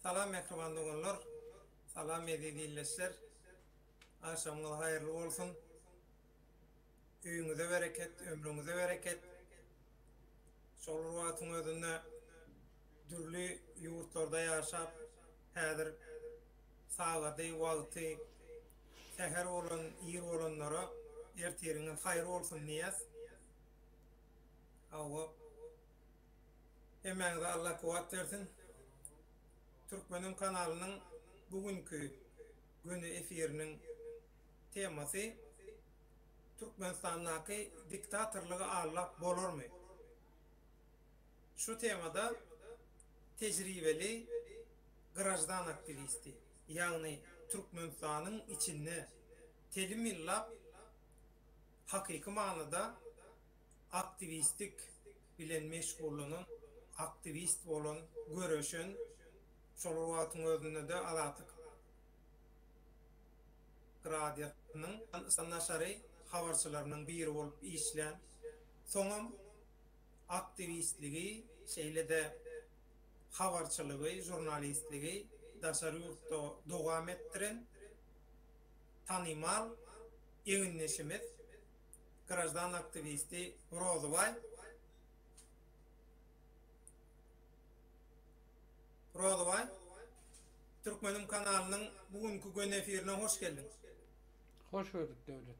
Salam mähriban doganlar, salam eziz ildeşler. Agşamyňyz haýyrly bolsun. Öýüňize bereket, ömrüňize bereket. Şol bir wagtyň özünde dürli ýurtlarda ýaşap, häzir sagady, wagty säher bolan, ir bolanlara ertiriňiz haýyr bolsun diýýäs. Hawa. Hemmäňize Allah kuwwat bersin. Türkmeniň kanalynyň bu günki göni efiriniň temasy Türkmenistandaky diktatorlygy aldap bolarmy? Şu temada tejribeli graždan aktiwisti, ýagny Türkmenistanyň içinde telim ýyllap hakyky manyda aktiwistlik bilen meşgullanan, aktiwist bolan, göreşen, şol bir wagtyň özünde-de Azatlyk Radiosynyň daşary habarçylarynyň biri bolup işlän, soňam aktiwistligi, şeýle-de habarçylygy, žurnalistligi daşary ýurtda dowam etdiren tanymal egindeşimiz, graždan aktiwisti Rozybaý Rozybaý, Türkmenim kanalynyň bu günki göni efirine hoş geldiň. Hoş gördük Döwlet.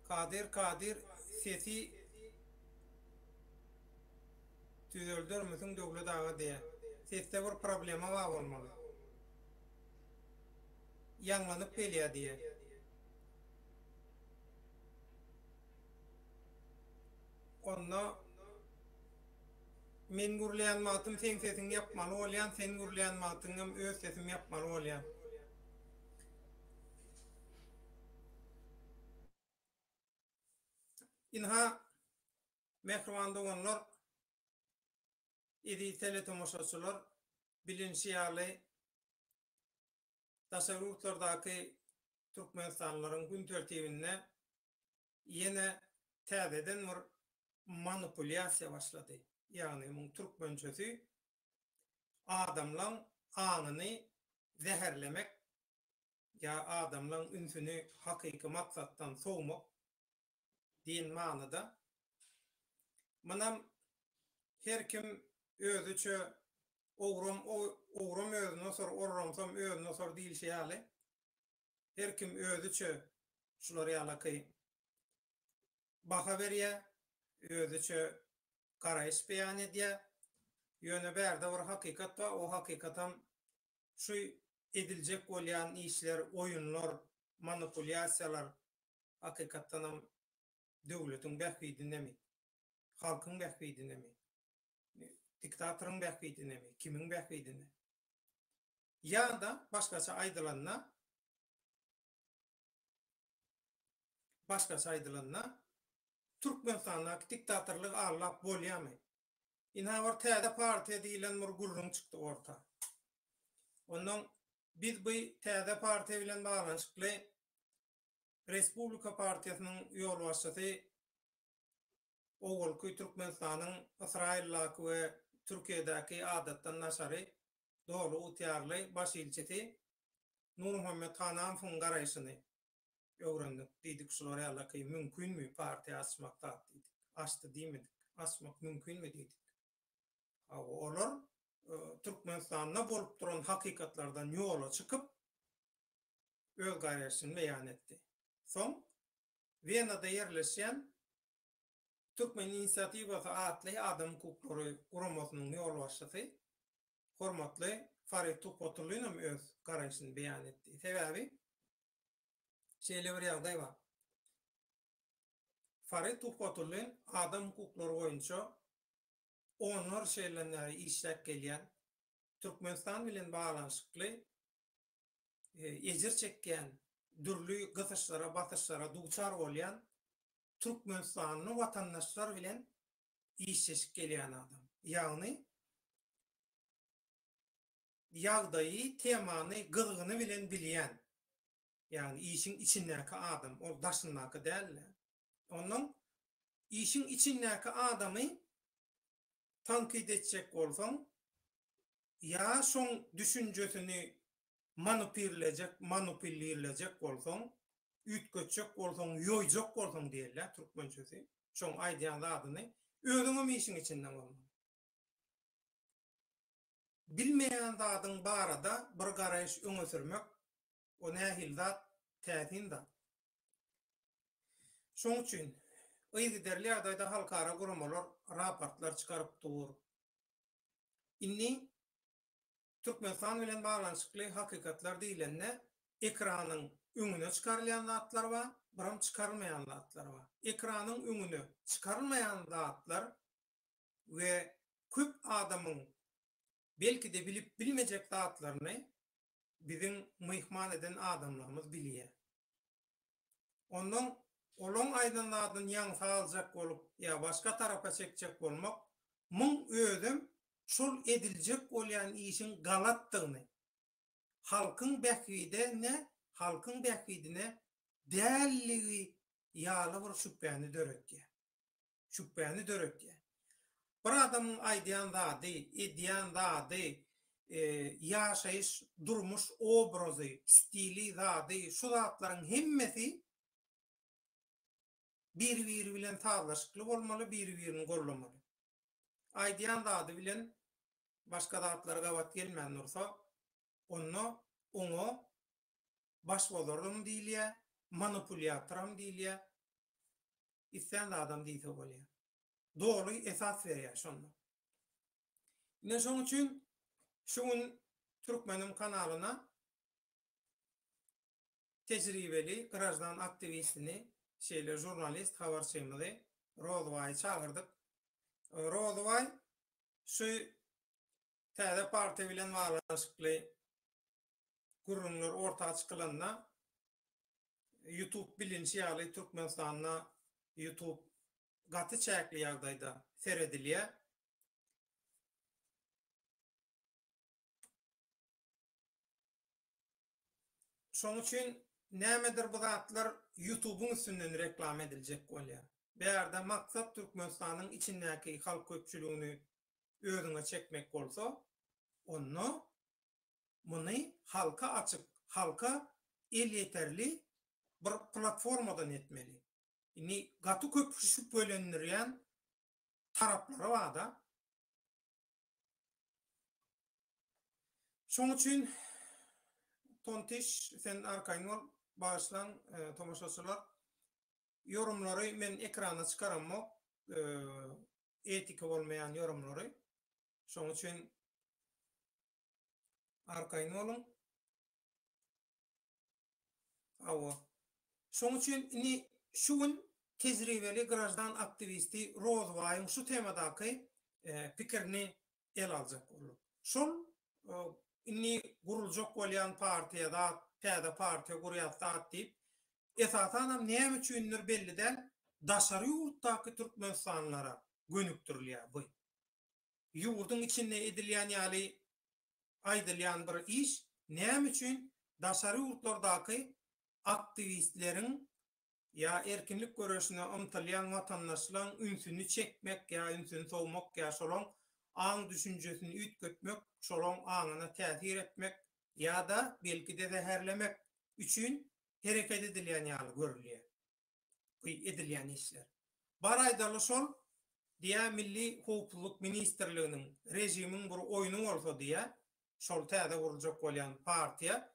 Kadyr Kadyr sesi düzeldermisiň Döwlet aga diýä. Sesde bir problema bar bolmaly. Ýaňlanyp gelýä diýä. Onda men gürleýän wagtym seň sesiňi ýapmaly bolýan, sen gürleýän wagtyňam öz sesimi ýapmaly bolýan. Ynha, mähriban doganlar, eziz teletomaşaçylar, bilinşi ýaly, daşary ýurtlardaky türkmenistanlylaryň gün tertibinde ýene täzeden bir manipulýasiýa başlady. Ýagny muň türkmençesi adamlaň aňyny zäherlemek ýa adamlaň ünsüni hakyky maksatdan sowmak diýen manyda. Munam her kim özüçe ogram ogram özüne osar, orramsam özüne osar diýilşi ýaly, her kim özüçe şular ýalaky baha berýär, özüçe garaýyş beýan edýär. Ýöne bärde bir hakykat bar, o hakykatam şu ediljek bolýan işler, oýunlar, manipulýasiýalar hakykatdanam döwletiň bähbidinemi, halkyň bähbidinemi, diktatoryň bähbidinemi, kimiň bähbidine? Ýa-da başgaça aýdylanda, başgaça aýdylanda, Türkmenistandaky diktatorlygy aldap bolýarmy? Ynha bir täze partiýa diýlen bir gürrüň çykdy orta. Ondan biz bu täze partiýa bilen baglanyşykly Respublika partiýasynyň ýolbaşçysy owalky Türkmenistanyň Ysraýyldaky we Türkiýedäki adatdan daşary doly ygtyýarly baş ilçisi Nurmuhammet Hanamowyň garaýşyny öwrendik. Diýdik şular ýalaky mümkinmi partiýa açmak zat diýdik. Açdy diýmedik. Açmak mümkinmi diýdik. Hawa olar Türkmenistanda bolup duran hakykatlardan ýola çykyp öz garaýşyny beýan etdi. Soň Wenada ýerleşýän Türkmen inisiatiwasy atly adam hukuklary guramasynyň ýolbaşçysy hormatly Farid Tuhbatullin hem öz garaýşyny beýan etdi. Sebäbi şeýle bir ýagdaý bar. Farid Tuhbatullin adam hukuklary boýunça onlarça ýyldan bäri işläp gelýän, Türkmenistan bilen baglanyşykly ejir çekýän, dürli gysyşlara, basyşlara duçar bolýan türkmenistanly watandaşlar bilen işleşip gelýän adam. Ýagny ýagdaýy, temany gyzgyny bilen bilýän, ýagny işiň içindäki adam, ol daşyndaky däl-de. Onnoň işiň içindäki adamy. Tankyt etjek bolsaň, ýa şoň düşünjesini manupirlejek, manupillirlejek bolsaň, üýtgetjek bolsaň, ýoýjak bolsaň diýilýär türkmençesi, şoň aýdýan zadyny özüňem işiň içinde bolmaly. Bilmeýän zadyň barada bir garaýyş öňe sürmek, o nähili zat, täsin zat. Şoň üçin yzygiderli ýagdaýda halkara guramalar raportlar çykaryp dur. Indi Türkmenistan bilen baglanyşykly hakykatlar diýlende ekranyň öňüne çykarylýan zatlar bar, biram çykarylmaýan zatlar bar. Ekranyň öňüne çykarylmaýan zatlar we köp adamyň belki-de bilip bilmejek zatlaryny biziň myhman eden adamlarymyz bilýär. Ondan olaň aýdan zadyny ýaňsa aljak bolup ýa başga tarapa çekjek bolmak, muň özem şol ediljek bolýan işiň galatdygyny, halkyň bähbide-ne, halkyň bähbidine dälligi ýaly bir şübhäni döretýär. şübhäni döretýär. Bir adamyň aýdýan zady, edýän zady, ýaşaýyş, durmuş obrazy, stili, zady, şu zatlaryň hemmesi biri-biri bilen sazlaşykly bolmaly, biri-birini gollamaly. Aýdýan zady bilen başga zatlar gabat gelmän dursa, onda oňa başbozaram diýilýär, manipulýatoram diýilýär. Islän zadam diýse bolýar. Doly esas berýär şonda. Ine şoň üçin şu gün Türkmenim kanalyna tejribeli graždan aktiwistini, şeýle žurnalist habarçymyzy Rozybaýy çagyrdyk. Rozybaý şu täze partiýa bilen baglanyşykly gürrüňler orta çykylanda Youtube bilinşi ýaly Türkmenistanda Youtube gaty çäkli ýagdaýda seredilýär. Şoň üçin nämedir bu zatlar Youtube-yň üstünden reklama ediljek bolýar. Bärde maksat Türkmenistanyň içindäki halk köpçüligini özüňe çekmek bolsa, onda Muny halka açyk, halka elýeterli bir platformadan etmeli. Indi gaty köp şübhelendirýän taraplary bar-da. Şoň üçin Tontiş sen arkaýyn bol, bagyşlaň tomaşaçylar. Ýorumlary men ekrana çykaramok, etiki bolmaýan ýorumlary. Şoň üçin Arkaýyn boluň. Hawa. Şoň üçin indi şu gün tejribeli graždan aktiwisti Rozbaýyň şu temadaky pikirini ele aljak bolduk. Şol indi guruljak bolýan partiýa zat, täze partiýa gurýas zat diýip, esasanam näme üçindir belli däl, daşary ýurtdaky türkmenistanlylara gönükdirilýär bu. ýurduň içinde edilýän ýaly aýdylýan bir iş näme üçin daşary ýurtlardaky aktiwistleriň ýa erkinlik göreşine ymtylýan watandaşlaň ünsüni çekmek ýa ünsüni sowmak ýa şolaň aň-düşünjesini üýtgetmek, şolaň aňyna täsir etmek ýa-da belki-de zäherlemek üçin hereket edilýän ýaly görülýär. Bu edilýän işler. Bar aýdaly şol diýä Milli howpsuzlyk ministrliginiň režimiň bir oýny bolsa diýä şol täze guruljak bolýan partiýa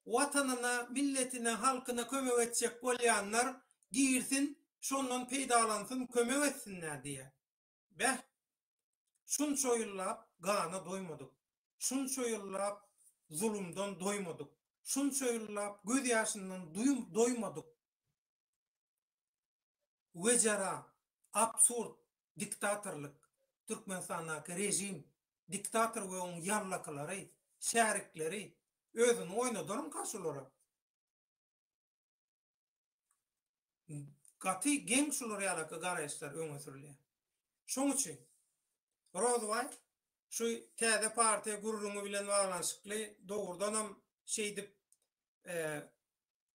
watanyna milletine halkyna kömek etjek bolýanlar girsin şondan peýdalansyn kömek etsinler diýä. Beh şunça ýyllap gana doýmadyk şunça ýyllap zulumdan doýmadyk şunça ýyllap göz ýaşyndan doýmadyk Wejera, absurd, diktatorlyk, Türkmenistandaky režim, diktator we oň ýallakylary, şärikleri özüni oýnadarmyka şulara? Gaty geň şular ýalaky garaýyşlar öňe sürülýär. Şoň üçin Rozybaý şu täze partiýa gürrüňi bilen baglanyşykly dogrudanam şeýdip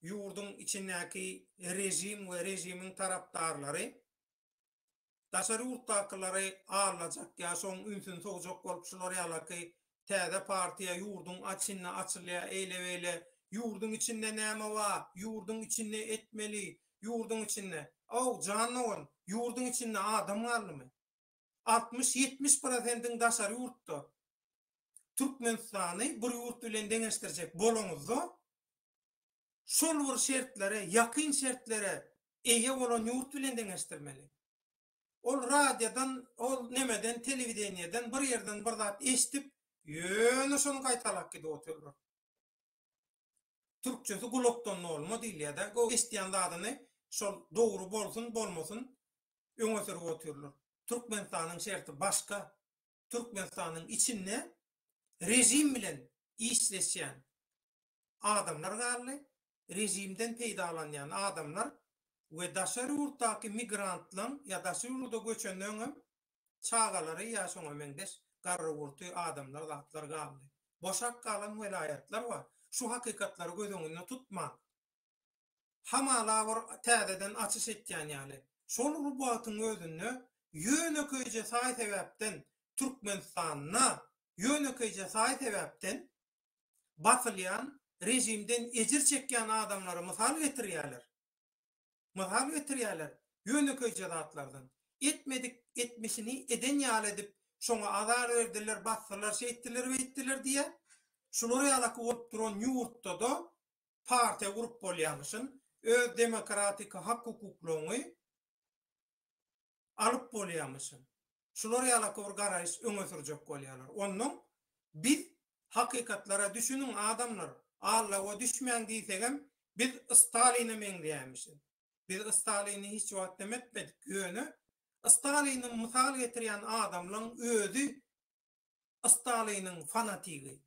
ýurduň içindäki režim we režimiň tarapdarlary. Daşary ýurtdakylary aldajak ýa şoň ünsüni sowjak bolup şular ýalaky täze partiýa ýurduň açinde açylýa eýle beýle ýurduň içinde näme ba ýurduň içinde etmeli ýurduň içinde ow jan dogan ýurduň içinde adam galdymy 60 70 prosendiň daşary ýurtda Türkmenistany bir ýurt bilen deňeşdirjek bolaňyzda şol bir şertlere ýakyn şertlere eýe bolan ýurt bilen deňeşdirmeli. Ol radiodan, ol nemeden, telewideniýeden bir ýerden bir zat eşidip, ýöne şony gaýtalap gidip otyrlar. Türkçesi gulakdan dolma diýilýär-dä. O eşidýän zadyny şol dogry bolsun, bolmasyn öňe sürüp otyrlar. Türkmenistanyň şerti başga. Türkmenistanyň içinde režim bilen işleşýän adamlar galdy, režimden peýdalanýan adamlar we daşary ýurtdaky migrantlaň ýa daşary ýurda göçenleňem çagalary ýa şoňa meňzeş garry-gurty adamlar zatlar galdy. Boşap galan welaýatlar bar. Şu hakykatlary göz öňünde tutman, hamala bir täzeden açyş etýän ýaly, şol bir wagtyň özünde ýönekeýje saý-sebäpden Türkmenistanda ýönekeýje saý-sebäpden basylýan, režimden ejir çekýän adamlary mysal getirýärler. Mysal getirýärler ýönekeýje zatlardan. Etmedik etmişini eden ýaly edip, şoňa azar berdiler, basdylar, şeýtdiler, beýtdiler diýýär. Şular ýalaky bolup duran ýurtda-da partiýa gurup bolýarmyşyn, öz demokratiki hak-hukuklaryňy alyp bolýarmyşyn. Şular ýalaky bir garaýyş öňe sürjek bolýarlar. Onnoň biz hakykatlara düşüniň adamlar, allawa düşmäň diýsegem biz Staline meňzeýärmişiz. Biz Stalini hiç wagt neme etmedik, ýöne Stalini mysal getirýän adamlaň özi Staliniň fanatigi.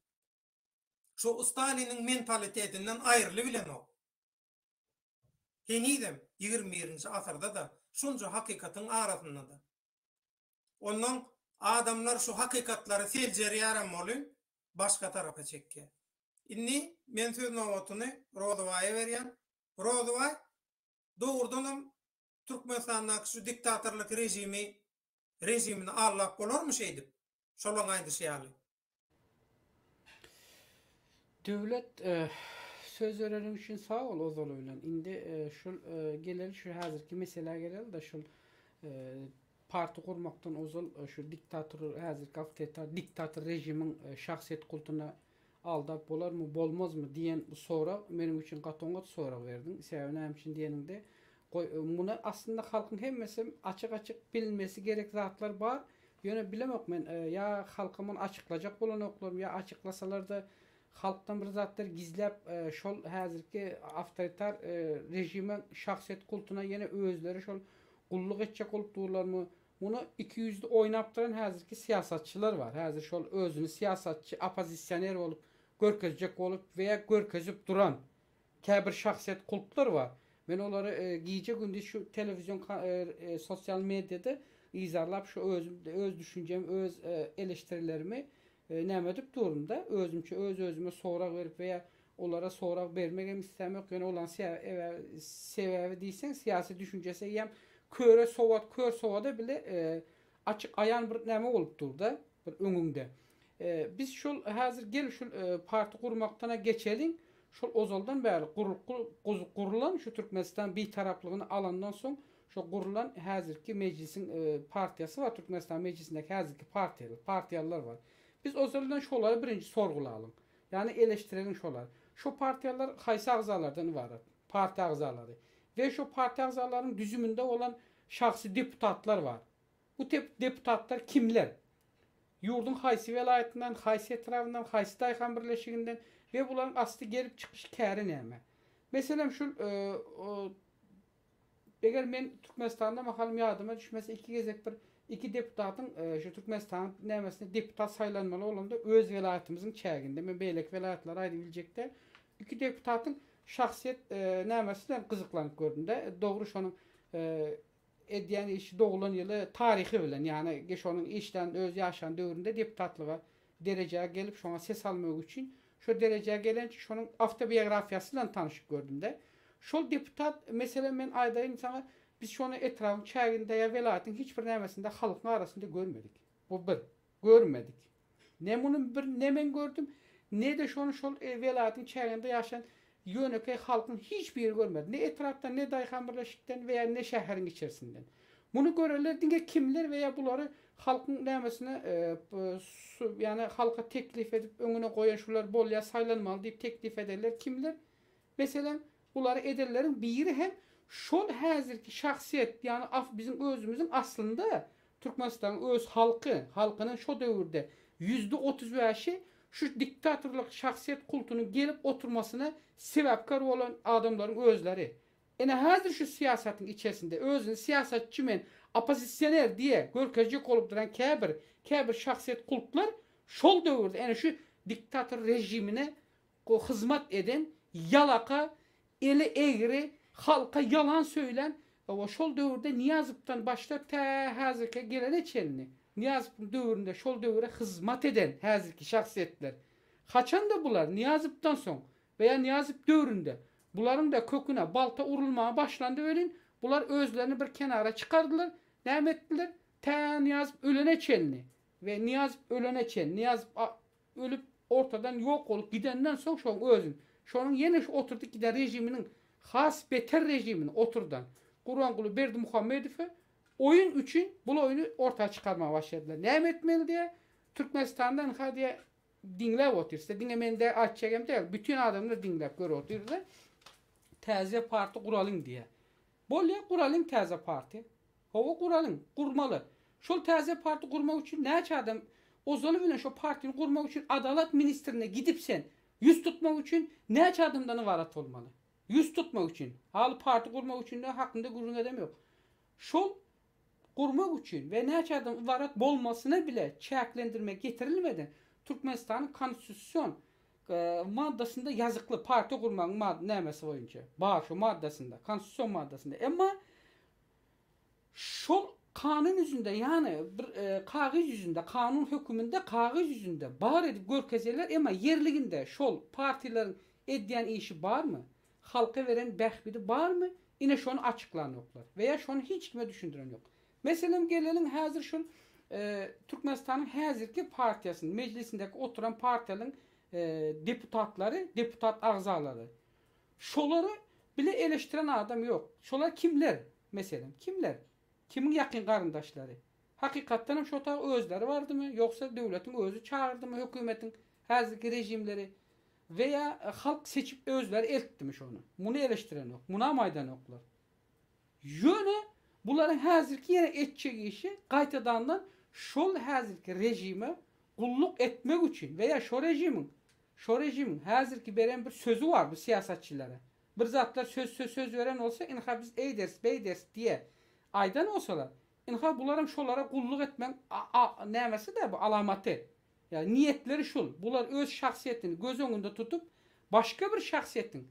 Şo Staliniň mentalitetinden aýrylybilenok. Henizem ýigrimi birinji asyrda-da şunça hakykatyň arasynda-da. Onnoň adamlar şu hakykatlary seljerýärem welin, başga tarapa çekýär. Indi men söz nobatyny Rozybaýa berýän. Rozybaý, dogrudanam Türkmenistandaky şu diktatorlyk režimi režimini aldap bolarmy şeýdip? Şolaň aýdyşy ýaly. Döwlet söz bereniň üçin sag bol ozaly bilen. Indi şul geleli şu häzirki meselä geleli-de şul parti gurmakdan ozal şu diktator häzirki awtoritar diktator režimiň şahsyýet kultuna aldap bolarmy bolmazmy diýen bu sorag meniň üçin gaty oňat sorag berdiň. Sebäbi näme üçin diýeniňde goý muny aslynda halkyň hemmesi açyk açyk bilmesi gerek zatlar bar. Ýöne bilemok men ýa halka muny açyklajak bolanoklarmy ýa açyklasalarda halkdan bir zatlar gizläp şol häzirki awtoritar režime şahsyýet kultuna ýene özleri şol gulluk etjek bolup durlarmy muny ikiýüzli oýnap duran häzirki syýasatçylar bar häzir şol özüni syýasatçy oppozisioner bolup görkezjek bolup we ýa görkezip duran Käbir şahsyýet kultlar bar. Men olary gije gündiz şu telewizion sosial mediada yzarlap şu özüm öz düşünjemi öz eleştirilerimi näme edip durun-da özümçe öz özüme sorag berip we ýa olara sorag bermegem islämok ýöne olaň sebäbi diýseň syýasy düşünjesi eýýäm köre sowat kör sowada bile açyk aýan bir näme bolup dur-da bir öňüňde. Biz şol häzir gel şul parti gurmakdana geçeliň. Şol ozaldan bäri gurulan şu Türkmenistan bitaraplygyny alandan soň şo gurulan häzirki mejlisiň partiýasy bar Türkmenistan mejlisindäki häzirki partiýalar partiýalylar bar. Biz ozaldan şolary birinji sorgulalyň. Ýagny eleşdireliň şolary. Şo partiýalar haýsy agzalardan ybarat? Partiýa agzalary. We şo partiýa agzalaryň düzüminde bolan şahsy deputatlar bar. Bu deputatlar kimler? Ýurduň haýsy welaýatyndan, haýsy etrabyndan, haýsy daýhan birleşiginden we bularyň asly gelip çykyş käri näme? Meselem şul eger men Türkmenistanda mahalym ýadyma düşmese iki gezek bir iki deputatyň şu Türkmenistanyň nämesine deputat saýlanmaly bolanda öz welaýatymyzyň çäginde men beýleki welaýatlary aýdyp biljek däl iki deputatyň şahsyýet nämesi bilen gyzyklanyp gördüm-de dogry şonuň edýän işi doglan ýyly taryhy bilen, ýagny şonuň işlän öz ýaşan döwründe deputatlyga derejä gelip şoňa ses almak üçin şo derejä gelençe şonuň awtobiografiýasy bilen tanşyp gördümde. Şol deputat meselem men aýdaýyn saňa. Biz şony etrabyň çäginde ýa welaýatyň hiç bir nämesinde halkyň arasynda görmedik. Bu bir. Görmedik. Ne muny bir ne men gördüm, ne-de şony şol welaýatyň çäginde ýaşaýan ýönekeý halkyň hiç biri görmedi. Ne etrapdan, ne daýhan birleşikden we ýa ne şäheriň içerisinden. Muny görenler diňe kimler we ýa bulary halkyň nämesine ýagny halka teklip edip öňüne goýan şular bolýar saýlanmaly diýip teklip edenler kimler? Meselem, bulary edenleriň biri hem şol häzirki şahsyýet, ýagny af biziň özümiziň aslynda Türkmenistanyň öz halky, halkynyň şo döwürde 35%-i şu diktatorlyk şahsyýet kultunyň gelip oturmasyna sebäpkär bolan adamlaryň özleri. Ine häzir şu syýasatyň içerisinde özüni syýasatçy men, oppozisioner diýe görkezjek bolup duran käbir, käbir şahsyýet kultlar şol döwürde ene şu diktator režimine hyzmat eden ýalaka, eli egri, halka ýalan söýlän, hawa, şol döwürde Nyýazowdan başlap tä häzirkä gelene çenli, Nyýazowyň döwründe şol döwüre hyzmat eden häzirki şahsyýetler. Haçanda bular Nyýazowdan soň we ýa Nyýazow döwründe bularyň-da köküne balta urulmaga başlandy welin, bular özlerini bir kenara çykardylar, näme etdiler? Tä Nyýazow ölene çenli we Nyýazow ölene çenli, Nyýazow Ölüp, ortadan ýok bolup gidenden soň şoň özün, şonuň ýene şu oturdyp giden režiminiň has beter režimini oturdan Gurbanguly Berdimuhamedowy oýun üçin bul oýny orta çykarmaga başladylar. Näme etmeli diýä, Türkmenistanda ynha diýä diňläp otyr. Size diňe men däl aýtjagem däl, bütin adamlar diňläp görüp otyrlar. Täze parti guralyň diýä. Bolýa guralyň täze parti. Hawa guralyň, gurmaly. Şol täze parti gurmak üçin näçe adam ozaly bilen şo partini gurmak üçin adalat ministrine gidip sen ýüz tutmak üçin näçe adamdan ybarat bolmaly? Ýüz tutmak üçin. Haly parti gurmak üçin hakynda gürrüň edem ýok. Şol gurmak üçin we näçe adam ybarat bolmasyna bile çäklendirme getirilmeden Türkmenistanyň konstitusion maddasynda ýazykly partiýa gurmagyň mad nämesi boýunça bar şu maddasynda konstitusion maddasynda emma şol kanun ýüzünde ýany bir kagyz ýüzünde kanun höküminde kagyz ýüzünde bar edip görkezýärler emma ýerliginde şol partiýalaryň edýän işi barmy halka beren bähbidi barmy ine şony açyklanoklar we ýa şony hiç kime düşündiren ýok Meselem geleliň häzir şul Türkmenistanyň häzirki partiýasynyň mejlisindäki oturan partiýalyň deputatlary, deputat agzalary. Şolary bile eleşdiren adam ýok. Şolar kimler? Meselem, kimler? Kimiň ýakyn garyndaşlary? Hakykatdan hem şo taý özleri bardymy, ýogsa döwletiň özi çagyrdymy hökümetiň häzirki režimleri we ýa halk seçip özleri eltdimi şony? Muny eleşdirenok, munam aýdanoklar. Ýöne bularyň häzirki ýene etjek işi gaýtadandan şol häzirki režime gulluk etmek üçin we ýa şo režimiň şo režimiň häzirki beren bir sözi bar bu syýasatçylara. Bir zatlar söz söz söz beren bolsa ynha biz eýderis beýderis diýe aýdan bolsalar ynha bularam şolara gulluk etmegiň a a nämesi-dä bu alamaty. Ýa niýetleri şul. Bular öz şahsyýetini göz öňünde tutup başga bir şahsyýetiň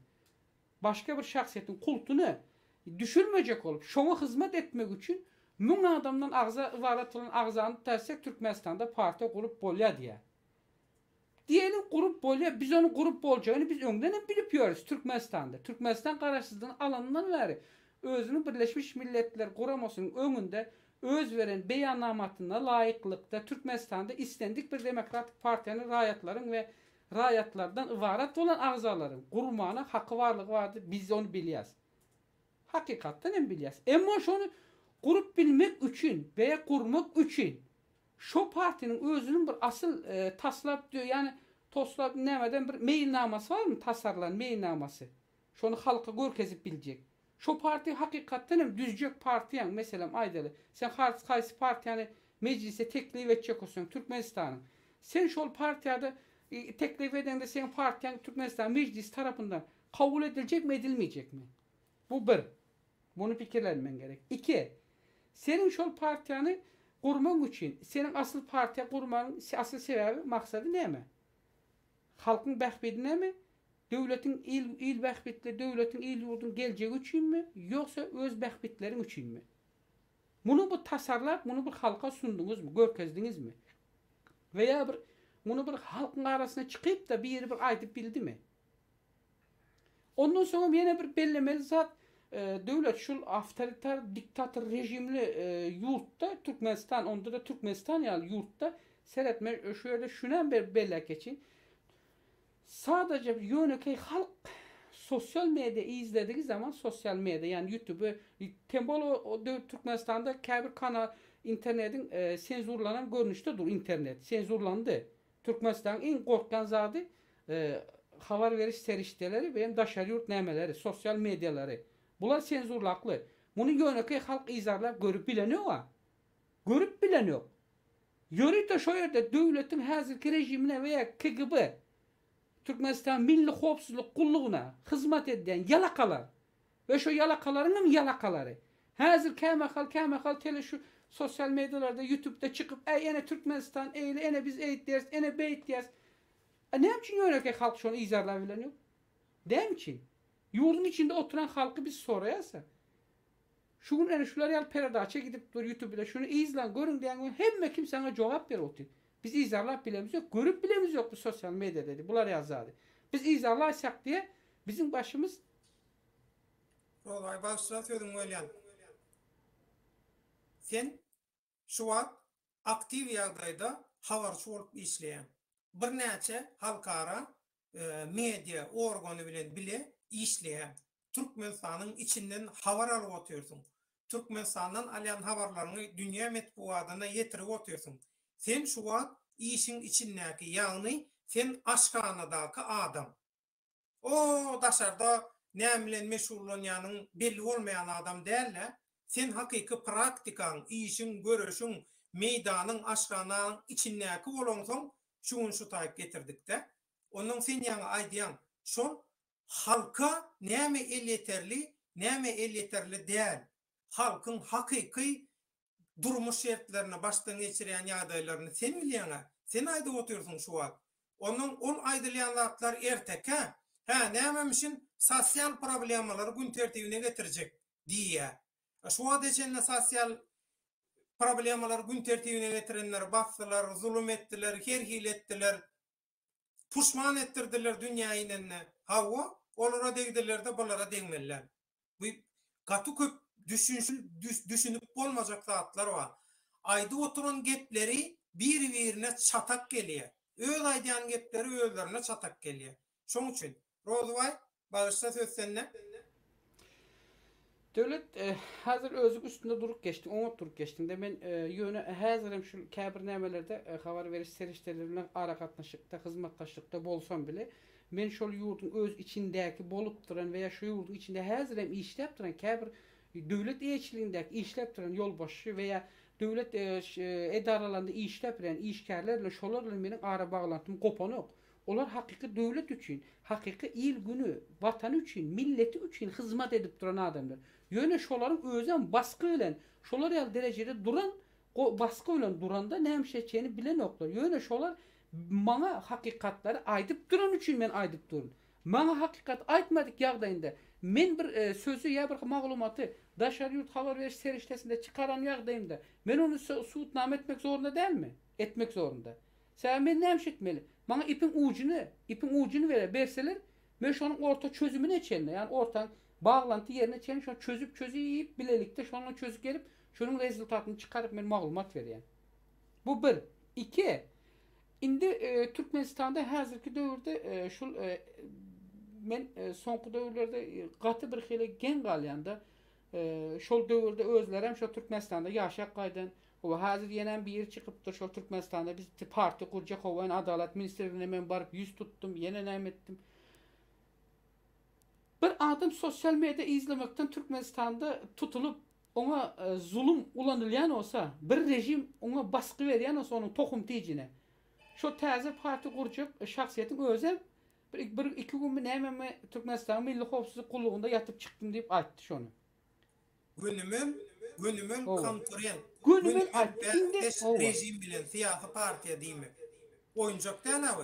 başga bir şahsyýetiň kultuny düşürmejek bolup, şoňa hyzmat etmek üçin müň adamdan agza ybarat bolan agzany tutaýsak Türkmenistanda partiýa gurup bolýar diýýär. Diýeli gurup bolýar, biz ony gurup boljagyny biz öňden hem bilip ýörüs Türkmenistanda. Türkmenistan garaşsyzlygyny alanyndan bäri özüniň Birleşmiş Milletler Guramasynyň öňünde öz beren beýannamatyna laýyklykda Türkmenistanda islendik bir demokratik partiýany raýatlaryň we raýatlardan ybarat bolan agzalaryň gurmana haky barlygy bardy, biz ony bilýäs. Hakykatdan hem bilýäs. Emma şony gurup bilmek üçin we gurmak üçin şo partiniň özüniň bir asyl taslap, ýagny toslap nämeden bir meýilnamasy barmy, tasarlan meýilnamasy? Şony halka görkezip biljek. Şo partiýa hakykatdan hem düzjek partiýaň, meselem aýdaly, sen haýsy partiýany mejlise teklip etjek bolsaň Türkmenistanyň, sen şol partiýada teklip edeňde seň partiýaň Türkmenistanyň mejlisi tarapyndan kabul ediljekmi edilmejekmi? Bu bir. Muny pikirlenmeň gerek. Iki. Seniň şol partiýany gurmaň üçin, seniň asyl partiýa gurmagyň asyl sebäbi, maksady näme? Halkyň bähbidinemi? Döwletiň il il bähbitli döwletiň il ýurduň geljegi üçinmi ýogsa öz bähbitleriň üçinmi? Muny bir tasarlap muny bir halka sunduňyzmy görkezdiňizmi? We ýa bir muny bir halkyň arasyna çykyp-da biri bir aýdyp bildimi? Ondan soňam ýene bir bellemeli zat. Döwlet şul awtoritar diktator režimli ýurtda Türkmenistan onda-da Türkmenistan ýaly ýurtda seret men şu ýerde şunam bir belläp geçeýin. Sadaja bir ýönekeý halk sosial media izledigi zaman sosial media ýani ýutube tem bol o döwür Türkmenistanda käbir kanal internediň senzurlanan görnüşde dur internet senzurlandy. Türkmenistanyň iň gorkýan zady habar beriş serişdeleri we hem daşary ýurt nämeleri, sosial medialary. Bular senzurlakly. Muny ýönekeý halk yzarlap görüp bilenok-a. Görüp bilenok. Ýörite şo ýerde döwletiň häzirki režimine we KGB, Türkmenistan Milli howpsuzlyk gullugyna hyzmat edýän ýalakalar we şo ýalakalaryň hem ýalakalary häzir kämahal kämahal tele şu sosial medialarda ýutubda çykyp äý ene Türkmenistan eýle ene biz eýtýäris ene beýtýäris A näme üçin ýönekeý halk şony yzarlap bilenok? Näme üçin? Ýurduň içinde oturan halky biz soraýarsa. Şu gün ene şular ýaly peredaça gidip dur ýutubda şuny yzlaň görüň diýäň hemme kim saňa jogap berip otyr. Biz yzarlap bilemiz ýok, görüp bilemiz ýok bu sosial mediada diýip bular ýaly zady. Biz yzarlaýsak diýe biziň başymyz Rozaý bagyşla sözüňi bölýän. Sen Şu wagt aktiw ýagdaýda habarçy bolup işleýän. Birnäçe halkara media organy bilen bile işleýän. Türkmenistanyň içinden habar alyp otyrsyň. Türkmenistandan alýan habarlaryňy dünýä metbugadyna ýetirip otyrsyň. Sen şu wagt işiň içindäki, ýagny sen aşhanadaky adam. O daşarda näme bilen meşgullanýanyň belli bolmaýan adam däl-de, sen hakyky praktikaň, işiň, göreşiň, meýdanyň, aşhanaň içindäki bolaňsoň şu gün şu taýyp getirdik-dä. Onnoň sen ýaňy aýdýaň, şol halka näme elýeterli, näme elýeterli däl, halkyň hakyky durmuş şertlerini, başdan geçirýän ýagdaýlaryny sen bilýäň-ä. Sen aýdyp otyrsyň şu wagt. Onnoň ol aýdylýan zatlar ertekä. Hä, nämemişin sosial problemalary gün tertibine getirjek diýýä. Şu wagta çenli sosial problemalary gün tertibine getirenleri basdylar, zulum etdiler, her hili etdiler. Puşman etdirdiler dünýä inende. Hawa, olara degdiler-de, bulara degmeliler. Bu gaty köp düşünip bolmajak zatlar bar. Aýdyp oturan gepleri bir-birine çatak gelýär. Öz aýdýan gepleri özlerine çatak gelýär. Şoň üçin, Rozybaý, bagyşla söz sende. Döwlet, häzir özüň üstünde durup geçdiň, oňat durup geçdiň-de, men ýöne häzirem şul käbir nämelerde habar beriş serişdeleri bilen aragatnaşykda, hyzmatdaşlykda bolsam bile, Men şol ýurduň öz içindäki bolup duran we ýa şu ýurduň içinde häzirem işläp duran käbir döwlet eýeçiligindäki işläp duran ýolbaşçy we ýa döwlet edaralarynda işläp bilen işgärler bilen şolar bilen meniň arabaglantym gopanok. Olar hakyky döwlet üçin, hakyky il-güni, watany üçin, milleti üçin hyzmat edip duran adamlar. Ýöne şolaryň özem basgy bilen şolar ýaly derejede duran basgy bilen duranda näme iş etjegini bilenoklar. Ýöne şolar Maňa hakykatlary aýdyp durany üçin men aýdyp durun. Maňa hakykat aýtmadyk ýagdaýynda men bir sözi ýa bir maglumaty daşary ýurt habar beriş serişdesinde çykaran ýagdaýymda men ony subutnama etmek zorunda dälmi? Etmek zorunda. Sebäbi men näme iş etmeli? Maňa ipiň ujuny, ipiň ujuny bere berseler, men şonuň orta çözümine çenli, ýagny ortaň baglanty ýerine çenli şony çözüp çözüp bilelikde şondan çözüp gelip, şonuň rezultatyny çykaryp men maglumat berýän. Bu bir. Iki, indi Türkmenistanda häzirki döwürde şul men soňky döwürlerde gaty bir hili geň galýanda şol döwürde özlerem şol Türkmenistanda ýaşap gaýdan we häzir ýenem biri çykypdyr şol Türkmenistanda biz partiýa gurjak howa adalat ministrligine men baryp ýüz tutdum ýene näme etdim. Bir adam sosial media izlemekden Türkmenistanda tutulyp Oňa zulum ulanylýan bolsa, bir režim oňa basgy berýän bolsa onuň tohum-tijine. Şo täze partiýa gurjak şahsyýetiň özem bir bir iki günmi nämemi Türkmenistanyň Milli howpsuzlyk gullugynda ýatyp çykdym diýip aýtdy şony. Gönümel, gönümel Hawa. konkurent, Gönümel gönümel aýtdy. Indi, bäsdeş hawa. režim bilen syýasy partiýa diýmek. Oýunjak däl-ä bu.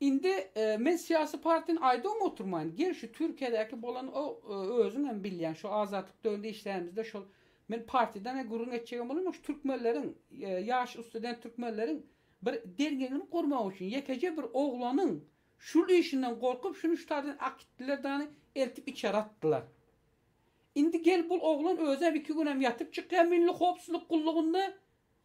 Indi men syýasy partini aýdybam oturmaýyn. Gel şu Türkiýedäki bolan o özüňem bilýäň şu Azatlyk döwründe işlänimizde şol men partiýadan gürrüň etjegem bolamok şu türkmenleriň ýaş ustudent türkmenleriň bir derňegini gurmak üçin ýekeje bir oglanyň şul işinden gorkup şuny şu taýdan akitdiler dany eltip içeri atdylar. Indi gel bul oglan özem iki günem ýatyp çykýar Milli howpsuzlyk gullugynda.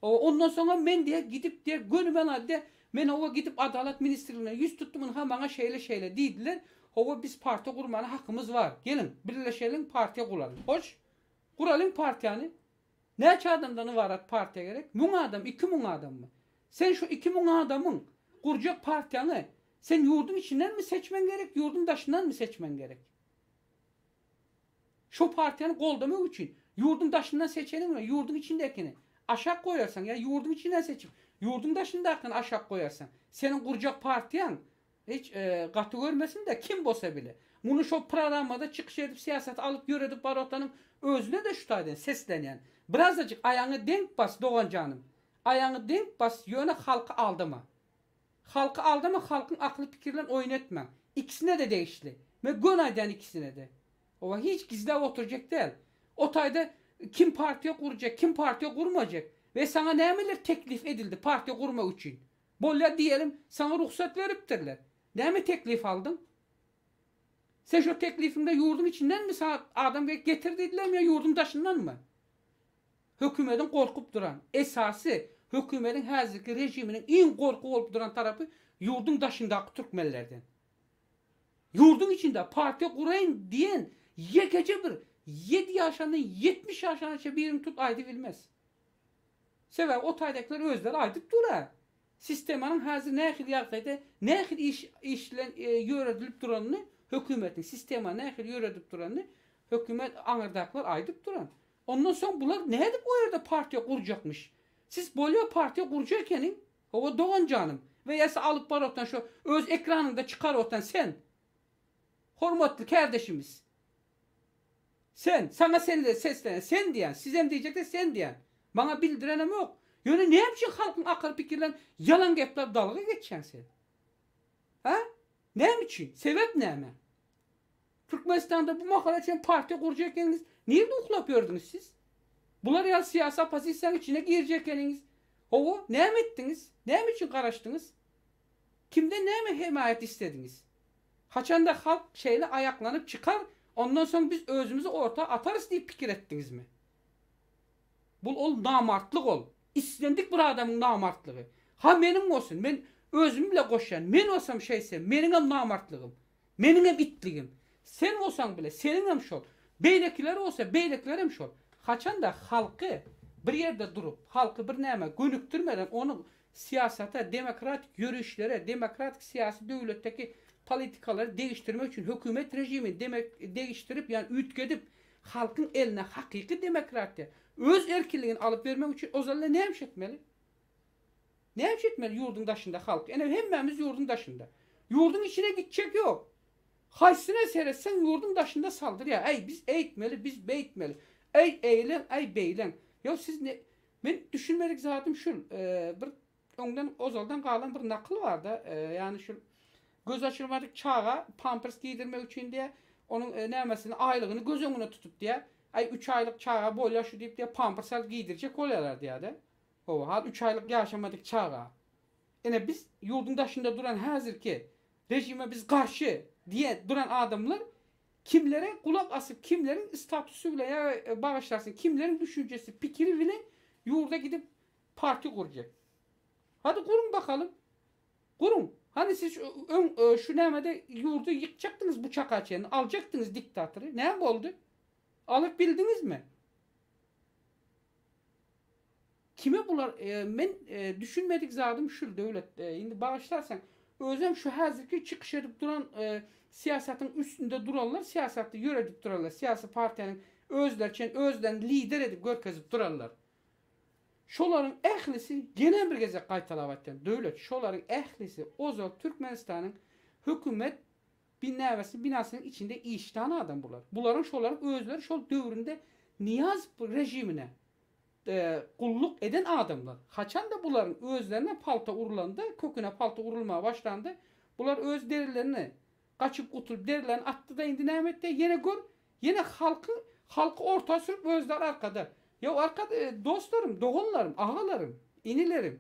Hawa, ondan soňam men diýýär, gidip diýýär, göni men diýýär, men hawa gidip Adalat ministrligine ýüz tutdum, ynha maňa şeýle-şeýle diýdiler, hawa biz partiýa gurmana hakymyz bar, geliň, birleşeliň, partiýa guralyň. Hoş, guralyň partiýany. Näçe adamdan ybarat partiýa gerek? Müň adam, 2000 adammy? Sen şu 2000 adamyň gurjak partiýaňy sen ýurduň içindenmi seçmeň gerek, ýurduň daşyndanmy seçmeň gerek? Şo partiýany goldamak üçin ýurduň daşyndan seçeniň bilen ýurduň içindäkini aşak goýarsaň ýa ýurduň içinden seçip ýurduň daşyndakyny aşak goýarsaň seniň gurjak partiýaň hiç gaty görmesin-de kim bolsa bile. Muny şo prorammada çykyş edip syýasaty alyp ýöredip barotanyň özüne-de şu taýdan seslenýän. Birazajyk aýaňy denk bas dogan janym. Aýaňy denk bas ýöne halky aldama. Halky aldama halkyň akly pikiri bilen oýun etmäň. Ikisine-de degişli. Men göni aýdýan ikisine-de. Oba hiç gizläp oturjak däl. O taýda kim partiýa gurjak, kim partiýa gurmajak we saňa nämeler teklif edildi partiýa gurmak üçin. Bolýa diýelim saňa rugsat beripdirler. Näme teklif aldyň? Sen şo teklifiňde ýurduň içindenmi saňa adam getir diýdilermi ýa ýurduň daşyndanmy? Hökümediň gorkup duran, esasy hökümediň häzirki režiminiň iň gorky bolup duran tarapy ýurduň daşyndaky türkmenlerden. Ýurduň içinde partiýa guraýyn diýen ýekeje bir ýedi ýaşandan 70 ýaşanaça birini tut aýdybilmez. Sebäbi o taýdakylar özleri aýdyp dur-a. Sistemanyň häzir nähili ýagdaýda, nähili iş işlen ýöredilip duranyny, hökümetiň sistema nähili ýöredip duranyny hökümet aňyrdakylar aýdyp duran. Ondan soň bular nädip o ýerde partiýa gurjakmyş? Siz bolýa partiýa gurjak ekeniň, hawa dogan janym, we ýa alyp bar otan şo öz ekranyňda çykar otan sen. Hormatly kärdeşimiz. Sen, saňa sen seslenýän, sen diýýän, sizem diýjekde sen diýýän. Maňa bildirenem ýok. Ýöne näme üçin halkyň akyl pikirlerini ýalan gepläp dalga geçýäň sen? Hä? Näme üçin? Sebäp näme? Türkmenistanda bu mahala çenli partiýa gurjak ekeniňiz, nirde uklap ýördüňiz siz? Bular ýaly syýasy oppozisiýanyň içine girjek ekeniňiz. Hawa, näme etdiňiz? Näme üçin garaşdyňyz? Kimden näme hemaýat islediňiz? Haçanda halk şeýle aýaklanyp çykar, ondan soň biz özümizi orta atarys diýip pikir etdiňizmi? Bul ol namartlyk ol. Islendik bir adamyň namartlygy. Ha meniň bolsun, men özümi bile goşýan, men bolsam şeýtsem, meniňem namartlygym. Meniňem itligim. Sen bolsaň bile, seniňem şol. Beýlekiler bolsa, beýlekilerem şol. Haçanda halky bir ýerde durup, halky bir nämä gönükdirmeden ony syýasata, demokratik ýörişlere, demokratik syýasy döwletdeki politikalary degişdirmek üçin hökümet režimini demek degişdirip, ýagny üýtgedip, halkyň eline hakyky demokratiýa, öz erkinligini alyp bermek üçin ozalda näme iş etmeli? Näme iş etmeli ýurduň daşynda halk? Ene hemmämiz ýurduň daşynda. Ýurduň içine gitjek ýok. Haýsyna seretseň ýurduň daşynda saldyrýar. Äý biz eýtmeli, biz beýtmeli. Äý eýleň, äý beýleň. Ýok siz ne Men düşünmedik zadym şul, bir öňden ozaldan galan bir nakyl barda, ýagny şul göz açylmadyk çaga pampers giydirmek üçin diýä, onuň nämesini aýlygyny göz öňüne tutup diýä, aý 3 aýlyk çaga bolýa şu diýip diýä pampers alyp giydirjek bolýarlar diýä-de. Hawa, hal 3 aýlyk ýaşamadyk çaga. Ine biz ýurduň daşynda duran häzirki režime biz garşy diýe duran adamlar kimlere gulak asyp, kimleriň statusy bilen ýa bagyşlarsyn, kimleriň düşünjesi, pikiri bilen ýurda gidip partiýa gurjak. Hadi guruň bakalym. Guruň. Hani siz öň şu nämede ýurdy ýykjakdyňyz bu çaka çenli, aljakdyňyz diktatory. Näme boldy? Alyp bildiňizmi? Kime bular men düşünmedik zadym şul Döwlet indi bagyşlarsaň özem şu häzirki çykyş edip duran syýasatyň üstünde duranlar syýasaty ýöredip duranlar syýasy partiýanyň özleriçen özlerini lider edip görkezip duranlar şolaryň ählisi ýene bir gezek gaýtalap aýtýan Döwlet şolaryň ählisi ozal Türkmenistanyň hökümet binäbesi binasynyň içinde işlän adam bular bularyň şolaryň özleri şol döwründe Nyýazow režimine gulluk eden adamlar, haçanda bularyň özlerine palta urlanda, köküne palta urulmaga başlanda, bular öz derilerini gaçyp gutulyp, derilerini atdy-da, indi näme etdi? Ýene gör, ýene halky, halky orta sürüp, özleri arkada. Ýa arka, dostlarym, doganlarym, agalarym, inilerim,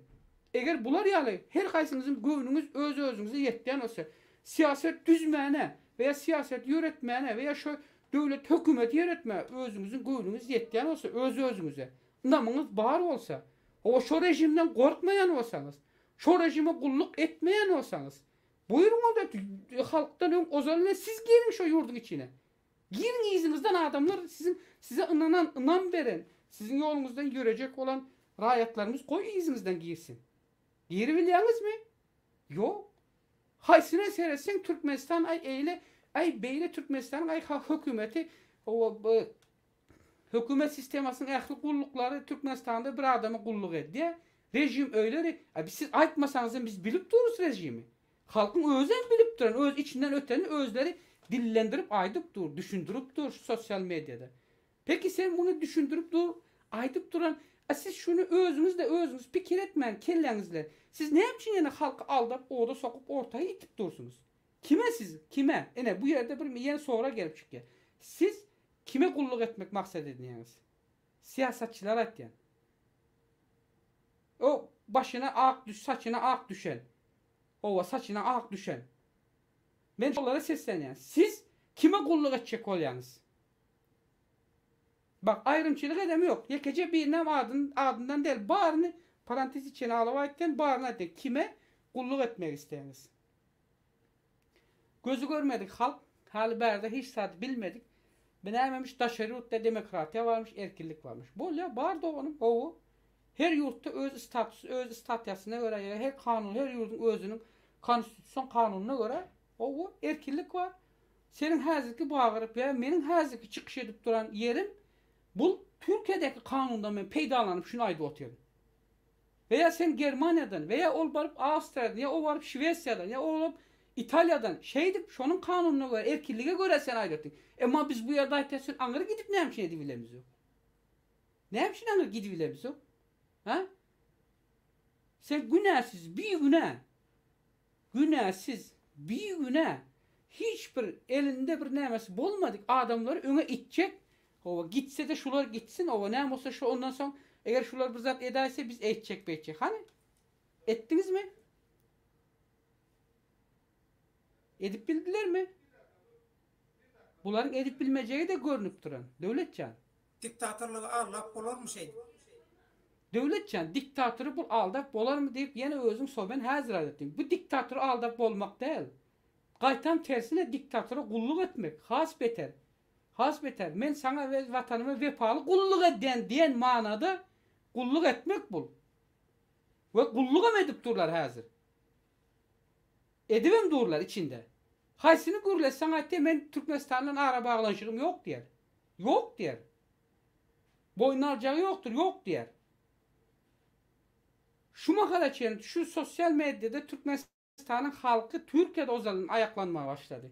eger bular ýaly her haýsyňyzyň göwnüňiz öz-özüňize ýetýän bolsa, syýasat düzmäne we ýa syýasat ýöretmäne we ýa şo. döwlet hökümeti ýöretmäge özüňiziň göwnüňiz ýetýän bolsa, öz-özüňize ynamyňyz bar bolsa, hawa şo režimden gorkmaýan bolsaňyz, şo režime gulluk etmeýän bolsaňyz, buýruň onda halkdan öň ozaly bilen siz giriň şo ýurduň içine. Giriň yzyňyzdan adamlar siziň size ynanan, ynam beren, siziň ýoluňyzdan ýörejek bolan raýatlarymyz goý yzyňyzdan girsin. Giribilýäňizmi? Ýok. Haýsyna seretseň Türkmenistan aý eýle, aý beýle Türkmenistanyň aý ha hökümeti hawa hökümet sistemasynyň ähli gulluklary Türkmenistanda bir adama gulluk edýär. Režim öýle a siz aýtmasaňyz hem biz bilip durus režimi. Halkyň özem bilip duran, öz içinden öteni özleri dillendirip aýdyp dur, düşündirip dur şu sosial mediada. Peki sen muny düşündirip dur, aýdyp duran, a siz şuny özüňiz-de özüňiz pikir etmän kelläňizle, siz näme üçin ýene halky aldap oda sokup orta itip dursuňyz? Kime siz, kime? Ine bu ýerde bir ýene sorag gelip çykýar. Siz kime gulluk etmek maksat edinýäňiz? Syýasatçylara aýtýan. O başyna ak düş saçyna ak düşen. Howa saçyna ak düşen. Men şolara seslenýän. Siz kime gulluk etjek bolýaňyz? Bak aýrymçylyk edem ýok. Ýekeje birinem adyn adyndan däl baryny parantez içine alyp aýtýan baryny aýtýan kime gulluk etmek isleýäňiz. Gözi görmedik halk haly bärde hiç zady bilmedik. Bi nämemiş daşary ýurtda demokratiýa barmyş erkinlik barmyş. Bolýa bar doganym gowy. Her ýurtda öz statusy öz statýasyna görä ýa her kanun her ýurduň özüniň konstitusion kanunyna görä gowy erkinlik bar. Seniň häzirki bagyryp ýa meniň häzirki çykyş edip duran ýerim bul Türkiýedäki kanundan men peýdalanyp şuny aýdyp otyryn. We ýa sen Germaniýadan we ýa ol baryp Awstriýadan ýa o baryp Şwesiýadan ýa o baryp Italiýadan şeýdip şonuň kanunyna görä erkinlige görä sen aýdyp otyryn. Emma biz bu ýerde aýtýas sen aňry gidip näme üçin edibilemizok? Näme üçin aňry gidibilemizok? Ha? Sen günäsiz, bigünä. Günäsiz, bigünä, hiç bir elinde bir nämesi bolmadyk adamlary öňe itjek, hawa, gitse-de şular gitsin, hawa, näme bolsa şo ondan soň, eger şular bir zat edäýse biz eýtjek beýtjek. Hany? Etdiňizmi? Edip bildilermi? Bularyň edip bilmejegi-de görnüp duran, Döwletjan. Diktatorlygy aldap bolarmy şeýdip? Döwletjan, diktatory bul aldap bolarmy diýip ýene özüň soben häzir aýdatdyň. Bu diktatory aldap bolmak däl. Gaýtam tersine diktatora gulluk etmek, has beter. Has beter, men saňa we watanyma wepaly gulluk edýän diýen manada gulluk etmek bul. We gullugam edip durlar häzir. Edibem durlar içinde. Haýsyny gürletseň aýtýar men Türkmenistan bilen arabaglanyşygym ýok diýer. Ýok diýer. Boýnuna aljagy ýokdur, ýok diýer. Şu mahala çenli şu sosial mediada Türkmenistanyň halky Türkiýede ozaldan aýaklanmaga başlady.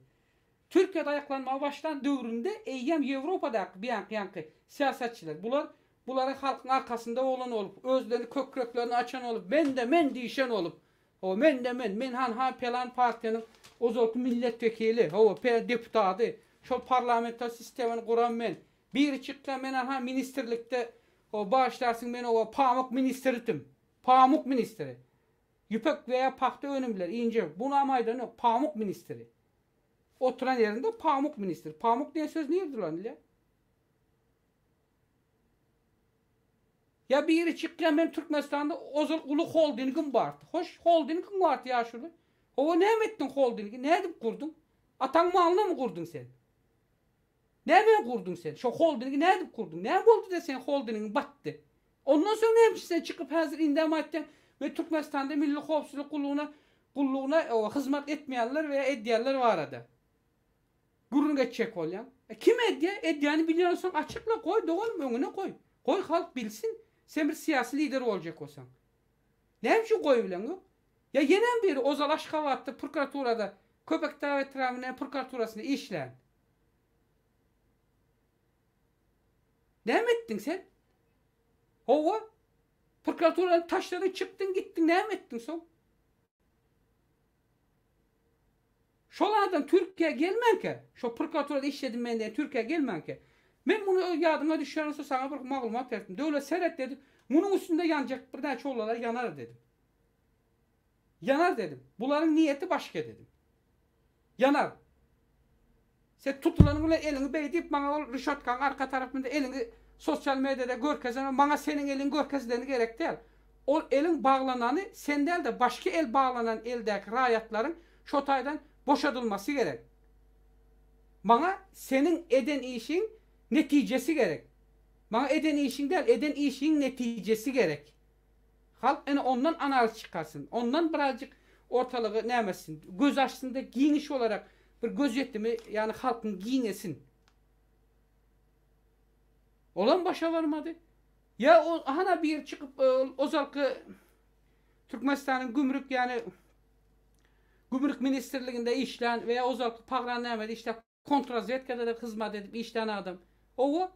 Türkiýede aýaklanmaga başlan döwründe eýýäm Ýewropadaky biýanky ýaňky syýasatçylar bular bulara halkyň arkasynda bolan bolup, özlerini kökreklerini açan bolup, men-de men diýşen bolup, Hawa, men-de men, men hanha pelan partiýanyň ozalky milletwekili, hawa, pe deputady, şol parlamentar sistemany guran men. Biri çyksa, men anha ministrlikde, hawa, bagyşlarsyň, men hawa, pamyk ministridim. Pamyk ministri. Ýüpek we ýa pagta önümleri, injir, bunam aýdan ýok, pamyk ministri. Oturan ýerinde pamyk ministri. Pamyk diýen söz nirde ulanylýar? Ýa biri çykýa men Türkmenistanda ozal uly holdingim bardy. Hoş holdingiň bardy ýaşuly. Hawa näme etdiň holdingi nädip gurduň? Ataň malynamy gurduň sen? Näme gurduň sen? Şo holdingi nädip gurduň? Näme boldy-da seň holdingiň batdy? Ondan soň näme üçin sen çykyp häzir indem aýtýaň men Türkmenistanda Milli howpsuzlyk gullugyna gullugyna hyzmat etmeýänler we edýänler barada. Gürrüň etjek bolýaň. E kim edýä? Edýäni bilýänsoň açykla goý doganym öňüne goý. Goý halk bilsin. Sen bir syýasy lider boljak bolsaň. Näme üçin goýubileňok? Ýa ýenem biri ozal Aşgabatda prokuraturada Köpekdag etrabynda prokuraturasynda işlän. Näme etdiň sen? Howwa. Prokuraturany taşladyň çykdyň gitdiň näme etdiň soň? Şol adam Türkiýä gelmänkä, şo prokuraturada işledim men diýen Türkiýä gelmänkä, men muny ýadyňa düşýän bolsa saňa bir maglumat berdim. Döwlet seret dedim, munuň üstünde ýanjak birnäçe ollalar ýanar dedim. Ýanar dedim. Bularyň niýeti başga dedim. Ýanar. Sen tutulanyň bilen eliňi beýdip maňa ol rüşotkaň arka tarapynda eliňi sosial mediada görkezene maňa seniň eliň görkezileni gerek däl. Ol eliň baglanany sen däl-de başga el baglanan eldäki raýatlaryň şo taýdan boşadylmasy gerek. Maňa seniň eden işiň netijesi gerek. Maňa eden işiň däl, eden işiň netijesi gerek. Halk ine ondan analiz çykarsyn. Ondan birazjyk ortalygy näme etsin, göz açsyn-da giňiş olarak bir gözýetimi ýagny halkyň giňesin. Olam başa barmady. Ýa o hana biri çykyp ozalky Türkmenistanyň gümrük ýagny gümrük ministrliginde işlän we ýa ozalky pagran nämede işläp kontrazwedkada-da hyzmat edip işlän adam. Owa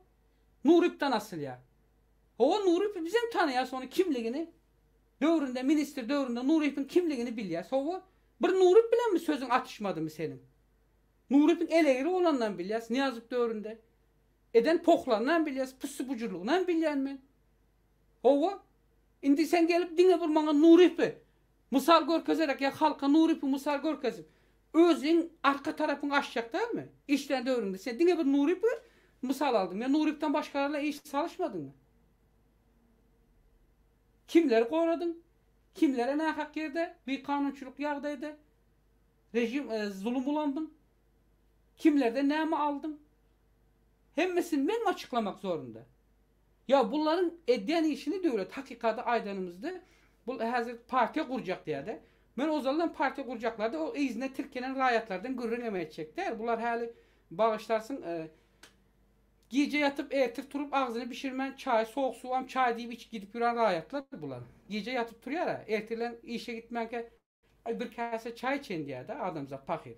Nurypdan asylýar. Hawa Nurypy bizem tanaýas ony kimligini. Döwründe ministr döwründe Nurypyň kimligini bilýäs. Hawa bir Nuryp bilenmi sözüň atyşmadymy seniň? Nurypyň elegri bolanynam bilýäs Nyýazow döwründe. Eden pohlarynam bilýäs, pussy-bujurlygynam bilýän men. Hawa indi sen gelip diňe bir maňa Nurypy mysal görkezerek ýa halka Nurypy mysal görkezip özüň arka tarapyňy açjak dälmi? Işlän döwrüňde sen diňe bir Nurypy mysal aldyň ýa Nurypdan başgalar bilen iş salyşmadyňmy? Kimleri goradyň? Kimlere nähak ýerde bikanunçylyk ýagdaýda rejim zulum ulandyň? Kimlerden näme aldyň? Hemmesini menmi açyklamak zorunda? Ýa bularyň edýän işini döwlet hakykady aýdanymyzda bul häzir partiýa gurjak diýýärde. Men ozaldan partiýa gurjaklarda o yzyna tirkenen raýatlardan gürrüň hem etjek däl. Bular häli bagyşlarsyň gije ýatyp ertir turup agzyny bişirmän çaý sowuk suwam çaý diýip içip gidip ýören raýatlar bular. Gije ýatyp turýara ertirlen işe gitmänkä Aý bir käse çaý içeýin diýýär-de adamzat pahyr.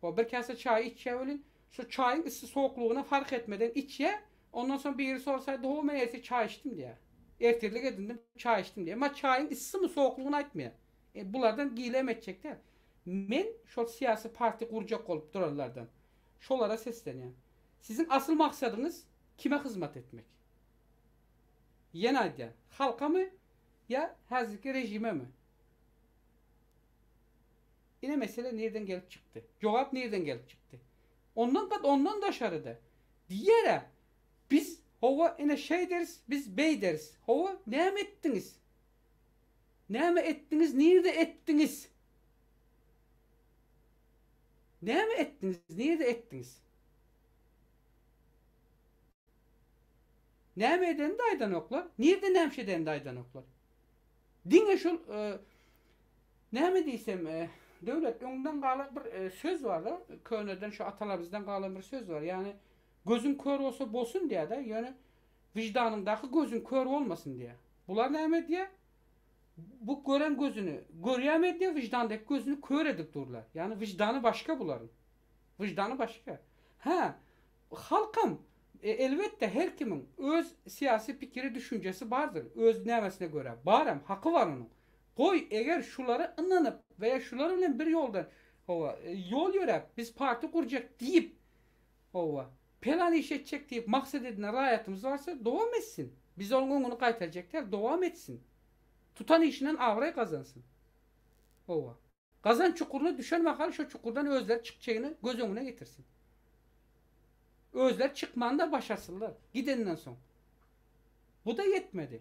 O bir käse çaý içýär welin, şo çaýyň yssy sowuklygyna fark etmeden içýär. Ondan soň biri sorsaýdy, Hawa men ertir çaý içdim diýýär. Ertirlik edindim, çaý içdim diýýär. Emma çaýyň yssymy sowuklygyny aýtmaýar. E, bulardan gile hem etjek däl. Men şol syýasy partiýa gurjak bolup duranlardan, şolara seslenýän. Siziň asyl maksadyňyz kime hyzmat etmek? Ýene aýdýan, halkamy ýa häzirki režimemi? Ine mesele nirden gelip çykdy. Jogap nirden gelip çykdy. Ondan gat ondan daşaryda diýerä biz hawa ine şeýderis biz beýderis. Hawa näme etdiňiz? Näme etdiňiz nirde etdiňiz? Näme etdiňiz nirde etdiňiz? Näme edenini de aýdanoklar, nirde näme edenini de aýdanoklar. Diňe şol näme diýsem, döwlet öňden galan bir söz bar-da, köneden şu atalarymyzdan galan bir söz bar. Ýagny gözüň kör bolsa bolsun diýýär-de, ýöne wyždanyňdaky gözüň kör bolmasyn diýýär. Bular näme edýär? Bu gören gözüni görýärmi edýär, wyždandaky gözüni kör edip durlar. Ýagny wyždany başga bularyň. Wyždany başga. Hä, Halkam, elbetde, her kimiň öz syýasy pikiri, düşünjesi bardyr, öz nämesine görä. Baram, haky bar onuň. Goý, eger şulara ynanyp we ýa şular bilen bir ýoldan, hawa, ýol ýöräp, biz partiýa gurjak diýip, hawa, pelan iş etjek diýip maksat edinen raýatymyz barsa, dowam etsin. Biz onuň öňüni gaýtarjak däl, dowam etsin. Tutan işinden abraý gazansyn. Hawa. Gazan çukuryna düşen mahaly şo çukurdan özleri çykjagyny göz öňüne getirsin. Özleri çykmany-da başarsynlar, gidenden soň. Bu-da ýetmedi.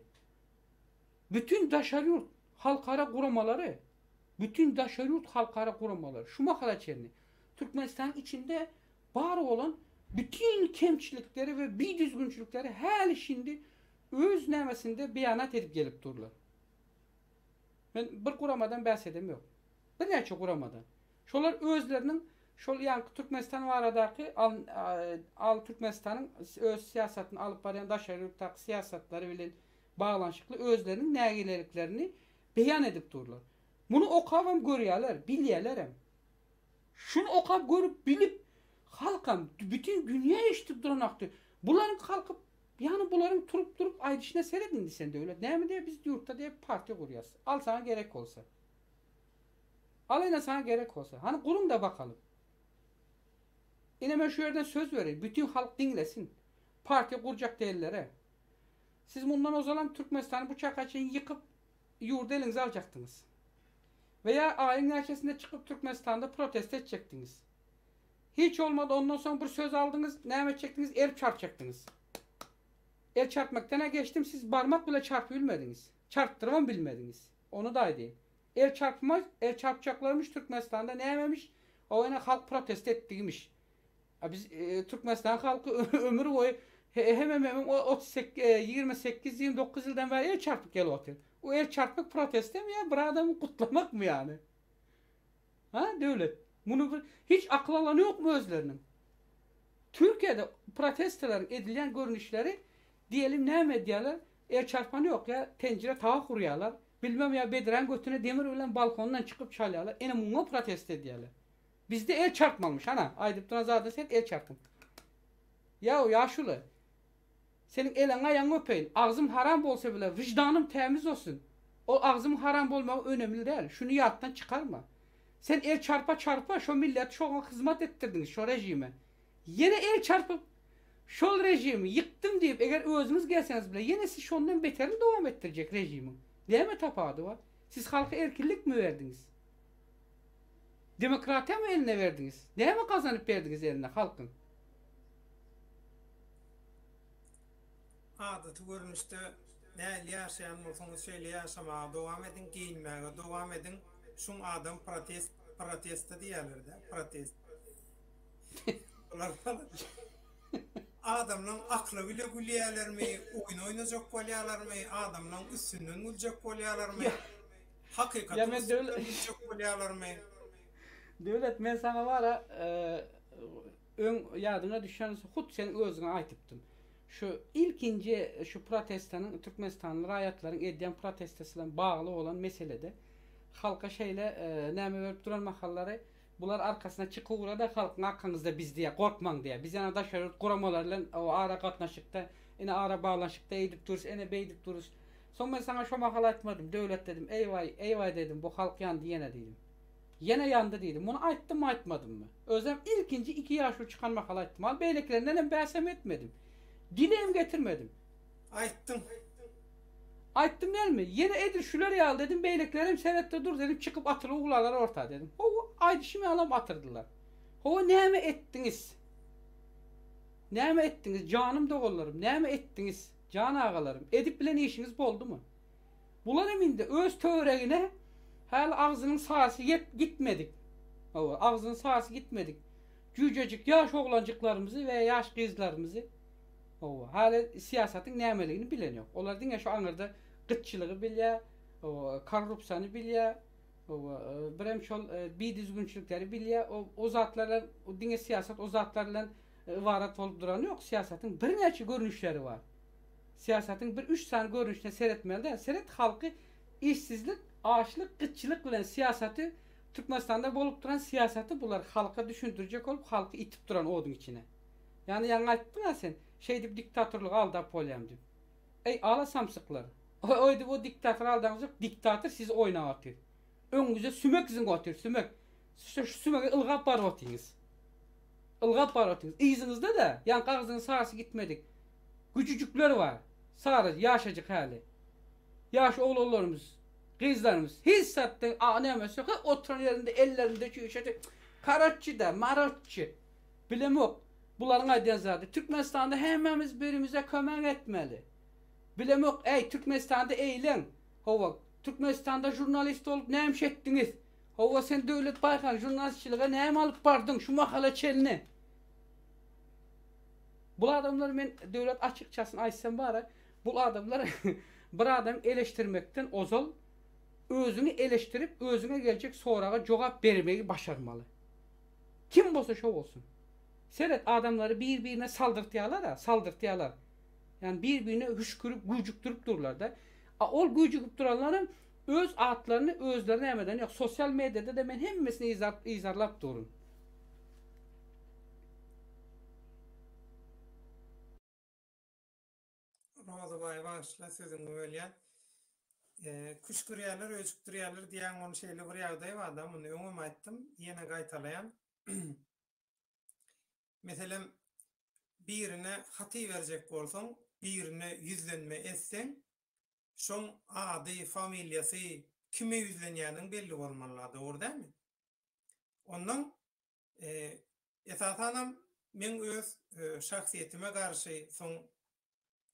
Bütin daşary ýurt halkara guramalary, bütin daşary ýurt halkara guramalary şu mahala çenli Türkmenistanyň içinde bar bolan bütin kemçilikleri we bidüzgünçilikleri häli-şindi öz nämesinde beýanat edip gelip durlar. Men bir guramadan bäs edem ýok. Birnäçe guramadan. Şolar özleriniň şol ýaňky Türkmenistan baradaky al Türkmenistanyň öz syýasatyny alyp barýan daşary ýurtdaky syýasatlary bilen baglanyşykly özleriniň nägileliklerini beýan edip durlar. Muny okabam görýärler, bilýärlerem. Şuny okap görüp bilip halkam bütin dünýä eşidip duranakdy. Bularyň kalkyp ýagny bularyň turup durup aýdyşyna seret indi sen Döwlet näme diýýär biz ýurtda diýýär partiýa gurýas. Al saňa gerek bolsa. Al ine saňa gerek bolsa. Hany guruň-da bakalym. Ine men şu ýerden söz bereýin bütin halk diňlesin. Partiýa gurjak dällere. Siz mundan ozalam Türkmenistany bu çaka çenli ýykyp ýurdy eliňize aljakdyňyz. We ýa aýyň näçesinde çykyp Türkmenistanda protest etjekdiňiz. Hiç bolmady ondan soň bir söz aldyňyz, näme etjekdiňiz, el çarpjakdyňyz. El çarpmakdan-a geçdim, siz barmak bile çarpyp bilmediňiz. Çarpdyrybam bilmediňiz. Ony-da aýdaýyn. El çarpma, el çarpjaklarmyş Türkmenistanda nämemiş, o ene halk protest etdigimiş. A biz Türkmenistan halky ömür boýy hemememiň 38, 28, 29 ýyldan bäri el çarpyp gelip otyr. O el çarpmak protestemi ýa bir adamy gutlamakmy ýany? Ha Döwlet? Muny bir hiç akyl alany ýokmy özleriniň? Türkiýede protestalaryň edilýän görnüşleri diýelim näme edýärler? El çarpany ýok ýa tenjire tabak urýarlar, bilmem ýa bedräň götüne demir bilen balkondan çykyp çalýarlar. Ene muňa protest edýärler. Bizde el çarpmalymyş ana aýdyp duran zadyň sen el çarpyň. Ýaw ýaşuly seniň eleňi aýagyňy öpeýin agzym haram bolsa bile wyždanym tämiz bolsun ol agzymyň haram bolmagy önemli däl şuny ýatdan çykarma sen el çarpa çarpa şo milleti şoňa hyzmat etdirdiňiz şo režime ýene el çarpyp şol režimi ýykdym diýip eger özüňiz gelseňiz bile ýene siz şondan beterini dowam etdirjek režimiň näme tapawudy bar siz halka erkinlikmi berdiňiz. Demokratiýamy eline berdiňiz? Näme gazanyp berdiňiz eline halkyň? Adaty görnüşde nähili ýaşaýan bolsaňyz şeýle ýaşamaga dowam ediň, geýinmäge dowam ediň, şuň adam protest protesta diýýärlerdä, protest. Bular adamlaň akly bile gülýälermi, oýun oýnajak bolýalarmy, adamlaň üstünden güljek bolýalarmy? Ýa Hakykatyň men üstünden döwlet güljek bolýalarmy? Döwlet men saňa bara öň ýadyňa düşen hut sen özüňe aýtypdym. Şu ilkinji şu protestanyň türkmenistanly raýatlaryň edýän protestasy bilen bagly bolan meselede halka şeýle näme berip duran mahallary bular arkasyna çykyp-da halkyň arkaňyzda biz diýýär gorkmaň diýýär. Biz ýa daşary ýurt guramalary bilen ara gatnaşykda ine ara baglanyşykda eýdip durus ene beýdip durus. Soň men saňa şo mahal aýtmadym, Döwlet dedim, eý-waý, eý-waý dedim, bu halk ýandy ýene diýdim. Ýene ýandy diýdim. Muny aýtdymmy, aýtmadymmy? Özem ilkinji iki ýaşuly çykan mahal aýtdym. Al beýlekilerindenem bäsem etmedim. Dilem getirmedim. Aýtdyň. Aýtdym dälmi? Ýene edil şular ýaly dedim, beýlekilerem seretde dur dedim, çykyp atylyp uglarlar orta dedim. Hawa, aýdyşym ýalam atyrdylar. Hawa, näme etdiňiz? Näme etdiňiz, janym doganlarym, näme etdiňiz? Jan agalarym, edip bilen işiňiz boldumy? Bularam indi öz töweregine häli agzynyň sasy ýet gitmedik. Hawa, agzynyň sasy gitmedik. Jüýjejik ýaş oglanjyklarymyzy we ýaş gyzlarymyzy hawa, häli syýasatyň nämeligini bilen ýok. Olar diňe şu aňyrda gytçylygy bilýär, hawa, korrupsiýany bilýär, hawa, birem şol bidüzgünçilikleri bilýär. O o zatlar bilen diňe syýasat o zatlar bilen Ybarat bolup durany ýok. Syýasatyň birnäçe görnüşleri bar. Syýasatyň bir üç sany görnüşine seretmeli däl. Seret halky işsizlik, açlyk, gytçylyk bilen syýasaty Türkmenistanda bolup duran syýasaty bular halka düşündirjek bolup halky itip duran oduň içine. Ýagny ýaňy aýtdyň-a sen, şeýdip diktatorlygy aldap bolýam diýip. Eý ala samsyklar. Oýdip o diktator aldaňyz ýok, diktator sizi oýnap otyr. Öňüňize sümek zyňyp otyr, sümek. Şu sümege ylgap baryp otyňyz. Ylgap baryp otyňyz. Yzyňyzda-da, ýaňky agzynyň sarysy gitmedik, güjüjikler bar. Sary, ýaşajyk häli. Ýaş oglanlarymyz, gyzlarymyz hiç zatdan a nämesi ýok, oturan ýerinde ellerinde çüýşesi, karoççi-de, maroççi. Bilemok, bularyň aýdýan zady. Türkmenistanda hemmämiz birimize kömek etmeli. Bilemok, äý, Türkmenistanda eýleň. Hawa, Türkmenistanda žurnalist bolup näme iş etdiňiz? Hawa sen Döwlet Baýhan žurnalistçilige näme alyp bardyň şu mahala çenli? Bul adamlar men Döwlet açykçasyny aýtsam bara bul adamlar bir adam eleştirmekden ozal özüňi eleştirip özüňe geljek soraga jogap bermegi başarmaly. Kim bolsa şo bolsun. Seret adamlary bir birine saldyrtýalara saldyrtýalar. Ýani bir birine hüşgürip güjükdirip durlarda. A ol güjügip duranlaram Öz atlaryny özleri nämeden ýok sosial mediada-da men hemmesini yzarlap durun. Rozybaý bagyşla sözüňi bölýän. Küşgürýärler, öjükdirýärler diýýäň ony şeýle bir ýagdaý barda muny öňem aýtdym, ýene gaýtalaýan. Meselem birine hat iberjek bolsaň, birine ýüzlenme etseň, Şoň ady, familiýasy, kime ýüzlenýäniň belli bolmalyda, dogry dälmi? Ondan. Esasanam meň öz şahsyýetime garşy soň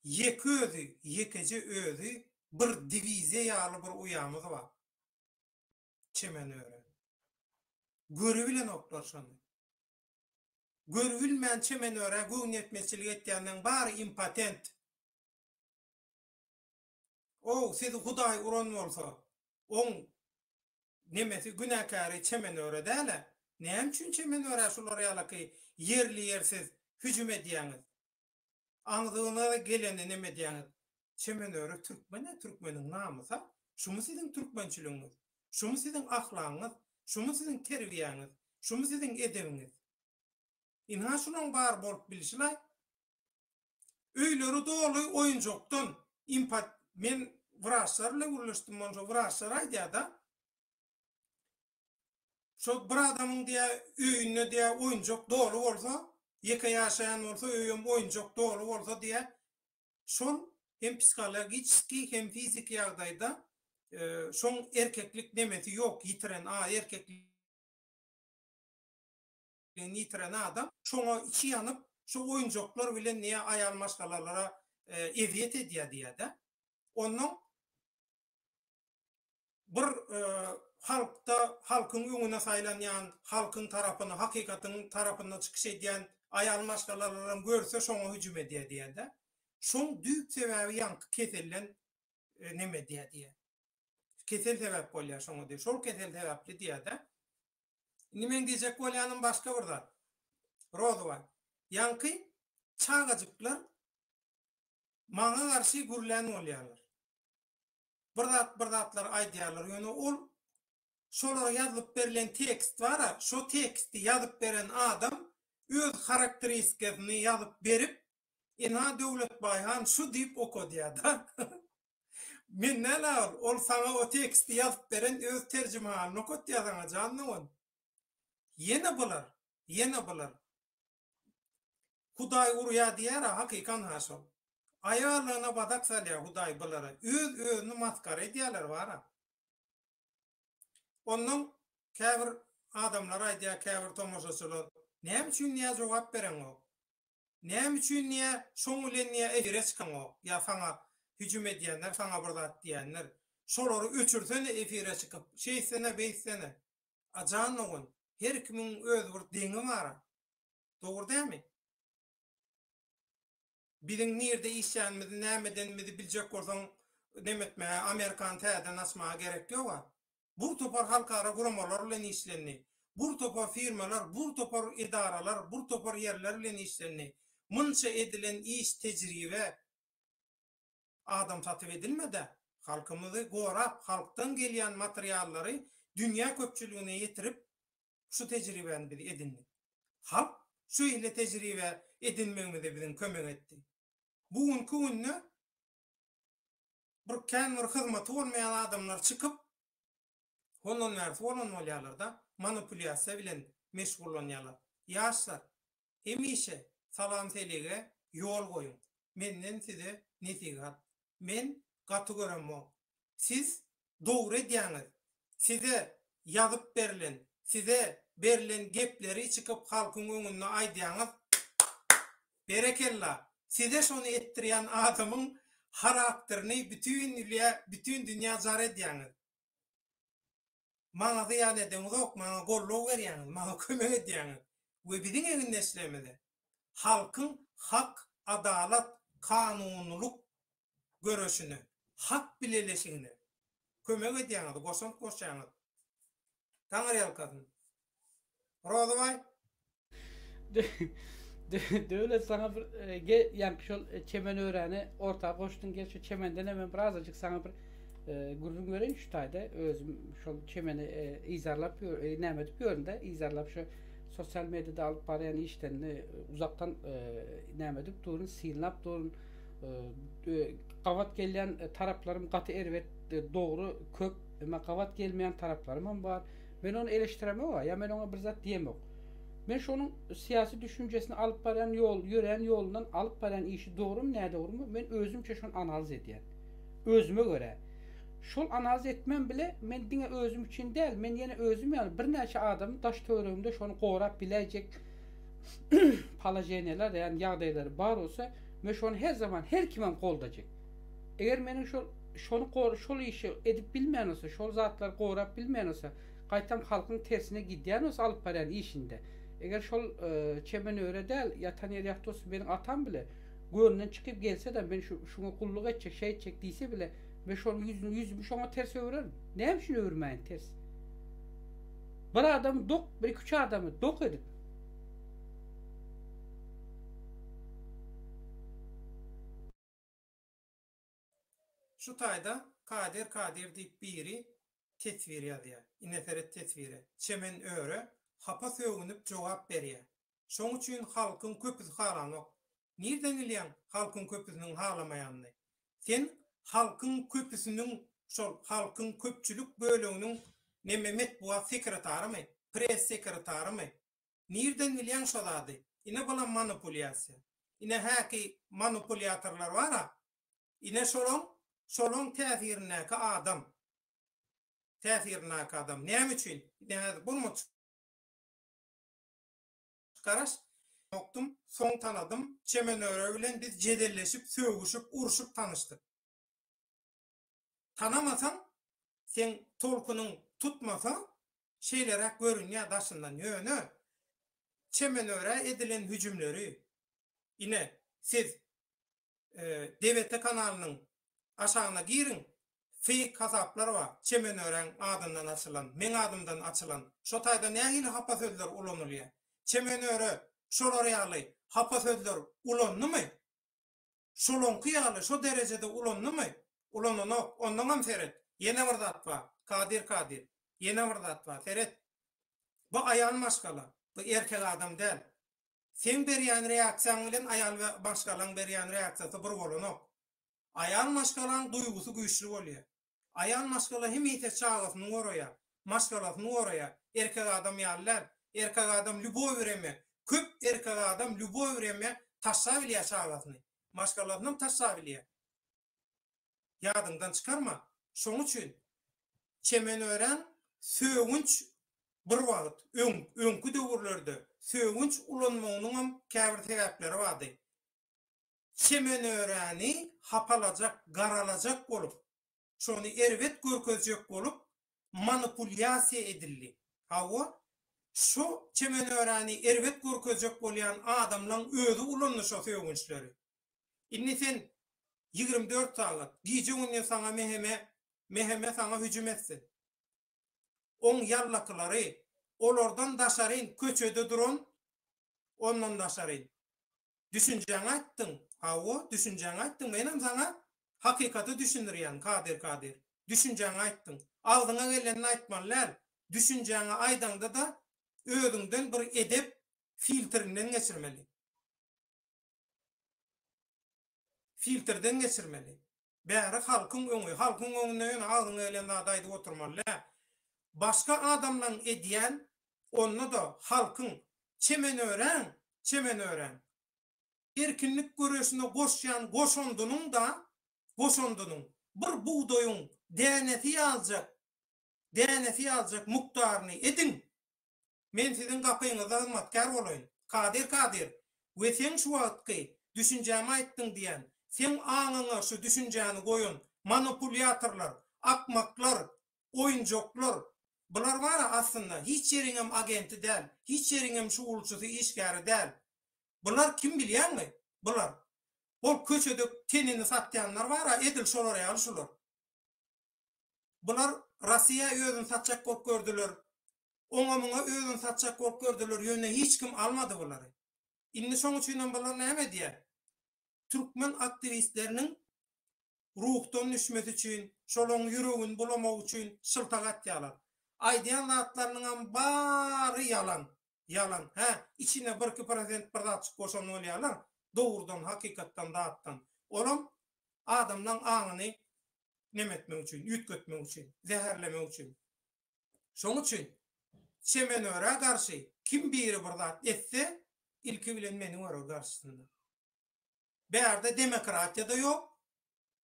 ýeke özi, ýekeje özi bir diwiziýa ýaly bir uýamyz bar. Çemen öre. Görübilenoklar şony. Görübilmän çemen örä göwnüýetmezçilik etýänleň bary impotent. Ow, sizi Hudaý uran bolsa, oň nemesi günäkäri çemen öre däl-ä. Näme üçin çemen örä şular ýalaky ýerli-ýersiz hüjüm edýäňiz? Aňzyňyza geleni neme edýäňiz? Çemen öre türkmen-ä, türkmeniň namys-a. Şumy siziň türkmençiligiňiz? Şumy siziň ahlagyňyz? Şumy siziň terbiýäňiz? Şumy siziň edebiňiz? Ynha şulaň bary bolup bilşi-laý. Öýleri doly oýunjakdan impat men wraçlar bilen gürleşdim monça wraçlar aýdýada şo bir adamyň diýä öýünde diýä oýunjak doly bolsa ýeke ýaşaýan bolsa öýem oýunjak doly bolsa diýä şol hem psihologiçeskiý hem fiziki ýagdaýda şoň erkeklik nemesi ýok ýitiren a erkeklik ýitiren adam şoňa içi ýanyp şu oýunjaklar bilen niýe aýal maşgalalara ezýet edýär diýýär-de. Onnoň bir halkda halkyň öňüne saýlanýan, halkyň tarapyny, hakykatyň tarapynda çykyş edýän aýal maşgalalaram görse şoňa hüjüm edýär diýýär-de. Şoň düýp sebäbi ýaňky keselden neme edýär diýýär. Kesel sebäp bolýar şoňa diýýär. Şol kesel sebäpli diýýär-de. Indi meň diýjek bolýanym başga bir zat. Rozybaý, ýaňky çagajyklar maňa garşy gürlän bolýarlar. Bir zat bir zatlar aýdýarlar, ýöne ol şolara ýazylyp berlen tekst bar-a, şo teksti ýazyp beren adam öz harakteristikasyny ýazyp berip, ynha Döwletbaý han şu diýip okadýar-da. Men näle ol, ol saňa o teksti ýazyp beren öz terjimehalyny okatýar saňa jan dogan. Ýene bular, ýene bular. Hudaý urýar diýýär-a hakykan-ha şol. Aýalyna badak salýar Hudaý bulara. Öz özüni masgara edýärler bar-a. Onnoň käbir adamlar aýdýar, käbir tomaşaçylar, näme üçin diýýär jogap bereňok. Näme üçin diýä, şoň bilen diýä efire çykaňok, ýa saňa hüjüm edýänler, saňa bir zat diýenler. Şolary öçürsene efire çykyp, şeýtsene, beýtsene. A jan dogan, her kimiň öz bir deňi bar-a. Dogry dälmi? Biziň nirde işlänimizi, näme edenimizi biljek bolsaň, neme etmäge, Amerikany täzeden açmaga gerek ýog-a. Bur topar halkara guramalar bilen işlendi. Bur topar firmalar, bur topar edaralar, bur topar ýerler bilen işlendi. Munça edilen iş tejribe adam satyp edilmedä. Halkymyzy gorap, halkdan gelýän materiallary dünýä köpçüligine ýetirip şu tejribäni biz edindik. Halk şu hili tejribe edinmegimize biziň kömek etdi. Bu günki günde bir kän bir hyzmaty bolmaýan adamlar çykyp, hondan bärisi bolan bolýarlar-da, manipulýasiýa bilen meşgullanýarlar. Ýaşlar, hemişe salam-selige ýol goýuň. Menden size nesihat. Men gaty göremok. Siz dogry edýäňiz. Size ýazyp berlen, size berlen gepleri çykyp halkyň öňünde aýdýaňyz. Berekella! Size şony etdirýän adamyň harakterini bütin ülýä, bütin dünýä jar edýäňiz. Maňa zyýan edeňizok, maňa goldaw berýäňiz, maňa kömek edýäňiz we biziň egindeşlerimize halkyň hak, adalat, kanunylyk göreşine, hak bileleşigine kömek edýäňiz, goşant goşýaňyz. Taňryýalkasyn. Rozybaý. Döwlet saňa bir ge ýaňky şol çemen öräni orta goşduň gel şu çemenden hem birazajyk saňa bir gürrüň bereýin şu taýda özüm şol çemeni yzarlap näme edip ýörün-de yzarlap şu sosial mediada alyp barýan işlerini uzakdan näme edip durun synlap durun gabat gelýän taraplarym gaty erbet dogry köp emma gabat gelmeýän taraplarym hem bar Men ony eleşdiremok-a, ýa men oňa bir zat diýemok. Men şonuň syýasy düşünjesini alyp barýan ýol, ýörän ýolundan alyp barýan işi dogrumy, nädogrumy, men özümçe şony analiz edýän. Özüme görä. Şol analiz etmem bile men diňe özüm üçin däl, men ýene özüm ýaly birnäçe adamy daş-töweregimde şony gorap biläýjek. položeniýalar, ýagny ýagdaýlar bar bolsa, men şony her zaman her kimem goldajak. Eger meniň şol şony gor şol işi edip bilmeýän bolsa, şol zatlary gorap bilmeýän bolsa, gaýtam halkyň tersine gidýän bolsa alyp barýan işinde, eger şol çemen öre däl, ýatan ýeri ýagty bolsun meniň atam bile göwnünden çykyp gelse-de men şu şuňa gulluk etjek, şeý etjek diýse bile, men şonuň ýüzüni ýüzümi şoňa ters öwrerin. Näme üçin öwürmäýin ters? Bir adamy dok, bir iki-üç adamy dok edip. Şu taýda Kadyr Kadyr diýip biri teswir ýazýar. Ine seret teswire. Çemen öre hapa sögünip jogap berýär. Şoň üçin halkyň köpüsi halanok. Nirden bilýäň halkyň köpüsiniň halamaýanyny? Sen halkyň köpüsiniň şol halkyň köpçülik böleginiň neme metbugat sekretarymy, press sekretarymy? Nirden bilýäň şo zady? Ine bulam manipulýasiýa. Ine häki manipulýatorlar bar-a, ine şolaň, şolaň täsirindäki adam. Täsirindäki adam. Näme üçin? Ine häzir bolmadyk. Garaş. Ýokdum, soň tanadym. Çemen öre bilen biz jedelleşip, sögüşip, urşup tanyşdyk. Tanamasaň, seň tolkunyň tutmasa, şeýleräk görünýär daşyndan. Ýöne Çemen örä edilen hüjümleri, ine, siz DBT kanalynyň aşagyna giriň, feýk hasaplar bar, Çemen Öräň adyndan açylan, meň adymdan açylan. Şo taýda nähili hapa sözler ulanylýar? Çemen Öre şolar ýaly hapa sözler ulandymy? Şolaňky ýaly şo derejede ulandymy? Ulananok. Onnoňam seret, ýene bir zat bar, Kadyr Kadyr, ýene bir zat bar, seret. Bu aýal maşgala, bu erkek adam däl. Seň berýän reaksiýaň bilen aýal maşgalaň berýän reaksiýasy bir bolanok. Aýal maşgalaň duýgusy güýçli bolýar. Aýal maşgala hemişe çagasyny goraýar, maşgalasyny goraýar. Erkek adam ýaly däl. Erkek adam lýuboý wremýa, köp erkek adam lýuboý wremýa taşlap bilýär çagasyny. Maşgalasynam taşlap bilýär. Ýadyňdan çykarma. Şoň üçin Çemenören sögünç bir wagt, öň, öňki döwürlerde sögünç ulanmagynyňam käbir sebäpleri bardy. Çemenöreni hapalajak, garalajak bolup, şony erbet görkezjek bolup manipulýasiýa edildi. Hawa, şo Çemenöreni erbet görkezjek bolýan adamlaň özi ulandy şo sögünçleri. Indi sen 24 sagat, gije-gündiz saňa meheme, meheme saňa hüjüm etsin. Oň ýallakylary, olardan daşaryn köçede duran, ondan daşaryn. Düşünjäňi aýtdyň, hawa, düşünjäňi aýtdyň, menem saňa hakykaty düşündirýän, Kadyr Kadyr. Düşünjäňi aýtdyň. Agzyňa gelenini aýtmaly däl. Düşünjäňi aýdaňda-da özüňden bir edep filtrinden geçirmeli. Filtrden geçirmeli. Bäri halkyň öňi, halkyň öňünde ýöne agzyňa gelen zady aýdyp oturmaly däl. Başga adamlaň edýän, onda-da halkyň çemenöräň, çemenöräň erkinlik göreşine goşýan goşandynyň-da, goşandynyň bir bugdaýyň dänesi ýaljak, dänesi ýaljak mukdaryny ediň. Men siziň gapyňyzda hyzmatkär bolaýyn. Kadyr Kadyr, we seň şu wagtky düşünjämi aýtdyň diýen, seň aňyňa şu düşünjäni goýan manopulýatorlar, akmaklar, oýunjaklar, bular bar-a aslynda hiç ýeriňem agenti däl, hiç ýeriňem şugulçysy, işgäri däl. Bular kim bilýäňmi? Bular. Ol köçede tenini satýanlar bar-a edil şolar ýaly şular. Bular Rossiýa özüni satjak bolup gördüler. Oňa-muňa özüni satjak bolup gördüler, ýöne hiç kim almady bulary. Indi şoň üçinem bular näme edýär? Türkmen aktiwistleriniň ruhdan düşmesi üçin, şolaryň ýüregini bulamak üçin şyltak atýarlar. Aýdýan zatlarynyňam bary ýalan. Ýalan. Hä, içine birki prosent bir zatjyk goşan bolýarlar, dogrudan, hakykatdan, zatdan. Olam adamlaň aňyny neme etmek üçin, üýtgetmek üçin, zäherlemek üçin. Şoň üçin Çemenörä garşy kim biri bir zat etse, ilki bilen meni görer garşysynda. Bärde demokratiýa-da ýok,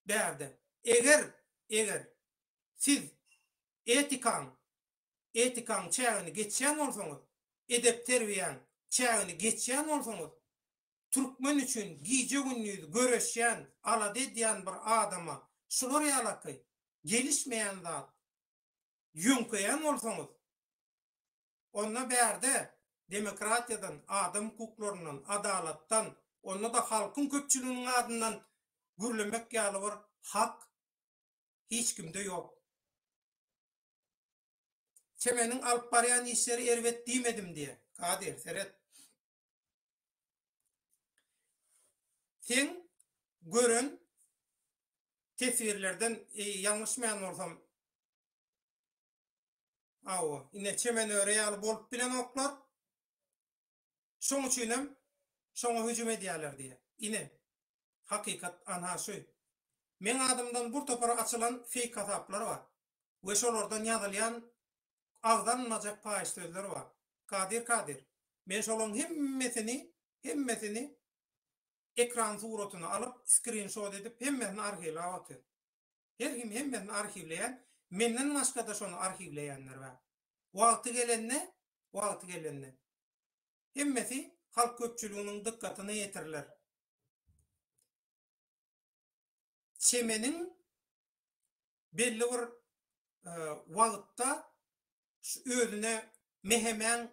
bärde. Eger, eger siz etikaň, etikaň çägini geçýän bolsaňyz, edep-terbiýäň. çägini geçýän bolsaňyz, türkmen üçin gije-gündiz göreşýän, alada edýän bir adama şular ýalaky gelişmeýän zat ýöňkeýän bolsaňyz, onda bärde demokratiýadan, adam hukuklaryndan, adalatdan, onda-da halkyň köpçüliginiň adyndan gürlemek ýaly bir hak hiç kimde ýok. Çemeniň alyp barýan işleri erbet diýmedim diýe. Kadyr, seret. Seň gören teswirlerden ýalňyşmaýan bolsam, hawa, ine Çemen öre ýaly bolup bilenoklar. Şoň üçinem şoňa hüjüm edýärler diýe. Ine, hakykat anha şu. Meň adymdan bir topar açylan feýk hasaplar bar we şolardan ýazylýan agzalmajak paýyş sözler bar. Kadyr Kadyr, men şolaň hemmesini, hemmesini ekran suratyny alyp, skrinşot edip hemmesini arhiwläp otyryn. Her kim hemmesini arhiwleýän, menden başga-da şony arhiwleýänler bar. Wagty gelende, wagty gelende hemmesi halk köpçüliginiň dykgatyna ýetiriler. Çemeniň belli bir wagtda özüne MHM-iň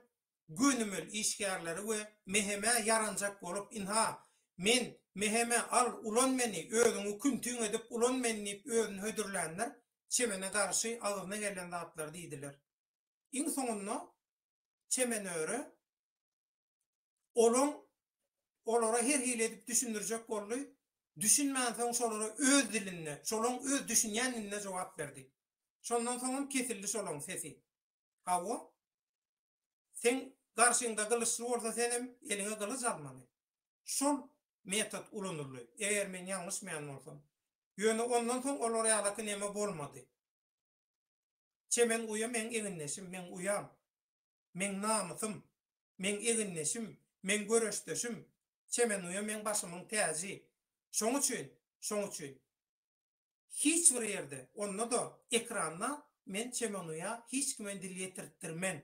gönümel işgärleri we MHM-ä ýaranjak bolup, ynha, men MHM, al, ulan meni, özüňi küntiň edip ulan meni diýip özüni hödürlänler Çemene garşy agzyna gelen zatlary diýdiler. Iň soňunda Çemen öre Olaň olara her hili edip düşündirjek boldy, düşünmänsoň şolara öz dilinde, şolaň öz düşünýän dilinde jogap berdi. Şondan soňam kesildi şolaň sesi. Hawa, seň garşyňda gylyçly bolsa senem eliňe gylyç almaly. Şol metod ulanyldy, eger men ýalňyşmaýan bolsam. Ýöne ondan soň olar ýalaky neme bolmady. Çemen uýa meň egindeşim, meň uýam. Meň namysym, meň egindeşim, meň göreşdeşim, Çemen uýa meň başymyň täji. Şoň üçin, şoň üçin hiç bir ýerde, onda-da ekranda men Çemen uýa hiç kime dil ýetirtdirmen.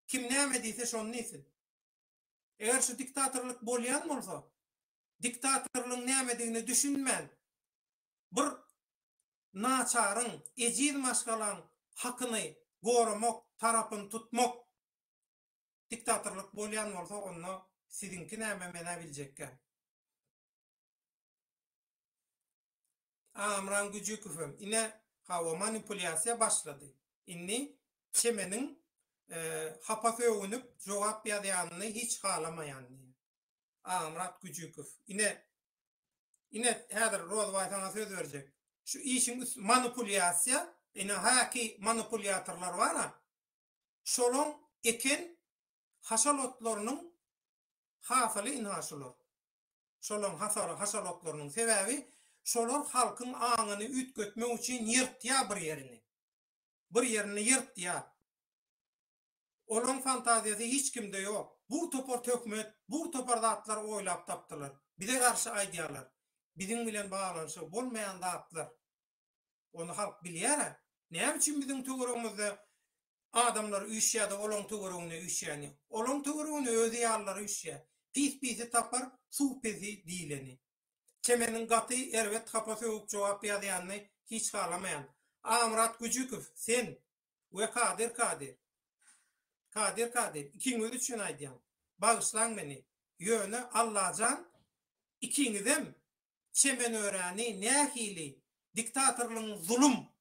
Kim näme diýse şony diýsin. Eger şu diktatorlyk bolýan bolsa, diktatorlygyň nämedigine düşünmän, bir naçaryň, ejiz maşgalaň hakyny goramak, tarapyny tutmak diktatorlyk bolýan bolsa, onda siziňki näme men-ä biljekgä. Amran Güjükowem ine hawa manipulýasiýa başlady. Indi Çemeniň hapa sögünip jogap ýazýanyny hiç halamaýan diýýär. Agamyrat Güjükow ine ine häzir Rozbaý saňa söz berjek. Şu işiň üst manipulýasiýa ine häki manipulýatorlar bar-a şolaň eken haşal otlarynyň hasyly ynha şular. Şolaň hasary haşal otlarynyň sebäbi şolar halkyň aňyny üýtgetmek üçin ýyrtýar bir ýerini. Bir ýerini ýyrtýar. Olaň fantaziýasy hiç kimde ýok. Bur topar töhmet, bur topar zatlar oýlap tapdylar. Bize garşy aýdýarlar. Biziň bilen baglanyşygy bolmaýan zatlar. Ony halk bilýär-ä. Näme üçin biziň töweregimizde adamlar üýşýär-de olaň töwereginde üýşýän ýok. Olaň töwereginde özi ýalylary üýşýär. Pis pisi tapar, suw pisi diýleni. Çemeniň gaty erbet hapa sögüp jogap ýazýanyny hiç halamaýan. Agamyrat Güjükow, sen we Kadyr Kadyr. Kadyr Kadyr, ikiňiz üçin aýdýan. Bagyşlaň meni. Ýöne Allajan ikiňizem Çemen öräni nähili diktatorlygyň zulum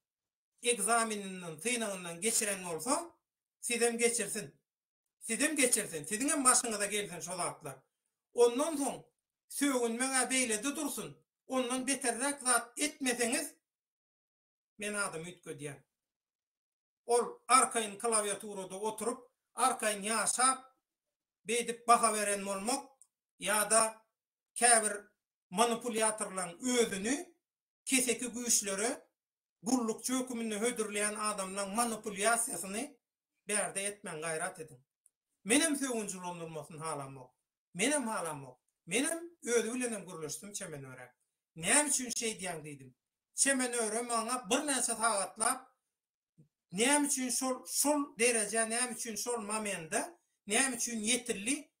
ekzameninden, synagyndan geçiren bolsa, sizem geçirsin. Sizem geçirsin. Siziňem başyňyza gelsin şo zatlar. Ondan soň sögünmek-ä beýlede dursun, ondan beterräk zat etmeseňiz, men adymy üýtgedýän. Ol arkaýyn klawiaturada oturyp, arkaýyn ýaşap, beýdip baha beren bolmak ýa-da käbir manipulýatorlaryň özüni keseki güýçlere gullukçy höküminde hödürleýän adamlaň manipulýasiýasyny bärde etmäň gaýrat ediň. Menem sögünji ulandyrmasyny halamok. Menem halamok. Menem özi bilenem gürleşdim Çemen öre. Näme üçin şeýdýäň diýdim. Çemen öre maňa birnäçe sagatlap näme üçin şol şol derejä näme üçin şol momende näme üçin ýetildi.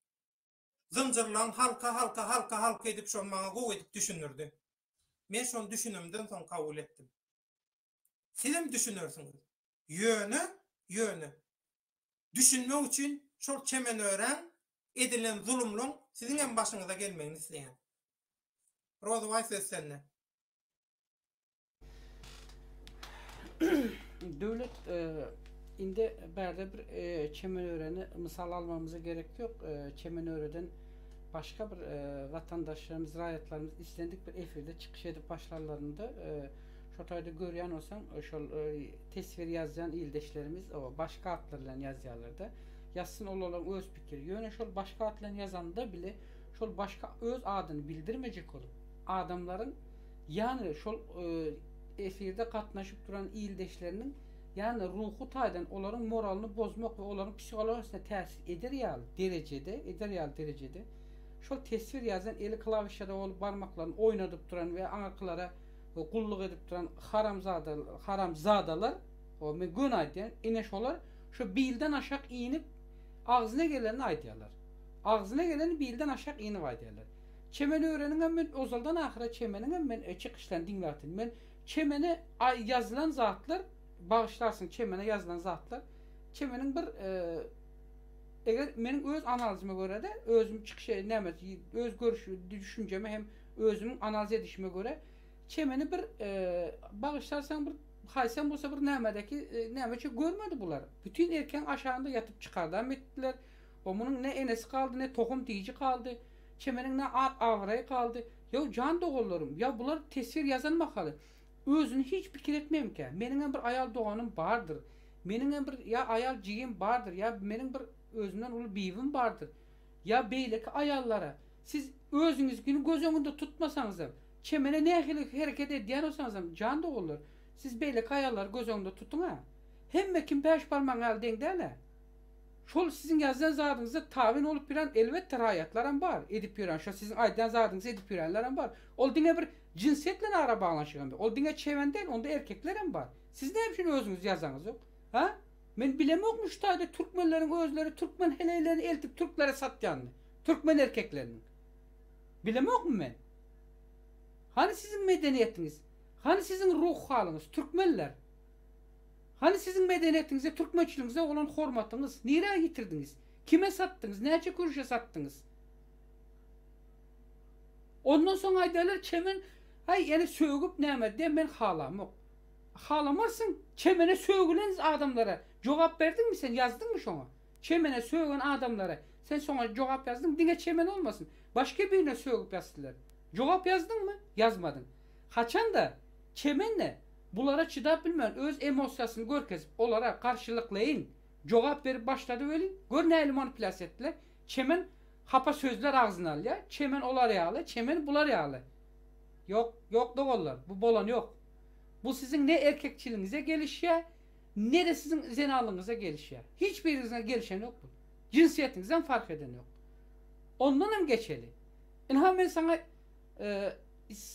Zynjyrlaň halka halka halka halka edip şony maňa gowy edip düşündirdi. Men şony düşünemden soň kabul etdim. Sizem düşünersiňiz. Ýöne, ýöne, düşünmek üçin şol çemenöräň edilen zulumlaň siziňem başyňyza gelmegini isleýän. Rozybaý söz sende. Döwlet indi bärde bir çemenöreni mysal almamyza gerek ýok. Çemenöreden başga bir watandaşlarymyz, raýatlarymyz islendik bir efirde çykyş edip başlarlarynda şo taýda görýän bolsaň, şol teswir ýazýan ildeşlerimiz o başga atlar bilen ýazýarlar-da. Ýazsyn ol olaryň öz pikiri. Ýöne şol başga at bilen ýazanda bile şol başga öz adyny bildirmejek bolup adamlaryň Ýagny şol efirde gatnaşyp duran ildeşleriniň ýagny ruhy taýdan olaryň moralyny bozmak we olaryň psihologiýasyna täsir eder ýaly derejede eder ýaly derejede şol teswir ýazan eli klawişada bolup barmaklaryny oýnadyp duran we aňyrkylara gulluk edip duran haramzada haramzadalar o men göni aýdýan ine şolar şo bilden aşak inip agzyna gelenini aýdýarlar. Agzyna geleni bilden aşak inip aýdýarlar. Çemen öreniňem men ozaldan ahyra çemeniňem men çykyşlaryny diňläpdim. Men çemene ýazylan zatlar bagyşlarsyň çemene ýazylan zatlar çemeniň bir eger meniň öz analizime görä-de özüm çykyş näme öz görüş düşünjeme hem özümiň analiz edişime görä çemeni bir bagyşlarsaň bir haýsam bolsa bir nämedeki nämeçe görmedi bular. Bütin erkegiň aşagynda ýatyp çykardam etdiler. O munuň ne enesi galdy ne tohum diýiji galdy. Çemeniň ne at-abraýy galdy. Ýow, jan doganlarym, ýa bular teswir ýazan mahaly özüni hiç pikir etmemikä? Meniňem bir aýal doganym bardyr. Meniňem bir ýa aýal jigim bardyr, ýa meniň bir özümden uly bibim bardyr. Ýa beýleki aýallara siz özüňiziňkini göz öňünde tutmasaňyzam, çemene nähili hereket edýän bolsaňyzam, jan doganlar, siz beýleki aýallary göz öňünde tutuň-a. Hemme kim bäş barmagyň ýaly deň däl-ä. Şol siziň ýazýan zadyňyza tabyn bolup ýören elbetde raýatlaram bar, edip ýören, şo siziň aýdýan zadyňyzy edip ýörenlerem bar. Ol diňe bir jynsyýet bilen ara baglanyşygam ýok. Ol diňe çemen däl, onda erkeklerem bar. Siz näme üçin özüňiz ýazaňyzok? Ha? Men bilemokmy şu taýda türkmenleriň özleri türkmen heleýlerini eltip türklere satýanyny? Türkmen erkekleriniň. Bilemokmy men? Hany siziň medeniýetiňiz? Hany siziň ruhy halyňyz? Türkmenler! Hany siziň medeniýetiňize, türkmençiligiňize bolan hormatyňyz? Nirä ýitirdiňiz? Kime satdyňyz? Näçe kürüşe satdyňyz? Ondan soň aýdarlar çemen aý ýene sögüp näme diýen men halamok. Halamarsyň çemene sögülen adamlara jogap berdiňmi sen ýazdyňmy şoňa? Çemene sögen adamlara sen şoňa jogap ýazdyň diňe çemen olmasyn başga birine sögüp ýazsylar. Jogap ýazdyňmy? Ýazmadyň. Haçanda çemende Bulara çydap bilmän öz emosiýasyny görkezip olara garşylyklaýyn jogap berip başlady welin gör nähili manipulýasiýa etdiler çemen hapa sözler agzyna alýar çemen olar ýaly çemen bular ýaly ýok ýok doganlar bu bolan ýok bu siziň ne erkekçiligiňize gelişýär nede siziň zenanlygyňyza gelişýär hiç biriňize gelişenok bu jynsyýetiňizden fark edenok ondanam geçeli ynha men saňa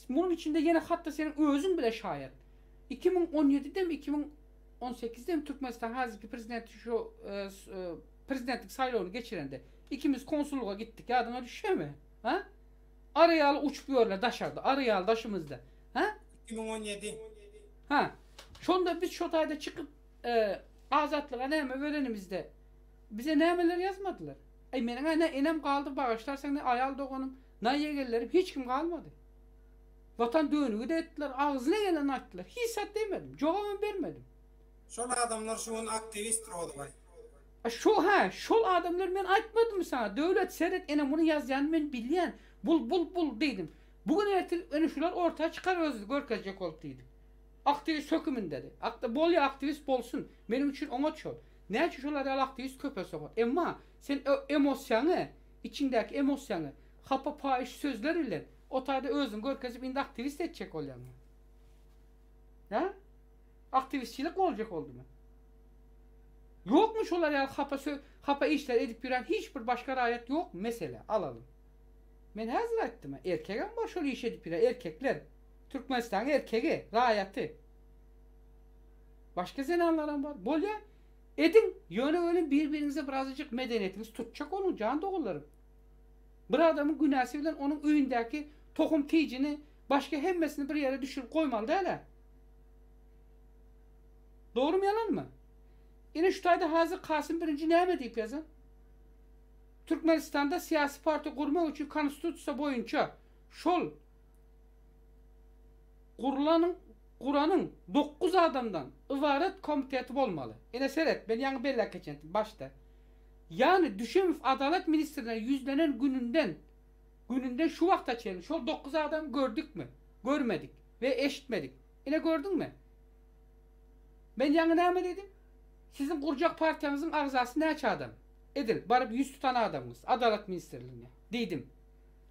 Munuň içinde ýene hatda seniň özüň bile şaýat. 2017-demi, 2018-demi Türkmenistanyň häzirki prezidenti şu prezidentlik saýlawyny geçirende ikimiz konsullyga gitdik. Ýadyňa düşýärmi? Ha? Ary ýaly uçup ýörler daşarda, ary ýaly daşymyzda. Ha? 2017. Ha. Şonda biz şo taýda çykyp azatlyga näme berenimizde bize nämeler ýazmadylar? Aý meniň-ä ne enem galdy bagyşlarsaň ne aýal doganym, ne ýegenlerim hiç kim galmady. Watan dönügi-de etdiler, agzyna gelenini aýtdylar. Hiç zat diýmedim, jogabam bermedim. Şol adamlar şu gün aktiwist Rozybaý. A şo hä, şol adamlar men aýtmadymmy saňa, Döwlet seret ene muny ýazýanyny men bilýän, bul bul bul diýdim. Bu gün ertir ene şular orta çykar özüni görkezjek bolup diýdim. Aktiwist hökümindedi. Bolýa aktiwist bolsun, meniň üçin oňat şol. Näme üçin şolar ýaly aktiwist köpelse oňat. Emma sen emosiýaňy, içiňdäki emosiýaňy hapa paýyş sözler bilen o taýda özüňi görkezip indi aktiwist etjek bolýaňmy? Hä? Aktiwistçilik boljak boldumy? Ýokmy şolar ýaly hapa söz, hapa işler edip ýören hiç bir başga raýat ýokmy? Mesele, alalyň. Men häzir aýtdym-a, erkegem bar şol işi edip ýören, erkekler. Türkmenistanyň erkegi, raýaty. Başga zenanlaram bar. Bolýa. Ediň. Ýöne welin bir-biriňize birazajyk medeniýetiňizi tutjak boluň, jan doganlarym. Bir adamyň günäsi bilen onuň öýündäki tohum tijini başga hemmesini bir ýere düşürip goýmaly däl-ä. Dogrumy ýalanmy? Ine şu taýda hazir Kasym birinji näme diýip ýazan? Türkmenistanda syýasy partiýa gurmak üçin konstitusiýa boýunça şol gurlanyň guranyň dokuz adamdan ybarat komiteti bolmaly. Ine seret, men ýaňy belläp geçendim başda. Ýagny Düşemow Adalat ministrine ýüzlenen gününden gününden şu wagta çenli şol dokuz adamy gördükmi? Görmedik we eşitmedik. Ine gördüňmi? Men ýaňy näme diýdim? Siziň gurjak partiýaňyzyň agzasy näçe adam? Edil, baryp ýüz tutan adamyňyz, Adalat ministrligine. Diýdim.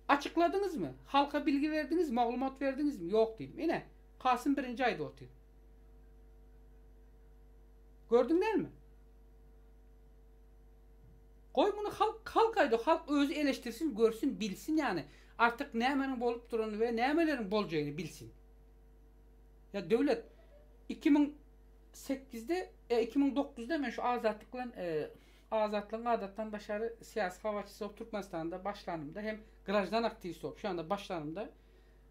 Açykladyňyzmy? Halka bilgi berdiňiz, maglumat berdiňizmi? Ýok diýdim. Ine, Kasym birinji aýdyp otyr. Gördüň dälmi? Goý muny halk, halk aýdy, halk özi eleşdirsin, görsün, bilsin ýany. Artyk nämeniň bolup duranyny we nämeleriň boljagyny bilsin. Ýa döwlet 2008-de, e, 2009-da men şu Azatlyk bilen e, Azatlygyň adatdan daşary syýasy habarçysy bolup Türkmenistanda başlanymda hem graždan aktiwisti bolup şu anda başlanymda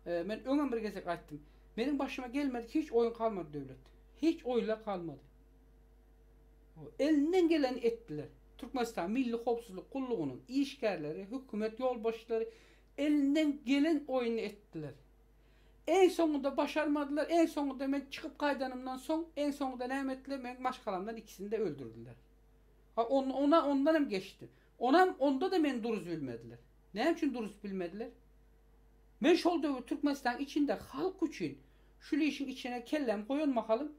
e, men öňem bir gezek aýtdym. Meniň başyma gelmedik hiç oýun kalmady döwlet. Hiç oýunlar kalmady. Elinden geleni etdiler. Türkmenistan Milli Howpsuzlyk Gullugynyň işgärleri, hökümet ýolbaşçylary elinden gelen oýuny etdiler. Eň soňunda başarmadylar, eň soňunda men çykyp gaýdanymdan soň, eň soňunda näme etdiler, meniň maşgalamdan ikisini-de öldürdiler. Ha, ona ondan hem geçdi. Onam, onda-da meni duruz bilmediler. Näme üçin duruz bilmediler? Men şol döwür Türkmenistanyň içinde halk üçin şul işiň içine kellämi goýan mahalym,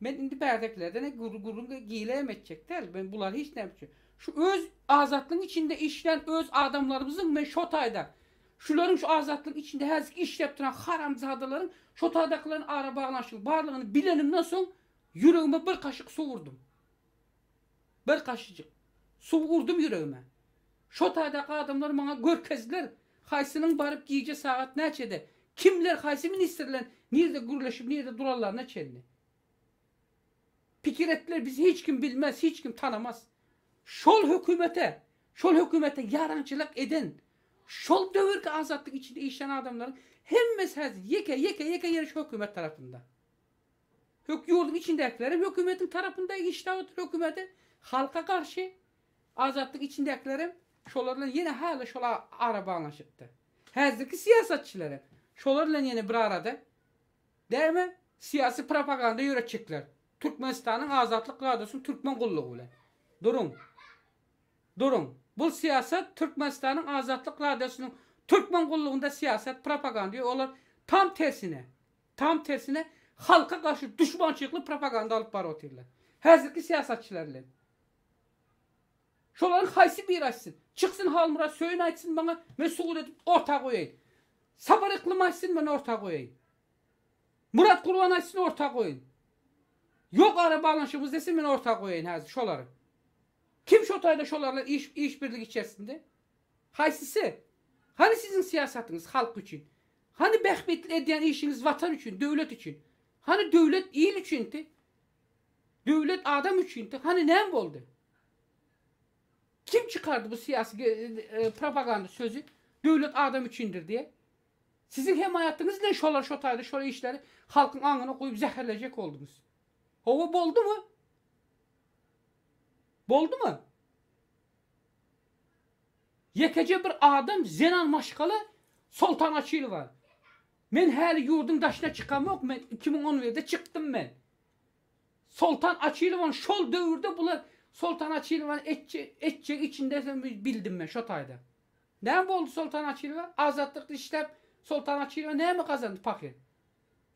Men indi bärdekilerden-ä gürrüň gile hem etjek däl. Men bular hiç näme üçin. Şu öz azatlygyň içinde işlän öz adamlarymyzyň men şo taýda şularyň şu azatlygyň içinde häzirki işläp duran haramzadalaryň şo taýdakylaryň ara baglanyşygy barlygyny bilenimden soň ýüregime bir kaşyk suw urdum. Bir kaşyjyk suw urdum ýüregime. Şo taýdaky adamlar maňa görkezdiler, haýsynyň baryp gije sagat näçede, kimler haýsy ministr bilen nirde gürleşip nirde duranlaryna çenli. Pikir etdiler bizi hiç kim bilmez, hiç kim tanamaz. Şol hökümete, şol hökümete ýarançylyk eden, şol döwürki azatlyk içinde işlän adamlaryň hemmesi häzir ýeke, ýeke, ýeke ýeri şu hökümet tarapynda. Hök ýurduň içindäkilerem hökümetiň tarapynda işläp otyr hökümete, halka garşy. Azatlyk içindäkilerem şolar bilen ýene hala şol ara baglanyşykda. Häzirki syýasatçylaram şolar bilen ýene bir arada däme syýasy propaganda ýöretjekler. Türkmenistanyň Azatlyk Radiosynyň türkmen gullugy bilen. Duruň. Duruň. Bul syýasat Türkmenistanyň Azatlyk Radiosynyň türkmen gullugynda syýasat propaganda olar tam tersine. Tam tersine halka garşy duşmançylykly propaganda alyp baryp otyrlar. Häzirki syýasatçylar bilen. Şolaryň haýsy biri aýtsyn? Çyksyn Halmyrat Söýün aýtsyn maňa, men subut edip orta goýaýyn. Sapar Yklym aýtsyn men orta goýaýyn. Myrat Gurban aýtsyn orta goýaýyn. Ýok ara baglanyşygymyz desin men orta goýaýyn häzir şolary. Kim şo taýda şolar bilen iş iş birligi içerisinde? Haýsysy? Hany siziň syýasatyňyz halk üçin? Hany bähbitli edýän işiňiz watan üçin, döwlet üçin? Hany döwlet il üçinti? Döwlet adam üçinti, hany näme boldy? Kim çykardy bu syýasy propaganda sözi döwlet adam üçindir diýe? Siziň hemaýatyňyz bilen şolar şo taýda şol işleri halkyň aňyna guýup zäherlejek bolduňyz. Hawa boldumy? Boldumy? Ýekeje bir adam zenan maşgala Soltan Açylowa. Men häli ýurduň daşyna çykamok men 2011-de çykdym men. Soltan Açylowany şol döwürde bular Soltan Açylowany etjek etjek içinde bildim men şo taýda. Näme boldy Soltan Açylowa? Azatlykda işläp Soltan Açylowa näme gazandy pahyr?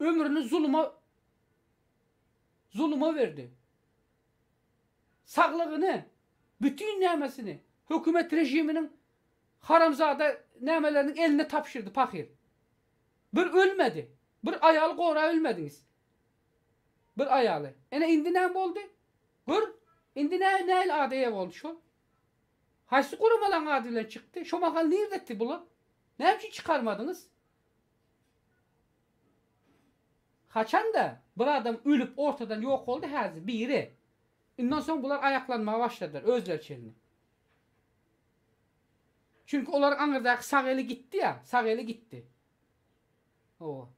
Ömrüni zuluma zuluma berdi. Saglygyny, bütin nämesini hökümet rejiminiň haramzada nämeleriniň eline tabşyrdy pahyr. Bir ölmedi. Bir aýaly gorap bilmediňiz. Bir aýaly. Ene indi näme boldy? Gör, indi nä nähili ada eýe boldy şol? Haýsy guramalaň ady bilen çykdy? Şo mahal nirdedi bular? Näme üçin çykarmadyňyz? Haçanda bir adam ölüp ortadan ýok boldy häzir biri. Indan soň bular aýaklanmaga başladylar özleri çenli. Çünki olaryň aňyrdaky sag eli gitdi ýa, sag eli gitdi. Hawa.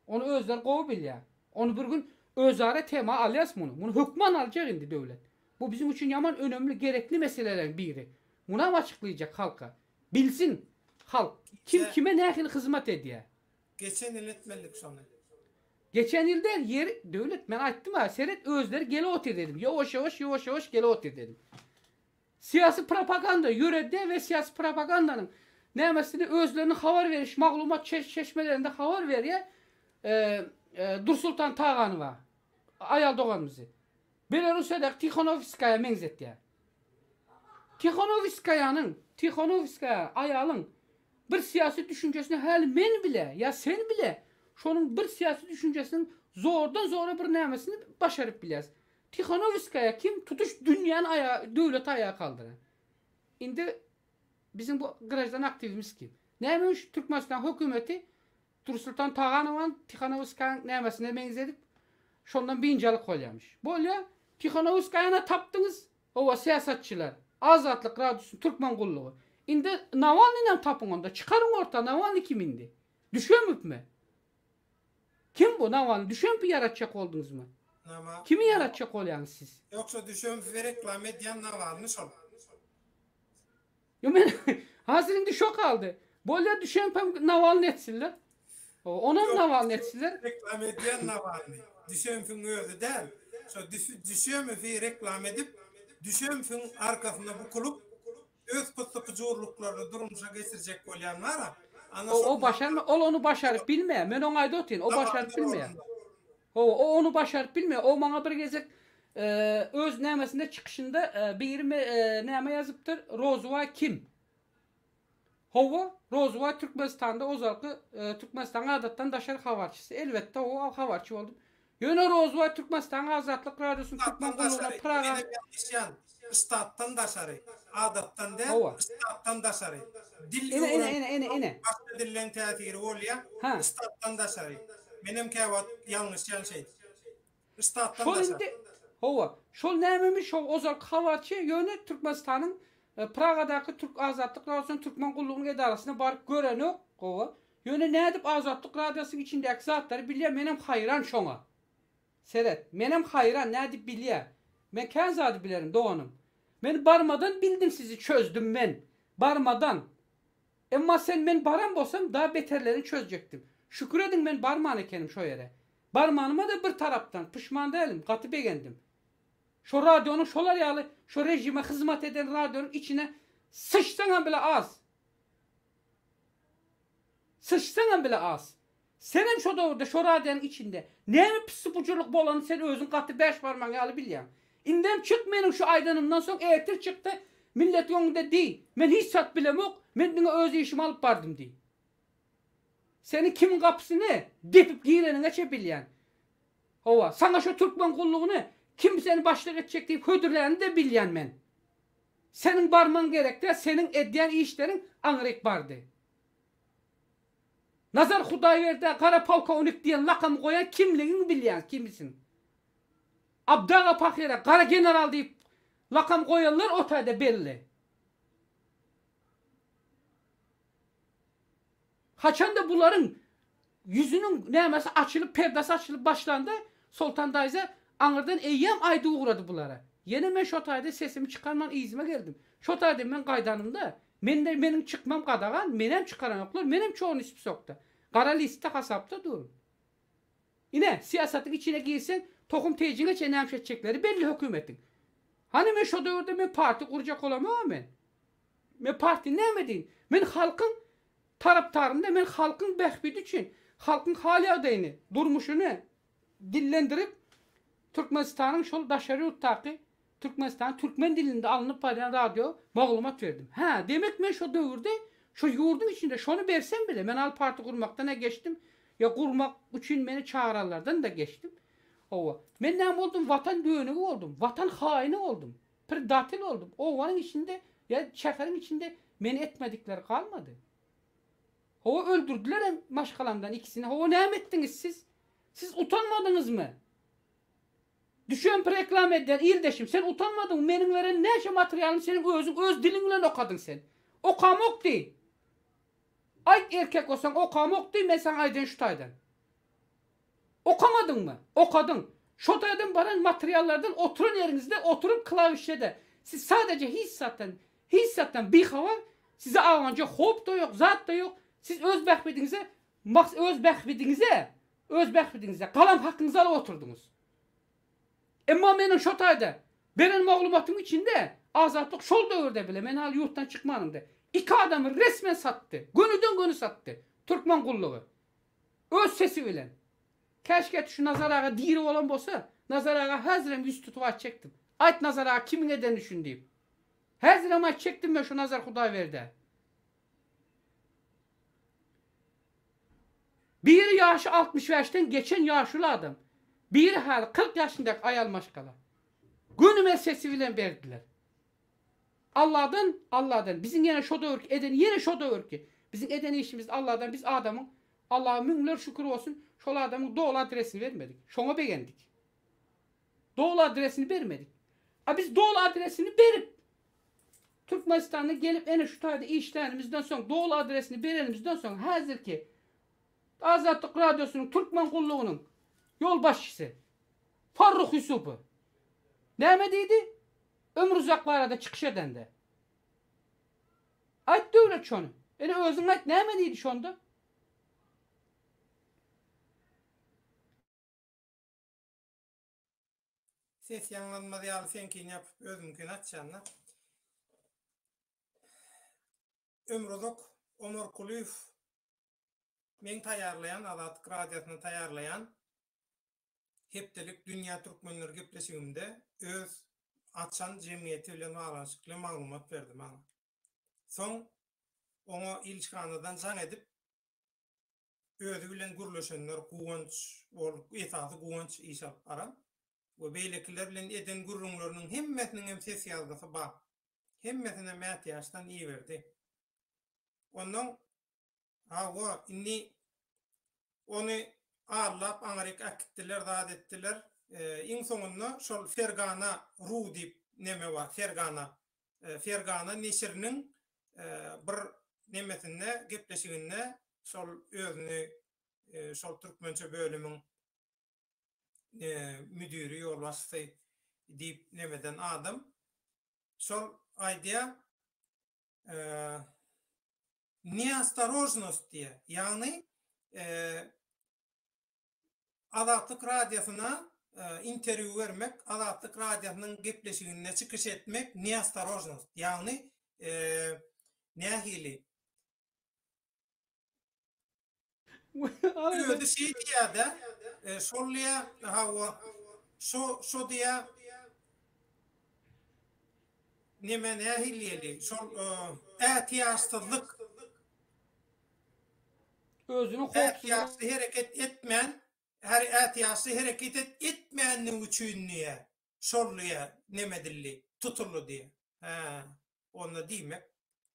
Ony özleri gowy bilýär. Ony bir gün özara tema alýas muny. Muny hökman aljak indi döwlet. Bu biziň üçin ýaman önemli, gerekli meseleleriň biri. Munam açyklaýjak halka. Bilsin halk, kim kime nähili hyzmat edýär. Geçen ýyl etmelidik şony. Geçen ýyl däl, ýeri, Döwlet, men aýtdym-a, seret özleri gelip otyr dedim. Ýuwaş-ýuwaş, ýuwaş-ýuwaş gelip otyr dedim. Syýasy propaganda ýöredýär we syýasy propagandanyň nämesini özleriniň habar beriş maglumat çeşmelerinde habar berýär Dursultan Taganowa aýal doganymyzy Belarussiýadaky Tihanowskaýa meňzetýär. Tihanowskaýanyň Tihanowskaýa aýalyň bir syýasy düşünjesini häli men bile ýa sen bile şonuň bir syýasy düşünjesiniň zordan zora bir nämesini başaryp bilýäris. Tihanowskaýa kim tutuş dünýäni aýaga döwleti aýaga galdyran. Indi biziň bu graždan aktiwimiz kim? Näme üçin Türkmenistan hökümeti Dursultan Taganowany Tihanowskaýaň nämesine meňzedip şondan biynjalyk bolýamyş. Bolýa Tihanowskaýany tapdyňyz owa syýasatçylar Azatlyk radiosyny türkmen gullugy. Indi Nawalnyny tapyň onda çykaryň orta Nawalny kim indi? Düşemipmi? Kim bu Nawalny düşempi ýaratjak bolduňyzmy? Nama. Kimi ýaratjak bolýaňyz siz? Ýoksa düşempi reklama edýän Nawalny şol. Ýo men hazir indi şo galdy. Bolýa düşempem Nawalny etsinler. Onam Nawalny etsinler. Reklama edýän Nawalny. Düşempiň özi däl. Şo düşempi reklama edip, düşempiň arkasynda bukulyp Öz pyssy-pyjurlyklaryny durmuşa geçirjek bolýan bar-a. Ana şol. O başarma, ol ony başaryp bilmeýär. Men oňa aýdyp otyryn, o başaryp bilmeýär. Hawa, o ony başaryp bilmeýär. O maňa bir gezek öz nämesinde çykyşynda biri näme ýazypdyr, Rozuwa kim? Hawa, Rozuwa Türkmenistanda ozalky Türkmenistanyň adatdan daşary habarçysy. Elbetde, o habarçy boldy. Ýöne Rozuwa Türkmenistanyň Azatlyk Radiosynyň türkmen Ştatdan gullugyna daşary, Praga menem ýalňyşýan, ştatdan daşary, adatdan däl, Hawa. ştatdan daşary. Dil Ine, ine, öwrenmek ine, ine, ine. başga dilleň täsiri bolýa, Ha. ştatdan daşary. Menem käwagt ýalňyşýan şeýdip. Ştatdan Şol daşary. indi, hawa, şol nämemiş şol ozalky habarçy ýöne Türkmenistanyň Pragadaky Türk Azatlyk Radiosynyň türkmen gullugynyň edarasyna baryp görenok, hawa. Ýöne nädip Azatlyk Radiosynyň içindäki zatlary bilýär menem haýran şoňa. Seret, menem haýran nädip bilýär. Men kän zady bilerin doganym. Men barmadan bildim sizi çözdüm men. Barmadan. Emma sen men baran bolsam da beterlerini çözjekdim. Şükür ediň men barman ekenim şo ýere. Barmanyma-da bir tarapdan puşman dälim, gaty begendim. Şo radionyň şolar ýaly şo režime hyzmat eden radionyň içine syçsaňam bile az. Syçsaňam bile az. Senem şo döwürde şo radionyň içinde näme pissi-pujurlyk bolanyny sen özüň gaty bäş barmagyň ýaly bilýäň. Indem çyk meniň şu aýdanymdan soň ertir çykda milletiň öňünde diý, men hiç zat bilemok, men diňe öz işimi alyp bardym diý. Seni kimiň gapysyny depip gireniňeçe bilýän. Hawa, saňa şo türkmen gullugyny kim seni başlyk etjek diýip hödürlänini-de bilýän men. Seniň barmaň gerek däl, seniň edýän işleriň aňryk bardy. Nazar Hudaýberdä gara polkownik diýen lakamy goýan kimligiňi bilýän, kimisiň. Abdy aga pahyra gara general diýip lakam goýanlar o taýda belli. Haçanda bularyň ýüzüniň nämesi açylyp, perdesi açylyp başlanda, Soltan daýza aňyrdan eýýäm aýdyp ugrady bulara. Ýene men şo taýda sesimi çykarman yzyma geldim. Şo taýda men gaýdanymda, mende meniň çykmam gadagan, menem çykaranoklar, menem çornyý spisokda, gara listde hasapda durun. Ine, syýasatyň içine girseň, tohum tejiňe çenli näme etjekleri belli hökümetiň. Hany men şo döwürde men partiýa gurjak bolamogam men. Men partiýa näme diýin? Men halkyň tarapdarynda, men halkyň bähbidi üçin, halkyň hal-ýagdaýyny, durmuşyny dillendirip, Türkmenistanyň şol daşary ýurtdaky Türkmenistanyň türkmen dilinde alnyp barýan radio maglumat berdim. Hä, demek men şo döwürde şo ýurduň içinde şony bersem bile, men al parti gurmakdan-a geçdim, ýa gurmak üçin meni çagyranlardan-da geçdim. Hawa, men näme boldum, watan dönügi boldum, watan haýyny boldum, predatel boldum. Obanyň içinde ýa şäheriň içinde meni etmedikleri galmady. Hawa, öldürdilerem maşgalamdan ikisini. Hawa, näme etdiňiz siz? Siz utanmadyňyzmy? Düşemp reklama edýän ildeşim sen utanmadyňmy meniň beren näçe materialymy seniň özüň öz diliň bilen okadyň sen. Okamok diý. Aýt erkek bolsaň okamok diý men saňa aýdaýyn şu taýdan. Okamadyňmy? Okadyň. Şo taýdan baran materiallardan oturan ýeriňizde oturyp klawişede siz sadaje hiç zatdan hiç zatdan bihabar size abanja howp-da ýok zat-da ýok siz öz bähbidiňize maks öz bähbidiňize öz bähbidiňize galam hakyňyzy alyp oturdyňyz. Emma meniň şo taýda beren maglumatymyň içinde Azatlyk şol döwürde bile men hali ýurtdan çykmanymda iki adamy resmen satdy. Gönüden-göni satdy. Türkmen gullugy. Öz sesi bilen. Käşgä şu Nazar aga diri bolan bolsa, Nazar aga häzirem ýüz tutup aýtjakdym. Aýt Nazar aga kimiň edeni şuny diýip. Häzirem aýtjakdym men şu Nazar Hudaýberdä. Biri ýaşy 65-den geçen ýaşuly adam. Biri häli 40 ýaşyndaky aýal maşgala. Gönümel sesi bilen berdiler. Alladan, Alladan, biziň ýene şo döwürki eden, ýene şo döwürki biziň eden işimiz Alladan biz adamyň, Allaha müňler şükür bolsun, şol adamyň doly adresini bermedik. Şoňa begendik. Doly adresini bermedik. A biz doly adresini berip, Türkmenistana gelip ene şu taýda işlänimizden soň, doly adresini berenimizden soň häzirki Azatlyk Radiosynyň Türkmen gullugynyň ýolbaşçysy Farruh Ýusupow näme diýdi? Ömruzak barada çykyş edende. Aýt Döwlet şony. Ene özüň aýt näme diýdi şonda? Ses ýaňlanmaz ýaly seňkini ýapyp özümiňkini açýan-da. Ömruzak Omarkulyýew meň taýýarlaýan Azatlyk Radiosyna taýýarlaýan hepdelik Dünýä Türkmenleri gepleşigimde öz açan jemgyýeti bilen baglanyşykly maglumat berdi maňa. Soň oňa ilçihanadan jaň edip, özi bilen gürleşenler Guwanç bolup, esasy Guwanç iş alyp baran we beýlekiler bilen eden gürrüňleriniň hemmesiniň hem ses ýazgysy bar. Hemmesinem ätiýaçdan iberdi. Onnoň Hawa, indi ony aldap aňryk äkitdiler, zat etdiler. Iň soňunda şol Fergana ru diýip neme bar, Fergana. Fergana neşiriniň bir nemesinde, gepleşiginde şol özüni şol türkmençe bölümiň müdiri, ýolbaşçysy diýip nemeden adam şol aýdýar, Neostorojnost diýýär. Ýagny Azatlyk Radiosyna interwýu bermek, Azatlyk Radiosynyň gepleşiginde çykyş etmek neostorojnost. Ýagny nähili? Özi şeý diýýär-de, şol diýýär, hawa, şo, şo diýýär, neme nähili diýeli, şol ätiýaçsyzlyk. Özüni howpsuz. Ätiýaçly hereket etmän, her ätiýaçly hereket etmänligi üçin diýýär, şol diýýär, neme edildi, tutuldy diýýär. Hä. Onda diýmek,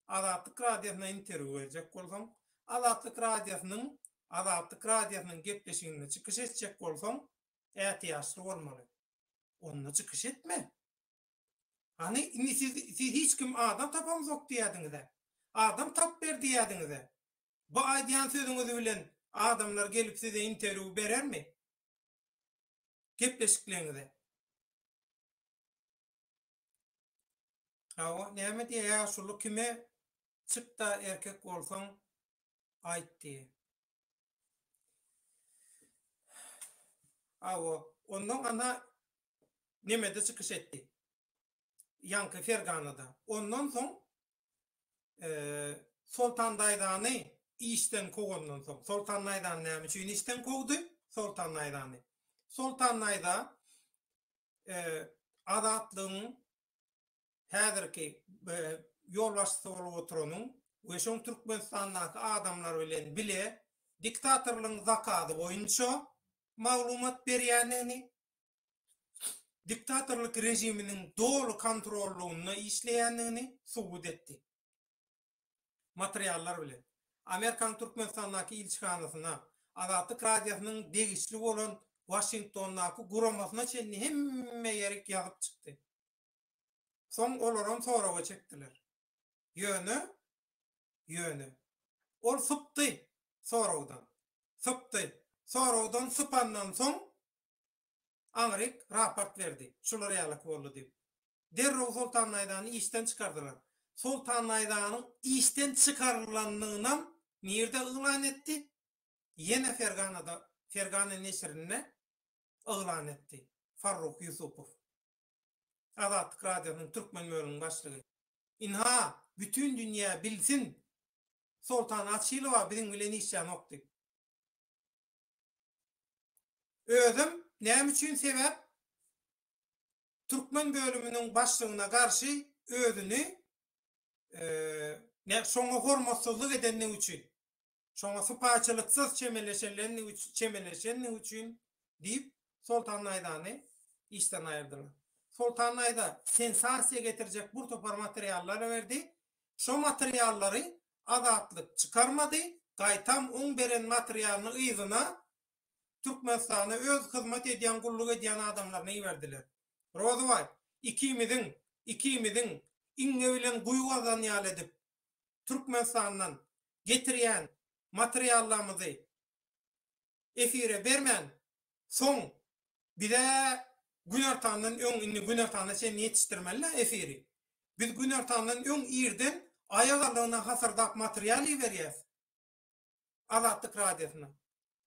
Azatlyk Radiosyna interwýu berjek bolsaň, Azatlyk Radiosynyň Azatlyk Radiosynyň gepleşiginde çykyş etjek bolsaň, ätiýaçly bolmaly. Onda çykyş etme. Hany, indi siz siz hiç kim adam tapamzok diýýädiňiz-ä. Adam tap ber diýýädiňiz-ä. Bu aýdýan sözüňiz bilen adamlar gelip size interwýu berermi? Gepleşikleňize. Hawa, näme diýýär ýaşuly kime çykda erkek bolsaň aýt diýýär. Hawa, ondan ana nemede çykyş etdi. Ýaňky Ferganada. Ondan soň Soltan daýzany işden kowandan soň, Soltan daýzany näme üçin işden kowdy? Soltan daýzany. Soltan daýza Azatlygyň häzirki ýolbaşçysy bolup oturanyň we şoň Türkmenistandaky adamlar bilen bile diktatorlygyň zakazy boýunça maglumat berýändigini, diktatorlyk režiminiň doly kontrollygynda işleýändigini subut etdi. Materiallar bilen. Amerikanyň Türkmenistandaky ilçihanasyna, Azatlyk Radiosynyň degişli bolan Waşingtondaky guramasyna çenli hemme ýerik ýazyp çykdy. Soň olaram soraga çekdiler. Ýöne. Ýöne ol sypdy soragdan. Sypdy. Soragdan sypandan soň aňryk raport berdi. Şular ýalyky boldy diýip. Derrew Soltan Naýzany işden çykardylar. Soltan Naýzanyň işden çykarylandygynam nirde yglan etdi? Ýene Ferganada, Fergana neşirinde yglan etdi Farruh Ýusupow. Azatlyk Radiosynyň türkmen bölüminiň başlygy. Ynha, bütin dünýä bilsin, Soltan Açylowa biziň bilen işlänok diýip. Özem näme üçin sebäp türkmen bölüminiň başlygyna garşy özüni şoňa hormatsyzlyk edenligi üçin. Şoňa sypaýçylyksyz çemeleşenligi çemeleşenligi üçin diýip, Soltan Naýzany işden aýyrdylar. Soltan Naýza sensasiýa getirjek bir topar materiallar berdi. Şo materiallary Azatlyk çykarmady, gaýtam oň beren materialyny yzyna Türkmenistana öz hyzmat edýän, gulluk edýän adamlaryny iberdiler. Rozybaý, ikimiziň, ikimiziň iňňe bilen guýy gazan ýaly edip, Türkmenistandan getirýän materiallarymyzy efire bermän, soň bize günortandan öň, indi günortana çenli ýetişdirmeli-dä efiri. Biz günortandan öň irden aýagallygyna hasyrdap material iberýäs Azatlyk Radiosyna.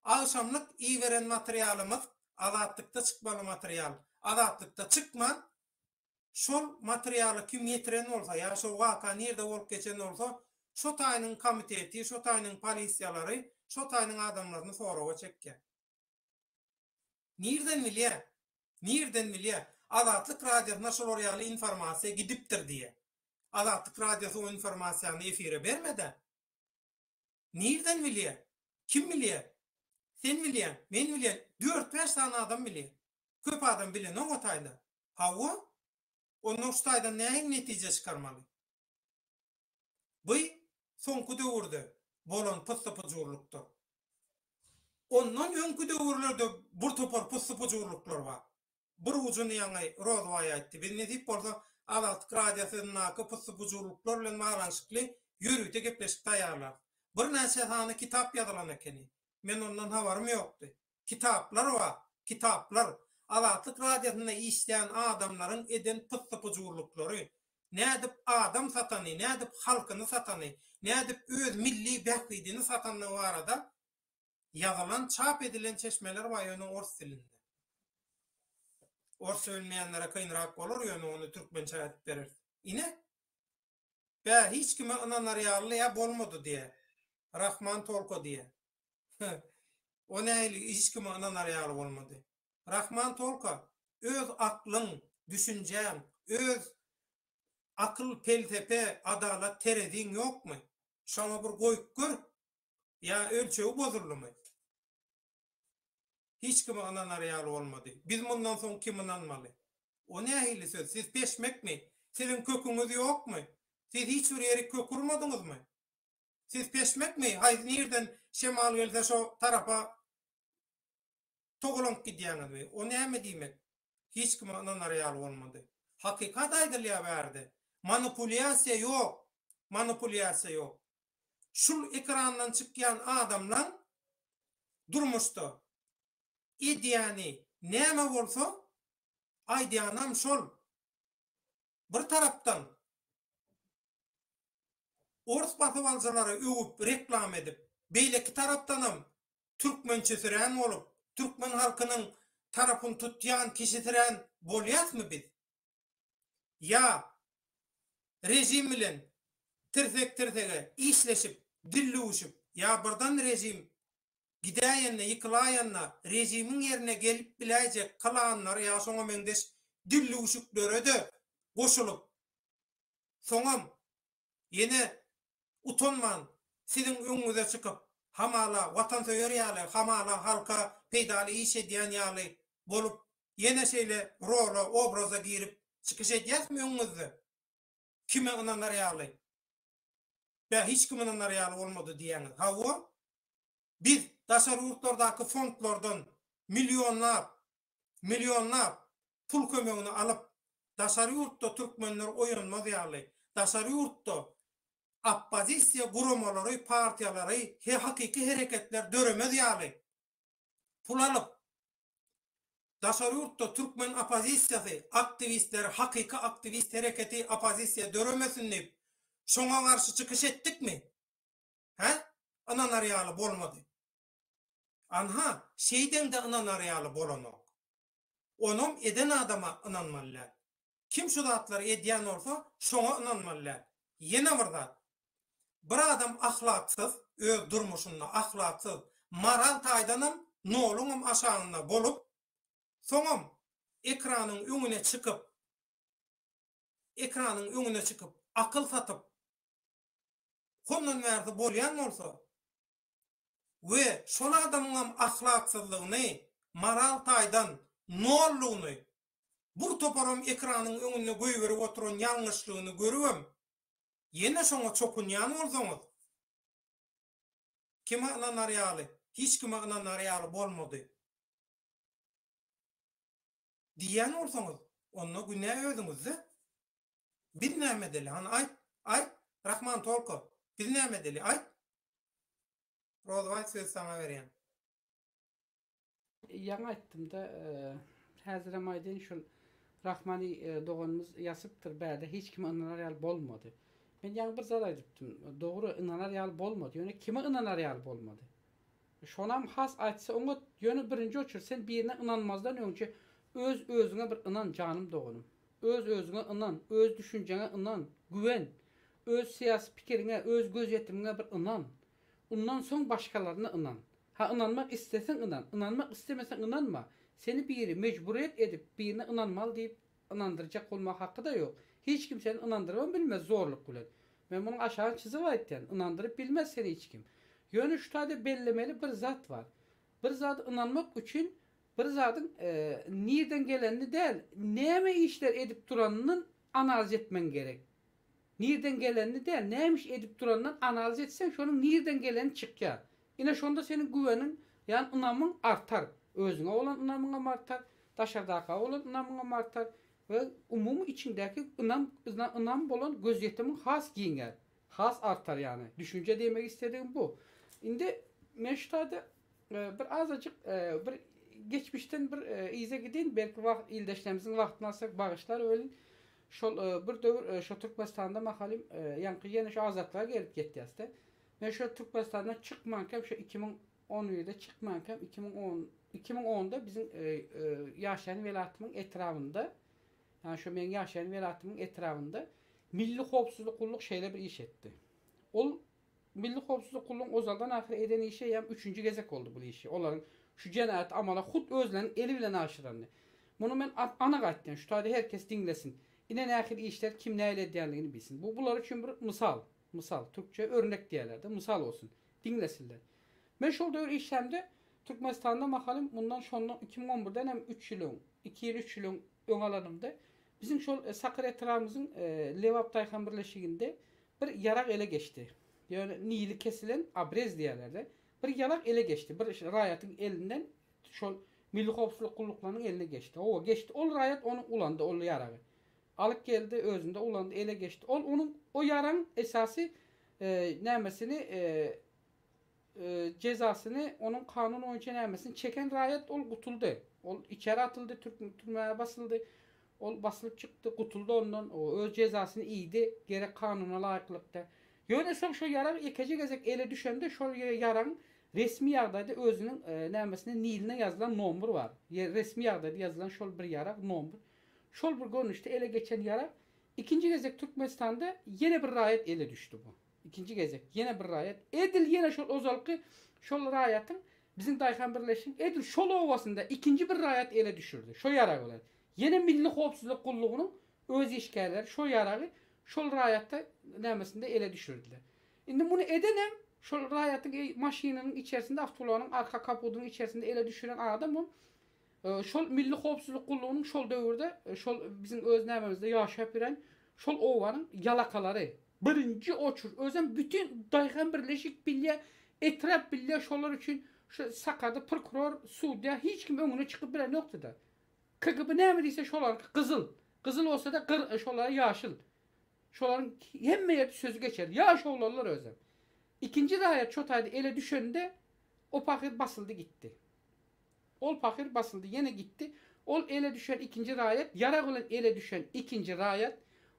Agşamlyk iberen materialymyz Azatlykda çykmaly material. Azatlykda çykman, şol materialy kim ýetiren bolsa ýa şo waka nirde bolup geçen bolsa, şo taýynyň komiteti, şo taýynyň polisiýalary şo taýynyň adamlaryny soraga çekýär. Nirden bilýär? Nirden bilýär? Azatlyk Radiosyna şolar ýaly informasiýa gidipdir diýýär. Azatlyk Radiosy o informasiýany efire bermedä. Nirden bilýär? Kim bilýär? Sen bilýäň, men bilýän, dört-bäş sany adam bilýär. Köp adam bilenok o taýda. Hawa, ondan şu taýdan nähili netije çykarmaly? Bu soňky döwürde bolan pyssy-pyjurlykdyr. Ondan öňki döwürlerde bir topar pyssy-pyjurlyklar bar. Bir ujuny ýaňy Rozbaý aýtdy. Biz nesip bolsa Azatlyk Radiosyndaky pyssy-pujurlyklar bilen baglanyşykly ýörite gepleşik taýýarlarys. Birnäçe sany kitap ýazylan ekeni. Men ondan habarym ýokdy. Kitaplar bar, kitaplar. Azatlyk Radiosynda işleýän adamlaryň eden pyssy-pujurlyklary, nädip adam satany, nädip halkyny satany, nädip öz milli bähbidini satandygy barada Ýazylan, çap edilen çeşmeler bar ýöne ors dilinde. Orsça bilmeýänlere kynrak bolar ýöne ony türkmençe aýdyp bereris. Ine. Bä hiç kime ynanar ýaly ýa bolmady diýä. Rahman tolko diýä. O nähili hiç kime ynanar ýaly bolmady. Rahman tolka öz aklyň, düşünjäň, öz akyl, pelsepe, adalat tereziň ýokmy? Şoňa bir goýup gör. Ýa ölçegi bozuldymy? Hiç kime ynanar ýaly bolmady. Biz mundan soň kime ynanmaly? O nähili söz? Siz peşmekmi? Siziň köküňiz ýokmy? Siz hiç bir ýerik kök urmadyňyzmy? Siz peşmekmi? Haýsy nirden şemal gelse şo tarapa togalanyp gidýäňizmi? O näme diýmek? Hiç kime ynanar ýaly bolmady. Hakykat aýdylýar bärde. Manipulýasiýa ýok. Manipulýasiýa ýok. Şul ekrandan çykýan adamlaň durmuşda edýäni näme bolsa, aýdýanam şol. Bir tarapdan ors basybalyjylary öwüp reklama edip, beýleki tarapdanam türkmençesirän bolup, türkmen halkynyň tarapyny tutýan kişisirän bolýasmy biz? Ýa režim bilen tirsek-tirsege işleşip, dil düwüşip, ýa birden režim gidäýende, ýykylaýanda režimiň ýerine gelip biläýjek klanlar ýa şoňa meňzeş dildüwşüklere-de goşulyp, soňam ýene utanman siziň öňüňize çykyp, hamala watansöýer ýaly, hamala halka peýdaly iş edýän ýaly bolup, ýene şeýle rola, obraza girip çykyş edýäsmi öňüňizde? Kime ynanar ýaly? Bä, hiç kim ynanar ýaly bolmady diýýäňiz. Hawa, biz daşary ýurtlardaky fondlardan millionlap, millionlap pul kömegini alyp, daşary ýurtda türkmenler oýanmaz ýaly, daşary ýurtda. Oppozisiýa guramalary, partiýalary he hakyky hereketler döremez ýaly pul alyp, daşary ýurtda türkmen oppozisiýasy, aktiwistleri hakyky aktiwist hereketi oppozisiýa döremesin diýip, şoňa garşy çykyş etdikmi? Hä? Ynanar ýaly bolmady. Anha, şeýdeňde ynanar ýaly bolanok. Onam eden adama ynanmaly däl. Kim şu zatlary edýän bolsa, şoňa ynanmaly däl. Ýene bir zat. Bir adam ahlaksyz, öz durmuşynda ahlaksyz, moral taýdanam noluňam aşagynda bolup, soňam ekranyň öňüne çykyp, ekranyň öňüne çykyp, akyl satyp, hondan bärsi bolýan bolsa, we şol adamyňam ahlaksyzlygyny, moral taýdan nollugyny, bir toparam ekranyň öňünde goýberip oturan ýalňyşlygyny görübem, ýene şoňa çokunýan bolsaňyz, kime ynanar ýaly, hiç kime ynanar ýaly bolmady diýýän bolsaňyz, onda günä özüňizde. Biz näme edeli, hany aýt, aýt, Rahman Tolko, biz näme edeli, aýt. Rozbaý sözi saňa berýän. Ýaňy aýtdymda, häzirem aýdaýyn şol Rahmany doganymyz ýazypdyr bärde hiç kime ynanar ýaly bolmady. Men ýaňy bir zat aýdypdym. Dogry ynanar ýaly bolmady. Ýöne kime ynanar ýaly bolmady? Şonam has aýtsa oňat, ýöne birinji oçur sen birine ynanmazdan öňçe öz özüňe bir ynan janym doganym. Öz özüňe ynan, öz düşünjeňe ynan, güwen. Öz syýasy pikiriňe, öz gözýetimiňe bir ynan. Undan soň başgalaryna ynan. Ha ynanmak isleseň ynan, ynanmak islemeseň ynanma. Seni biri mejburyýet edip birine ynanmaly diýip ynandyrjak bolmaga haky-da ýok. Hiç kim seni ynandyrybam bilmez zorluk bilen. Men munuň aşagyny çyzyp aýtýan, ynandyryp bilmez seni hiç kim. Ýöne şu taýda bellemeli bir zat bar. Bir zada ynanmak üçin bir zadyň nirden gelenini däl, näme işler edip duranyny analiz etmegiň gerek. Nirden gelenini däl, näme iş edip duranyndan analiz etseň, şonuň nirden geleni çykýar. Ine şonda seniň güweniň, ýagny ynamyň artar. Özüňe bolan ynamyňam artar, daşardaka bolan ynamyňam artar we umumy içiňdäki ynam, ynam bolan gözýetimiň has giňär, has artar ýagny. Düşünje diýmek isledigim bu. Indi men şu taýda Bir azajyk bir geçmişden bir yza gideýin, belki wagt ildeşlerimiziň wagtyny alsak bagyşlar welin, şol bir döwür şo Türkmenistanda mahalym ýaňky ýene şu azatlyga gelip ýetýäs-de. Men şo Türkmenistandan çykmankam şo 2011-de çykmankam 2010 2010-da biziň ýaşaýan welatymyň etrabynda, ýagny şo meň ýaşaýan welatymyň etrabynda Milli howpsuzlyk gulluk şeýle bir iş etdi. Ol Milli howpsuzlyk gullugyň ozaldan ahyr eden işi eýýäm üçünji gezek boldy bul işi. Olaryň şu jenaýaty amala hut özleriniň eli bilen aşyranyny. Muny men anyk aýtýan, şu taýda her kes diňlesin. Ine nähili işler kim nähili edýänligini bilsin. Bu bular üçin bir mysal. Mysal, türkçe örnek diýerler-de, mysal bolsun. Diňlesinler. Men şol döwür işlämde Türkmenistanda mahalym mundan şondan 2011-den hem üç ýyl öň, iki ýyl, üç ýyl öň öň alanymda biziň şol Sakyr etrabymyzyň Lebap daýhan birleşiginde Bir ýarag ele geçdi. Ýöne nili kesilen obrez diýýärler-de. Bir ýarag ele geçdi. Bir raýatyň elinden şol Milli howpsuzlyk gulluklarynyň eline geçdi. Hawa, geçdi. Ol raýat ony ulandy, ol ýaragy. Alyp geldi, özünde ulandy, ele geçdi. Ol onuň o ýaragyň esasy nämesini jezasyny onuň kanun boýunça nämesini çeken raýat ol gutuldy. Ol içeri atyldy, türmä basyldy. Ol basylyp çykdy, gutuldy ondan, o öz jezasyny iýdi, gerek kanuna laýyklykda. Ýöne soň şo ýarag ýekeje gezek ele düşende şol ýaragyň resmi ýagdaýda özüniň nämesine niline ýazylan nomber bar. Resmi ýagdaýda ýazylan şol bir ýarag nomber. Şol bir görnüşde ele geçen ýarag ikinji gezek Türkmenistanda ýene bir raýat ele düşdi bu. Ikinji gezek ýene bir raýat edil ýene şol ozalky şol raýatyň biziň daýhan birleşigiň edil şol obasynda ikinji bir raýat ele düşürdi şo ýarag bilen. Ýene Milli howpsuzlyk gullugynyň öz işgärleri şo ýaragy şol raýatda nämesinde ele düşürdiler. Indi muny edenem şol raýatyň maşynynyň içerisinde awtoulagynyň arka kapudynyň içerisinde ele düşüren adamam şol Milli howpsuzlyk gullugynyň şol döwürde şol biziň öz nämemizde ýaşap ýören şol obanyň ýalakalary. Birinji oçur özem bütin daýhan birleşik bilýä etrap bilýä şolar üçin şu sakada prokuror sudýa hiç kim öňüne çykyp bilenokdyda. KGB näme diýse şolarky gyzyl. Gyzyl bolsada gyr şolara ýaşyl. Şolaryň hemme ýerde sözi geçer. Ýaş oglanlar özem. Ikinji raýat şo taýda ele düşende o pahyr basyldy gitdi. Ol pahyr basyldy ýene gitdi. Ol ele düşen ikinji raýat ýarag bilen ele düşen ikinji raýat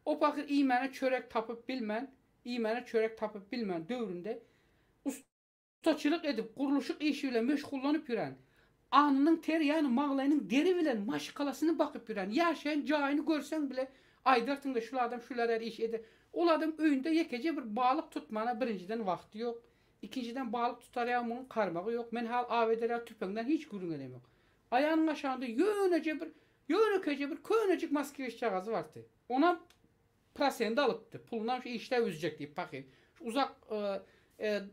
o pahyr iýmäne çörek tapyp bilmän iýmäne çörek tapyp bilmän döwründe Ustaçylyk edip, gurluşyk işi bilen meşgullanyp ýören, alnynyň teri, ýagny maglaýynyň deri bilen maşgalasyny bakyp ýören, ýaşaýan jaýyny görseň bile aýdarsyň-da şul adam şular ýaly iş eder. Ol adam öýünde ýekeje bir balyk tutmana birinjiden wagty ýok, ikinjiden balyk tutar ýaly munuň karmagy ýok, men hal aw eder ýaly tüpeňden hiç gürrüň edemok. Aýagynyň aşagynda ýöneje bir, ýönekeýje bir könejik moskwiçjagazy bardy. Onam Prosent alypdy. Pulunam şu işdä üzjek diýip pahyr. Şu uzak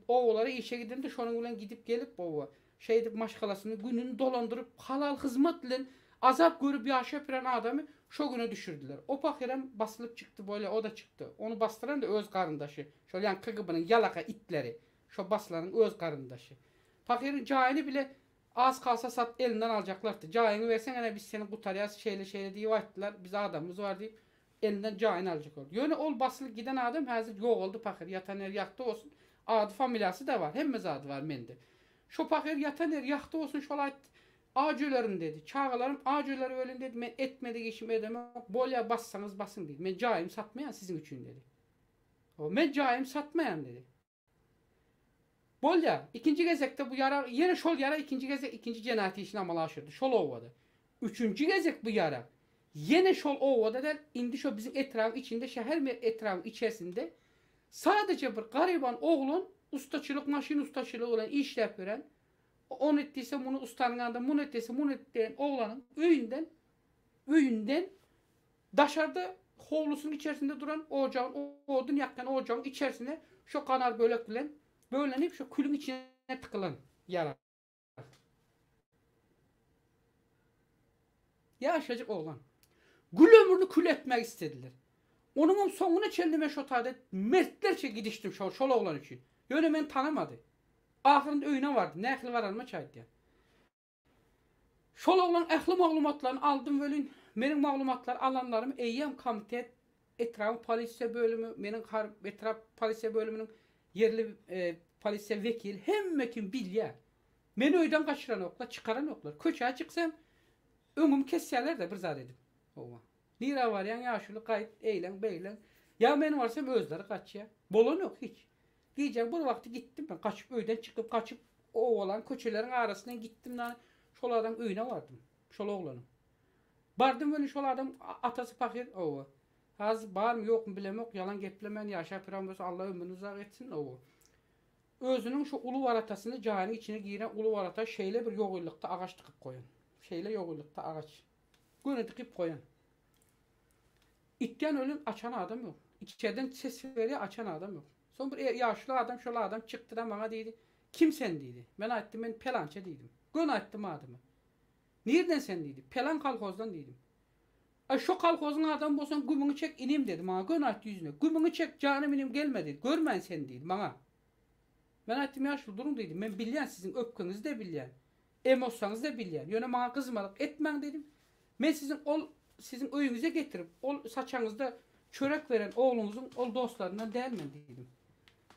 obalara işe gidende şonuň bilen gidip gelip oba. Şeýdip maşgalasyny gününi dolandyryp halal hyzmat bilen azap görüp ýaşap ýören adamy şo güne düşürdiler. O pahyram basylyp çykdy bolýa o-da çykdy. Ony basdyran-da öz garyndaşy. Şol ýaňky KGB-niň ýalaka itleri. Şo basylanyň öz garyndaşy. Pahyryň jaýyny bile az kalsa sat elinden aljaklardy. Jaýyňy berseň ene biz seni gutarýas şeýle şeýle diýip aýtdylar. Biz adamymyz bar diýip. Elinden jaýyny aljak boldy. Ýöne ol basylyp giden adam häzir ýogaldy pahyr ýatan ýeri ýagty bolsun ady familiýasy da bar hemme zady bar mende. Şo pahyr ýatan ýeri ýagty bolsun şol aýtdy aç ölerin dedi çagalarym aç öler welin dedi men etmedik işimi edemok bolýa bassaňyz basyň diýdi men jaýymy satmaýan siziň üçin dedi. Men jaýymy satmaýan dedi. Bolýar. Ikinji gezekde bu ýarag ýene şol ýarag ikinji gezek ikinji jenaýat işini amala aşyrdy. Şol obada. Üçünji gezek bu ýarag ýene şol obada däl, indi şo biziň etrabyň içinde, şäher mer etrabyň içersinde sadaja bir garyban oglan ustaçylyk, maşyn ustaçylygy bilen işläp ýören, ony et diýse muny ustanyň ýanynda, muny et diýse muny et diýen oglanyň öýünden, öýünden Daşarda howlusynyň içerisinde duran ojagyň odun ýakýan ojagyň içerisine şo ganar bölek bilen bölünip şo külüň içine tykylan ýarag. Ýaşajyk oglan. Gül ömrüni kül etmek islediler. Onuňam soňuna çenli men şo taýda mertlerçe gidişdim şo şol oglan üçin. Ýöne meni tanamady. Ahyrynda öýüne bardym. Nähili baranyma çaýtýan. Şol oglan ähli maglumatlaryny aldym welin, meniň maglumatlary alanlarym eýýäm komitet, etrabyň polisiýa bölümi, meniň harb etrap polisiýa bölüminiň ýerli polisiýa wekili hemme kim bilýär. Meni öýden gaçyranoklar, çykaranoklar. Köçä çyksam, öňümi kesýärler-de bir zat edip. Hawa. Nirä barýaň ýaşuly, gaýt, eýleň, beýleň. Ýa men barsam özleri gaçýar. Bolanok hiç. Gijäň bir wagty gitdim men gaçyp öýden çykyp gaçyp owalan köçeleriň arasyndan gitdim da şol adamyň öýüne bardym. Şol oglanyň. Bardym welin şol adam atasy pahyr owa. Hazy barmy ýokmy bilemok ýalan geplemän ýaşap ýören bolsa Alla ömrüni uzak etsin owa. Özüniň şu uly waratasyny jaýynyň içine giren uly warata şeýle bir ýogynlykda agaç dykyp goýan. Şeýle ýogynlykda agaç. Göni dykyp goýan. Itden ölen açan adam ýok. Içerden ses berýär açan adam ýok. Soň bir ýaşuly adam şol adam çykdyda maňa diýdi, Kim sen diýdi. Men aýtdym men pelança diýdim. Göni aýtdym adymy. Nirden sen diýdi. Pelan kolhozdan diýdim. Aý şo kolhozyň adamy bolsaň gümüňi çek inim dedi maňa göni aýtdy ýüzüne. Gümüňi çek janym inim gelme diýdi. Görmäýin seni diýdi maňa. Men aýtdym ýaşuly duruň diýdim. Men bilýän siziň öpkeňizi-de bilýän. Emosiýaňyzy-da bilýän. Ýöne maňa gyzmalyk etmäň diýdim. Men siziň ol siziň öýüňize getirip, ol saçagyňyzda çörek beren ogluňyzyň ol dostlaryndan däl men diýdim.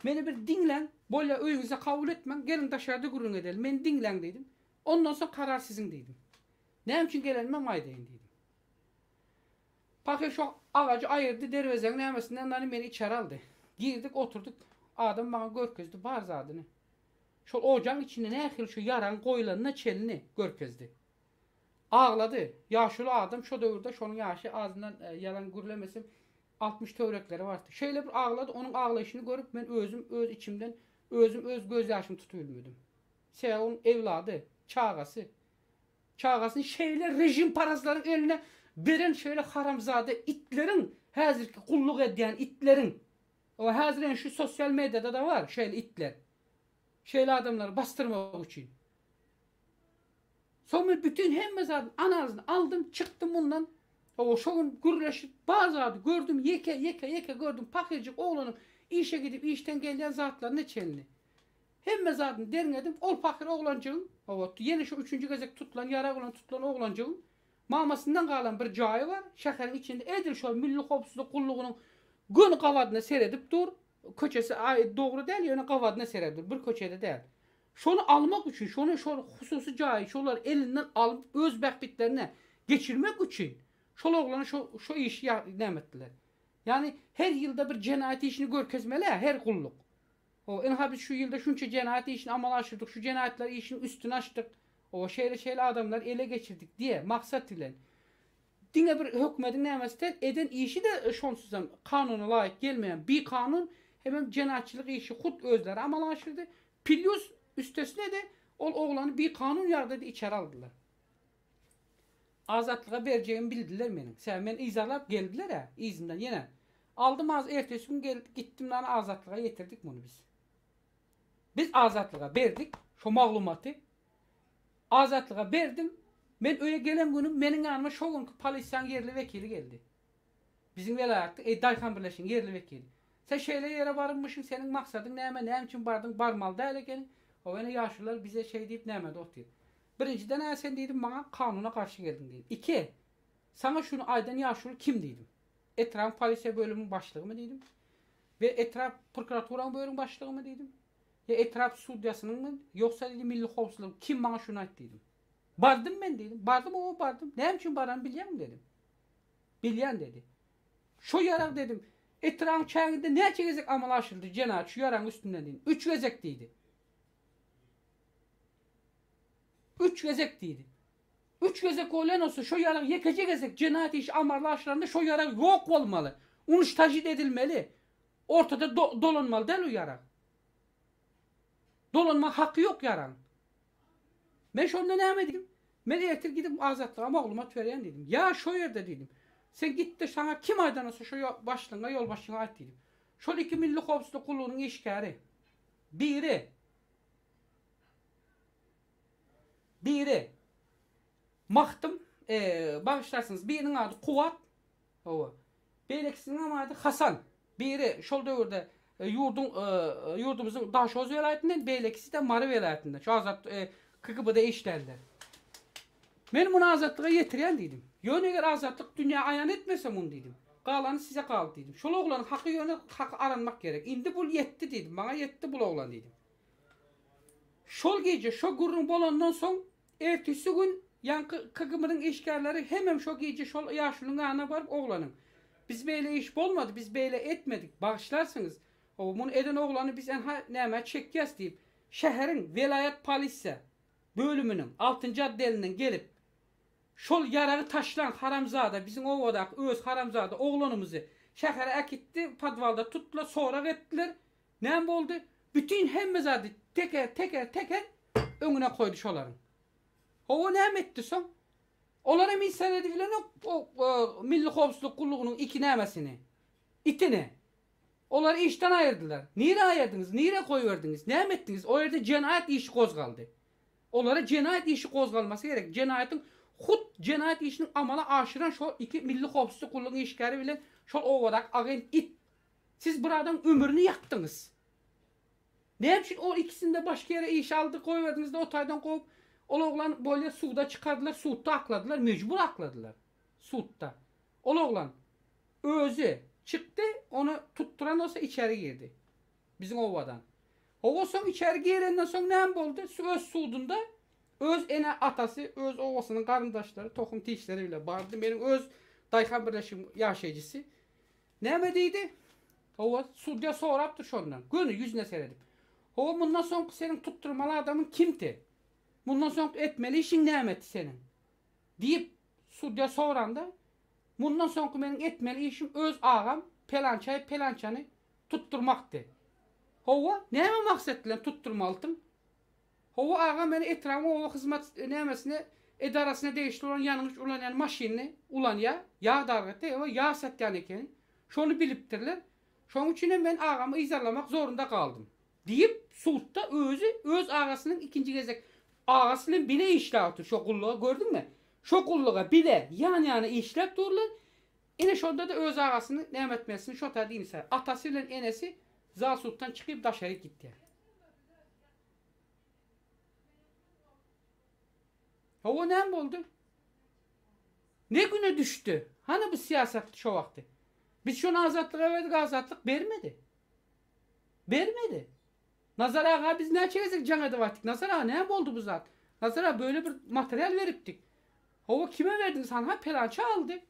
Meni bir diňläň, bolýa öýüňize kabul etmäň, geliň daşarda gürrüň edeli, meni diňläň diýdim. Ondan soň karar siziň diýdim. Näme üçin gelenimem aýdaýyn diýdim. Pahyr şo agajy aýyrdy, derwezeň nämesinden nany meni içeri aldy. Girdik, oturdyk. Adam maňa görkezdi bar zadyny. Şol ojagyň içinde nähili şu ýaraň goýlanyna çenli görkezdi. Aglady. Ýaşuly adam şo döwürde şonuň ýaşy azyndan ýalan gürlemesem 60 töwerekleri bardy. Şeýle bir aglady, onuň aglaýşyny görüp men özüm öz içimden özüm öz göz ýaşymy tutup bilmedim. Sebäbi onuň evlady, çagasy. Çagasyny şeýle režimparazlaryň eline beren şeýle haramzada itleriň häzirki gulluk edýän itleriň o häzir ene şu sosial mediada-da bar şeýle itler. Şeýle adamlary basdyrmak üçin. Soň men bütin hemme zadyň analizini aldym, çykdym mundan. Hawa, şo gün gürleşip, bar zady gördüm, ýeke, ýeke, ýeke gördüm, pahyrjyk oglanyň işe gidip, işden gelýän zatlaryna çenli. Hemme zadyny derňedim, ol pahyr oglanjygyň, hawa, ýene şo üçünji gezek tutulan, ýarag bilen tutulan oglanjygyň mamasyndan galan bir jaýy bar, şäheriň içinde, edil şol Milli howpsuzlyk gullugynyň. Göni gabadyna seredip dur. Köçesi dogry däl, ýöne gabadyna seredip dur. Bir köçede däl. Şony almak üçin, şony şol hususy jaýy şolar elinden alyp öz bähbitlerine geçirmek üçin şol oglana şo şo işi näme etdiler. Ýagny her ýylda bir jenaýat işini görkezmeli-ä her gulluk. Hawa, ynha biz şu ýylda şunça jenaýat işini amala aşyrdyk, şu jenaýatlar işiniň üstüni açdyk, hawa, şeýle-şeýle adamlary ele geçirdik diýe maksat bilen. Diňe bir hökümediň nämesi däl, eden işi-de şonsuzam kanuna laýyk gelmeýän bikanun hemem jenaýatçylyk işi hut özleri amala aşyrdy. Plýus üstesine-de ol oglany bikanun ýagdaýda içeri aldylar. Azatlyga berjegimi bildiler meniň. Sebäbi meni yzarlap geldiler-ä yzymdan ýene. Aldym az ertesi gün gel gitdim dana Azatlyga ýetirdik muny biz. Biz Azatlyga berdik şo maglumaty. Azatlyga berdim. Men öýe gelen günüm meniň ýanyma şo günki polisiýanyň ýerli wekili geldi. Biziň welaýatda eý daýhan birleşiginiň ýerli wekili. Sen şeýle ýere barypmyşyň seniň maksadyň näme näme üçin bardyň barmaly däl ekeniň. Hawa ene ýaşulular bize şeý diýip nämede otyr. Birinjiden-ä sen diýdim maňa kanuna garşy geldiň diýdim. Iki, saňa şuny aýdan ýaşuly kim diýdim. Etrabyň polisiýa bölüminiň başlygymy diýdim. We etrap prokuraturanyň bölüm başlygymy diýdim. Ýa etrap sudýasynyňmy, ýogsa diýdim milli howpsuzlygyň kim maňa şuny aýt diýdim. Bardym men diýdim. Bardym oba bardym. Näme üçin baranymy bilýäňmi dedim. Bilýän dedi. Şo ýarag dedim. Etrabyň çäginde näçe gezek amala aşyryldy jenaýat şu ýaragyň üstünden diýdim. Üç gezek diýdi. Üç gezek diýdi. Üç gezek bolýan bolsa şo ýarag ýekeje gezek jenaýat işi amarla aşyranda şo ýarag ýok bolmaly. Unuştajit edilmeli. Ortada dolanmaly däl o ýarag. Dolanma haky ýok ýaragyň. Men şonda näme diýdim? Men ertir gidip Azatlyga maglumat berýän diýdim. Ýa şo ýerde diýdim. Sen git-de saňa kim aýdan bolsa şo başlygyňa, ýolbaşçyňa aýt diýdim. Şol iki Milli howpsuzlyk gullugynyň işgäri. Biri. Biri Magtym, bagyşlarsyňyz, biriniň ady Kuwat, hawa, beýlekisiniňem ady Hasan. Biri şol döwürde ýurduň ýurdumyzyň Daşoguz welaýatyndan, beýlekisi-de Mary welaýatyndan. Şu Azat KGB-de işlärler. Men muny Azatlyga ýetirýän diýdim. Ýöne eger Azatlyk dünýä aýan etmese muny diýdim. Galany size galdy diýdim. Şol oglanyň haky ýöne haky aranmak gerek. Indi bul ýetdi diýdim. Maňa ýetdi bul oglan diýdim. Şol gije şo gürrüň bolandan soň, ertesi gün ýaňky KGB-niň işgärleri hemem şo gije şol ýaşulynyň ýanyna baryp oglanyň, Biz beýle iş bolmady, biz beýle etmedik, bagyşlarsyňyz, hawa, muny eden oglany biz ynha nämä çekýäs diýip, şäheriň welaýat polisiýa bölüminiň altynjy otdelinden gelip, şol ýaragy taşlan haramzada, biziň obadaky öz haramzada oglanymyzy şähere äkitdi, podwalda tutdular, sorag etdiler, Näme boldy? Bütin hemme zady teker, teker, teker öňüne koýdy şolaryň. Hawa näme etdi soň? Olar hem hiç seredibilenok o Milli howpsuzlyk gullugynyň iki nämesini, itini. Olary işden aýyrdylar. Nirä aýyrdyňyz? Nirä goýberdiňiz? Näme etdiňiz? O ýerde jenaýat işi gozgaldy. Olara jenaýat işi gozgalmasy gerek. Jenaýatyň hut jenaýat işiniň amala aşyran şol iki Milli howpsuzlyk gullugyň işgäri bilen şol obadaky agent it Siz bir adamyň ömrüni ýakdyňyz. Näme üçin ol ikisini-de başga ýere işe aldy goýberdiňizde o taýdan kowup ol oglan bolýa suda çykardylar sudda akladylar mejbur akladylar sudda ol oglan özi çykdy ony tutduran bolsa içeri girdi biziň obadan hawa soň içeri girenden soň näme boldy öz sudunda öz ene atasy öz obasynyň garyndaşlary tohum tişleri bile bardy meniň öz daýhan birleşigim ýaşaýjysy Näme diýdi? Hawa, sudýa sorapdyr şondan, göni ýüzüne seredip. Hawa, mundan soňky seniň tutdurmaly adamyň kimdi? Mundan soňky etmeli işiň nämedi seniň? Diýip, sudýa soranda, Mundan soňky meniň etmeli işim öz agam pelançaýy pelançany tutdurmakdy. Hawa, näme maksat bilen tutdurmalydyň? Hawa aga meni etrabyň oba hyzmat nämesine edarasyna degişli bolan ýangyç ulanýan maşynyny ulanýa ýag dargatýa we ýag satýan ekeni şony bilipdirler şoň üçinem men agamy yzarlamak zorunda galdym diýip sudda özi öz agasynyň ikinji gezek agasy bilen bile işläp otyr şo gulluga gördüňmi şo gulluga bile ýan ýana işläp durlar ine şondada öz agasyny näme etmesini şo taýda inisa atasy bilen enesi zal suddan çykyp daşaryk gitýär. Hawa näme boldy? Ne güne düşdi? Hany bu syýasat şo wagty? Biz şony Azatlyga berdik, Azatlyk bermedi. Bermedi. Nazar aga biz näçe gezek jaň edip aýtdyk. Nazar aga näme boldy bu zat? Nazar aga böyle bir material beripdik. Hawa kime berdiňiz? Hanha pelança aldy.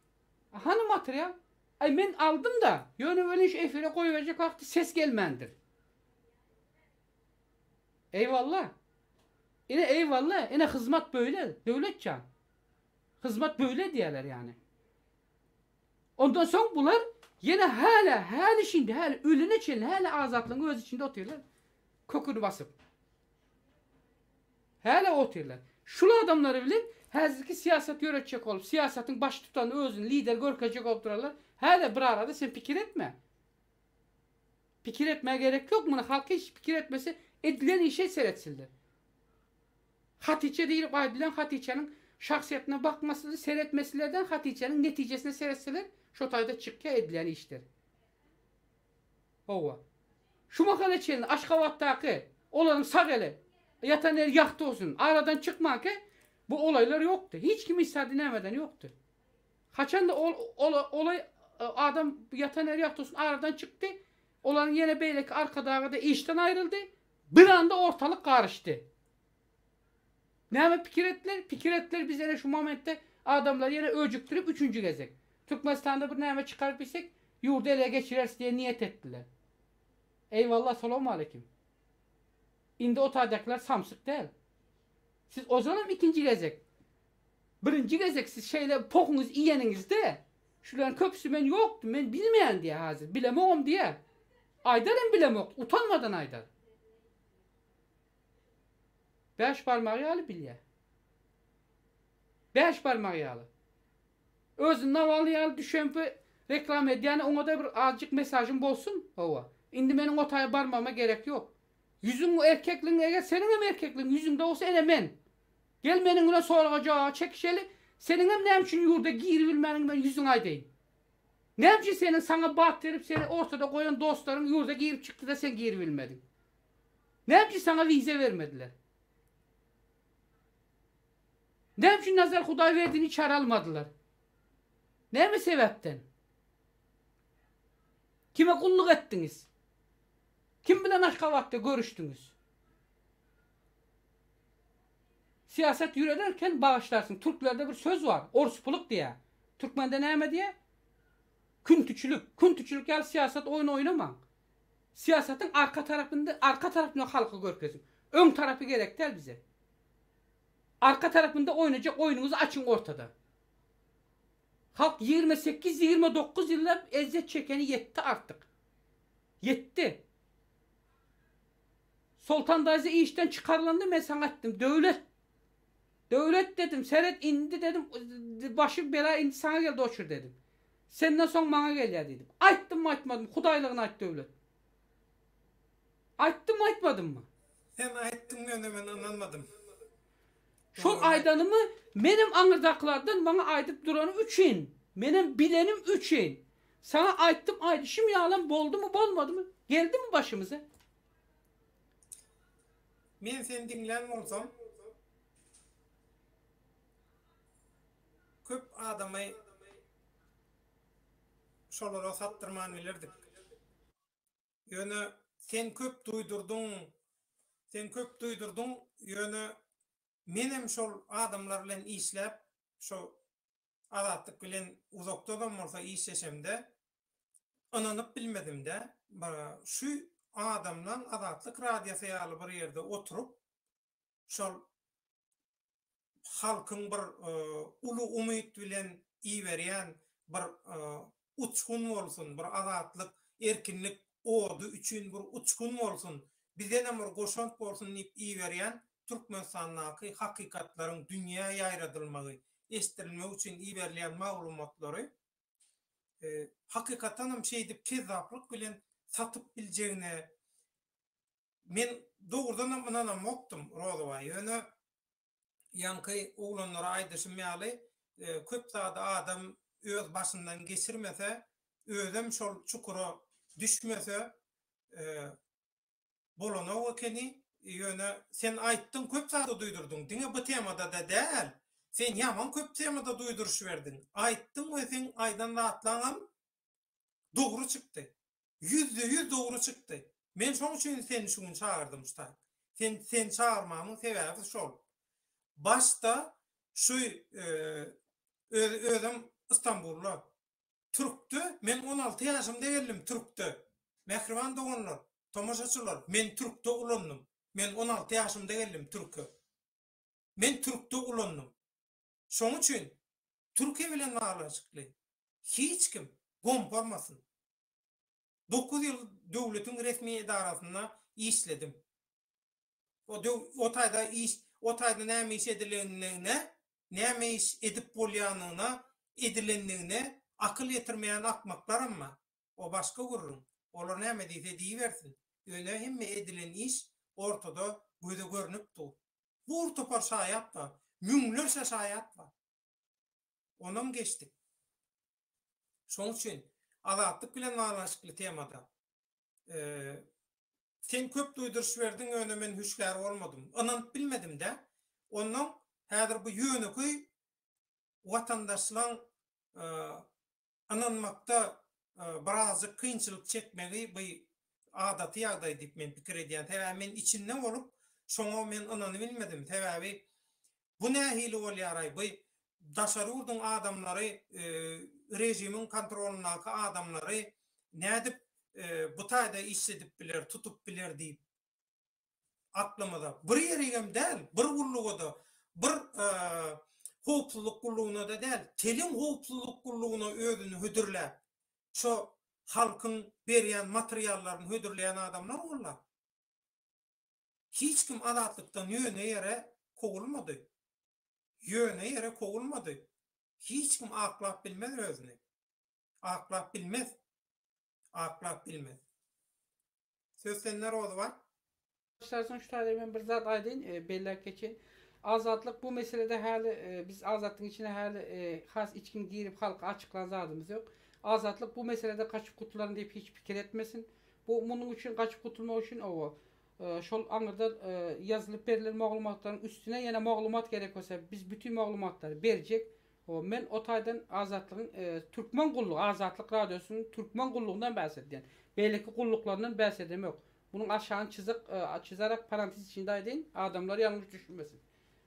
Hany material? Aý men aldym-da, ýöne welin şu efire goýberjek wagty ses gelmändir. Eýwalla. Ine eýwalla, ine hyzmat böyle, Döwletjan. Hyzmat böyle edýärler ýany. Ondan soň bular ýene hälä, häli şindi, häli ölene çenli hälä Azatlygyň öz içinde otyrlar. Köküni basyp. Hälä otyrlar. Şul adamlary bilen häzirki syýasat ýöretjek bolup, syýasatyň baştutany özüni lider görkezjek bolup durarlar. Hälä bir arada sen pikir etme. Pikir etmäge gerek ýok, muny halk hiç pikir etmese edilen işe seretsinler. Hatyça diýlip aýdylýan Hatyçanyň şahsyýetine bakmasy, seretmesilerden Hatyçanyň netijesine seretseler, şo taýda çykýar edilýän işler. Hawa. Şu mahala çenli Aşgabatdaky olaryň sag eli, ýatan ýeri ýagty bolsun, aradan çykmanka bu olaýlar ýokdy. Hiç kim hiç zady nämeden ýokdy. Haçanda ol olaý adam ýatan ýeri ýagty bolsun aradan çykdy, olaryň ýene beýleki arkadagy-da işden aýryldy, Bir anda ortalyk garyşdy. Näme pikir etdiler? Pikir etdiler biz ene şu momentde adamlary ýene öjükdirip üçünji gezek Türkmenistanda bir näme çykaryp bilsek ýurdy ele geçireris diýen niýet etdiler. Eýwallah salowmaleýkim. Indi o taýdakylar samsyk däl. Siz ozalam ikinji gezek birinji gezek siz şeýle pohuňyzy iýeniňizde şularyň köpüsi men ýokdum men bilmeýän diýýär hazir bilemogam diýýär. Aýdar hem bilemok utanmadan aýdar. Bäş barmagy ýaly bilýär. Bäş barmagy ýaly. Özi Nawalnyý ýaly düşenpi reklama edýäne oňada bir azjyk mesajym bolsun hawa. Indi meniň o taýa barmagyma gerek ýok. Ýüzüň erkekligiň eger seniňem erkekligiň ýüzüňde bolsa ene men. Gel meniň bilen soraga jogaba çekişeli, seniňem näme üçin ýurda giribilmäniňi men ýüzüňe aýdaýyn. Näme üçin seniň saňa bat berip seni ortada goýan dostlaryň ýurda girip çykdyda sen giribilmediň. Näme üçin saňa wiza bermediler. Näme üçin Nazar Hudaýberdini içeri almadylar. Näme sebäpden? Kime gulluk etdiňiz? Kim bilen Aşgabatda görüşdiňiz? Syýasat ýörederken bagyşlarsyň. Türklerde bir söz bar, orspylyk diýýär. Türkmende näme diýýär? Küntüçilik. Küntüçilik ýaly syýasat oýun oýnamaň. Syýasatyň arka tarapynda, arka tarapyny halka görkeziň. Öň tarapy gerek däl bize. Arka tarapynda oýnajak oýnuňyzy açyň ortada. Halk 28, 29 ýyllap ezýet çekeni ýetdi artyk. Ýetdi. Soltan daýza işden çykarylanda men saňa aýtdym, Döwlet! Döwlet dedim, seret indi dedim, başy bela indi saňa geldi oçur dedim. Senden soň maňa gelýär diýdim. Aýtdymmy aýtmadymmy, hudaýlygyny aýt Döwlet. Aýtdymmy aýtmadymmy? Sen aýtdyň ýöne men ynanmadym. Şol aýdanymy menem aňyrdakylardan maňa aýdyp durany üçin, menem bilenim üçin saňa aýtdym aýdyşym ýalam boldumy bolmadymy, geldimi başymyza? Men seni diňlän bolsam köp adamy şolara satdyrman bilerdik. Ýöne sen köp duýdurdyň, sen köp duýdurdyň, ýöne menem şol adamlar bilen işläp, şo Azatlyk bilen uzakdanam bolsa işleşemde ynanyp bilmedim-de, şu adamlaň Azatlyk Radiosy ýaly bir ýerde oturyp, şol halkyň bir uly umyt bilen iberýän bir uçgun bolsun, bir azatlyk, erkinlik ody üçin bir uçgun bolsun, bizenem bir goşant bolsun diýip iberýän Türkmenistandaky hakykatlaryň dünýä ýaýradylmagy, eşitdirilmegi üçin iberilýän maglumatlary hakykatdanam şeýdip kezzaplyk bilen satyp biljegine men dogrudanam ynanamokdym Rozybaý. Ýöne ýaňky oglanlara aýdyşym ýaly köp zady adam öz başyndan geçirmese, özem şol çukura düşmese bolanok ekeni. Ýöne sen aýtdyň köp zady duýdurdyň. Diňe bu temada-da däl. Sen ýaman köp temada duýduryş berdiň. Aýtdyň we seň aýdan zatlaňam. Dogry çykdy. 100% dogry çykdy. Men şoň üçin seni şu gün çagyrdym şu taýt. Sen seni çagyrmamyň sebäbi şol. Başda şu öz özüm Istanbulda Türkde men 16 ýaşymda geldim Türkde. Mähriban doganlar, tomaşaçylar, men Türkde ulandym. Men 16 ýaşymda geldim Türke. Men Türkde ulandym. Şoň üçin Türkiýe bilen baglanyşykly hiç kim gomparmasyn. 9 ýyl döwletiň resmi edarasynda işledim. O döw o taýda iş o taýda näme iş edilendigine, näme iş edip bolýanyna, edilendigine akyl ýetirmeýän akmaklaram bar. O başga gürrüň. Olar näme diýse diýibersin. Ýöne hemme edilen iş ortada göze görnüp dur. Bir topar şaýat bar. Müňlerçe şaýat bar. Onam geçdik. Şonuň üçin Azatlyk bilen baglanyşykly temada sen köp duýduryş berdiň, ýöne men hüşgär bolmadym. Ynanyp bilmedim-dä. Onnoň häzir bu ýönekeý watandaşlaň ynanmakda birazjyk kynçylyk çekmegi bu adaty ýagdaý diýip men pikir edýän. Sebäbi men içinde bolup, şoňa men ynanybilmedim. Sebäbi bu nähili bolýaraý, bu daşary ýurduň adamlary, režimiň kontrolyndaky adamlary nädip bu taýda işledip biler, tutup biler diýip aklymyza bir ýerigem däl, bir gulluga-da, bir howpsuzlyk gullugyna-da däl, telim howpsuzlyk gullugyna özüni hödürläp, şo halkyň berýän materiallaryny hödürleýän adamlar bollar. Hiç kim Azatlykdan ýöne ýere kowulmady. Ýöne ýere kowulmady. Hiç kim aklap bilmez özüni. Aklap bilmez. Aklap bilmez. Söz sende Rozybaý. Başlarsyň şu taýda men bir zat aýdaýyn, belläp geçeýin. Azatlyk bu meselede häli biz Azatlygyň içine häli has içgin girip halka açyklan zadymyz ýok. Azatlyk bu meselede gaçyp gutularyn diýip hiç pikir etmesin. Bu munuň üçin gaçyp gutulmak üçin oba şol aňyrda ýazylyp berlen maglumatlaryň üstüne ýene maglumat gerek bolsa biz bütin maglumatlary berjek. Oba men o taýdan Azatlygyň Türkmen gullugy Azatlyk radiosynyň Türkmen gullugyndan bäs edýän. Beýleki gulluklaryndan bäs edemok. Munuň aşagyny çyzyk çyzarak parantez içinde aýdaýyn, adamlar ýalňyş düşünmesin.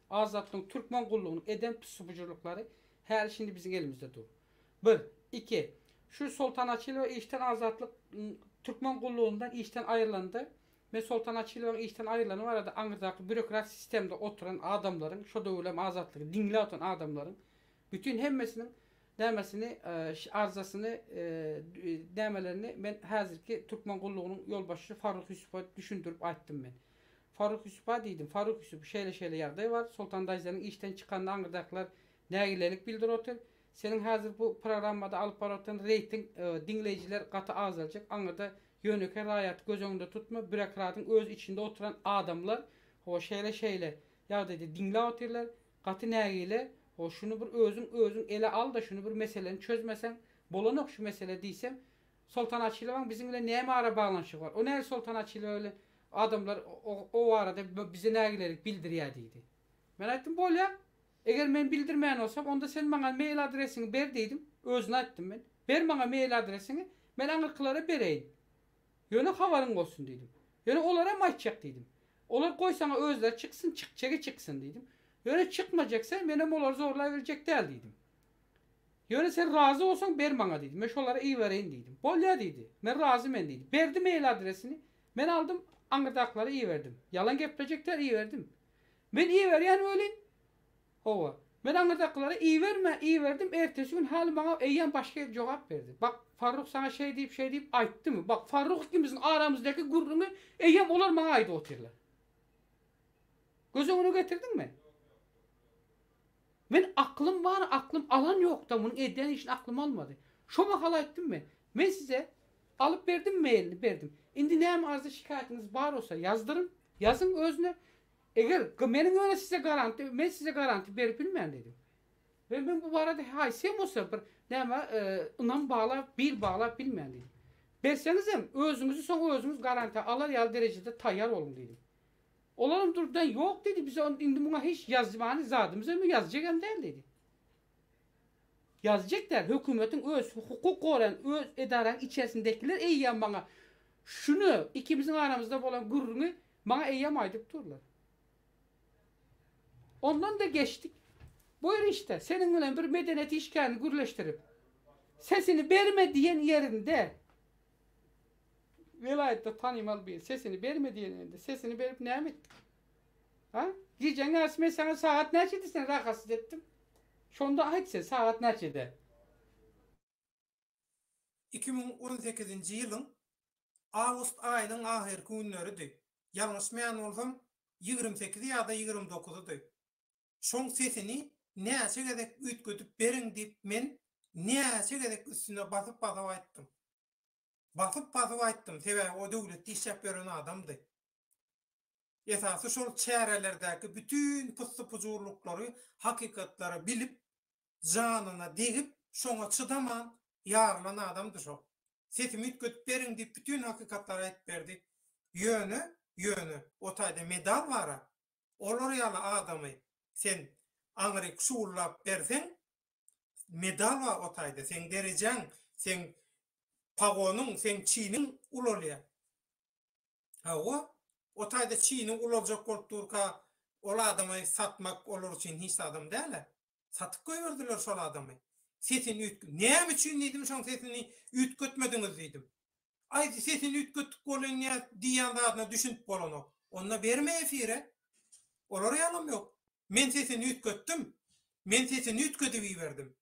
Azatlygyň Türkmen gullugynyň eden pysy-bujurlyklary häli-şindi biziň elimizde dur. Bir. Iki. Şu Soltan Açylowa işden Azatlyk Türkmen gullugyndan işden aýrylanda, men Soltan Açylowaň işden aýrylany barada aňyrdaky bürokrat sistemde oturan adamlaryň, şo döwürlem Azatlygy diňläp oturan adamlaryň bütin hemmesiniň nämesini, arzasyny, nämelerini men häzirki Türkmen gullugynyň ýolbaşçysy Farruh Ýusupa düşündirip aýtdym men. Farruh Ýusupa diýdim, Farruh Ýusup, şeýle-şeýle ýagdaý bar, Soltan Daýzanyň işden çykanyna aňyrdakylar nägilelik bildirip otyr. Seniň häzir bu programmada alyp baryp oturan reýting diňleýjiler gaty azaljak, aňyrda ýönekeý raýaty göz öňünde tutma, bürokradyň öz içinde oturan adamlar, hawa şeýle-şeýle ýagdaýda diňläp otyrlar, Gaty nägile, ho şuny bir özüň özüň ele al-da şuny bir meseleni çözmeseň bolanok şu mesele diýsem, Soltan Açylowaň biziň bilen näme ara baglanyşygy bar? O näle Soltan Açylowa bilen adamlar o barada bize nägilelik bildirýär diýdi. Men aýtdym bolýa. Eger men bildirmeýän bolsam onda sen maňa mail adresiňi ber diýdim. Özüne aýtdym men. Ber maňa mail adresiňi, men aňyrkylara bereýin. Ýöne habaryň bolsun diýdim. Ýöne olaram aýtjak diýdim. Olar goý saňa özleri çyksyn, çykjagy çyksyn diýdim. Ýöne çykmajaksa menem olary zorlaberjek däl diýdim. Ýöne sen razy bolsaň ber maňa diýdim. Men şolara ibereýin diýdim. Bolýa diýdi. Men razy men diýdi. Berdi mail adresini. Men aldym, aňyrdakylara iberdim. Ýalan geplejek däl iberdim. Men iberýän welin, Hawa. Men aňyrdakylara iberme, iberdim, ertesi gün Haly maňa eýýäm başga jogap berdi. Bak, Farruh saňa şeý diýip, şeý diýip aýtdymy? Bak, Farruh ikimiziň aramyzdaky gürrüňi eýýäm olar maňa aýdyp otyrlar. Göz öňüne getirdiňmi? Men aklym bar, aklym alan ýok-da, munuň edýän işini aklym almady. Şo mahal aýtdym men. Men size alyp berdim mailini, berdim. Indi näme arza-şikaýatyňyz bar bolsa ýazdyryň, ýazyň özüne. Eger, meniň ýöne size garanti, men size garanti berip bilmen diýdim. We men bu barada haýsy hem bolsa bir näme ynam baglap, bil baglap bilmen diýdim. Berseňizem, özüňizi soň özüňiz garantiýa alar ýaly derejede taýýar boluň diýdim. Olaram durdan ýok diýdi, biz indi muňa hiç ýazmany zadymyz hem ýok, ýazjak hem däl diýdi. Ýazjak däl, hökümetiň öz hukuk goraýan öz edaraň içerisindekiler eýýäm maňa şuny, ikimiziň aramyzda bolan gürrüňi maňa eýýäm aýdyp durlar. Ondan-da geçdik. Buyur işte, seniň bilen bir medeniýet işgärini gürleşdirip, sesini berme diýen ýerinde, welaýatda tanymal bir sesini berme diýen ýerinde sesini berip näme etdik? Ha? Gijäň ýarysy men saňa sagat näçede seni rahatsyz etdim? Şonda aýt sen sagat näçede? 2018-nji ýylyň awgust aýynyň ahyrky günleridi. Ýalňyşmaýan bolsam, 28-i ýa-da 29-ydy. Şoň sesini näçe gezek üýtgedip beriň diýip men näçe gezek üstüne basyp-basyp aýtdym. Basyp-basyp aýtdym, sebäbi o döwletde işläp ýören adamdy. Esasy şol çärelerdäki bütin pyssy-pujurlyklary, hakykatlary bilip, janyna degip, şoňa çydaman ýarylan adamdy şol. Sesimi üýtgedip beriň diýip bütin hakykatlary aýdyp berdi. Ýöne, ýöne, o taýda medal bar-a. Olar ýaly adamy sen aňryk şugullap berseň, medal bar o taýda. Seň derejäň, seň pagonyň, seň çiniň ulalýar. Hawa, o taýda çini ulaljak bolup durka, ol adamy satmak olar üçin hiç zadam däl-ä. Satyp goýberdiler şol adamy. Sesini üýtg. Näme üçin diýdim şoň sesini üýtgetmediňiz diýdim. Aý sesini üýtgetdik welin ýa diýýän zadyna düşünip bolanok. Onda berme efire. Olar ýalam ýok. Men sesini üýtgetdim. Men sesini üýtgedip iberdim.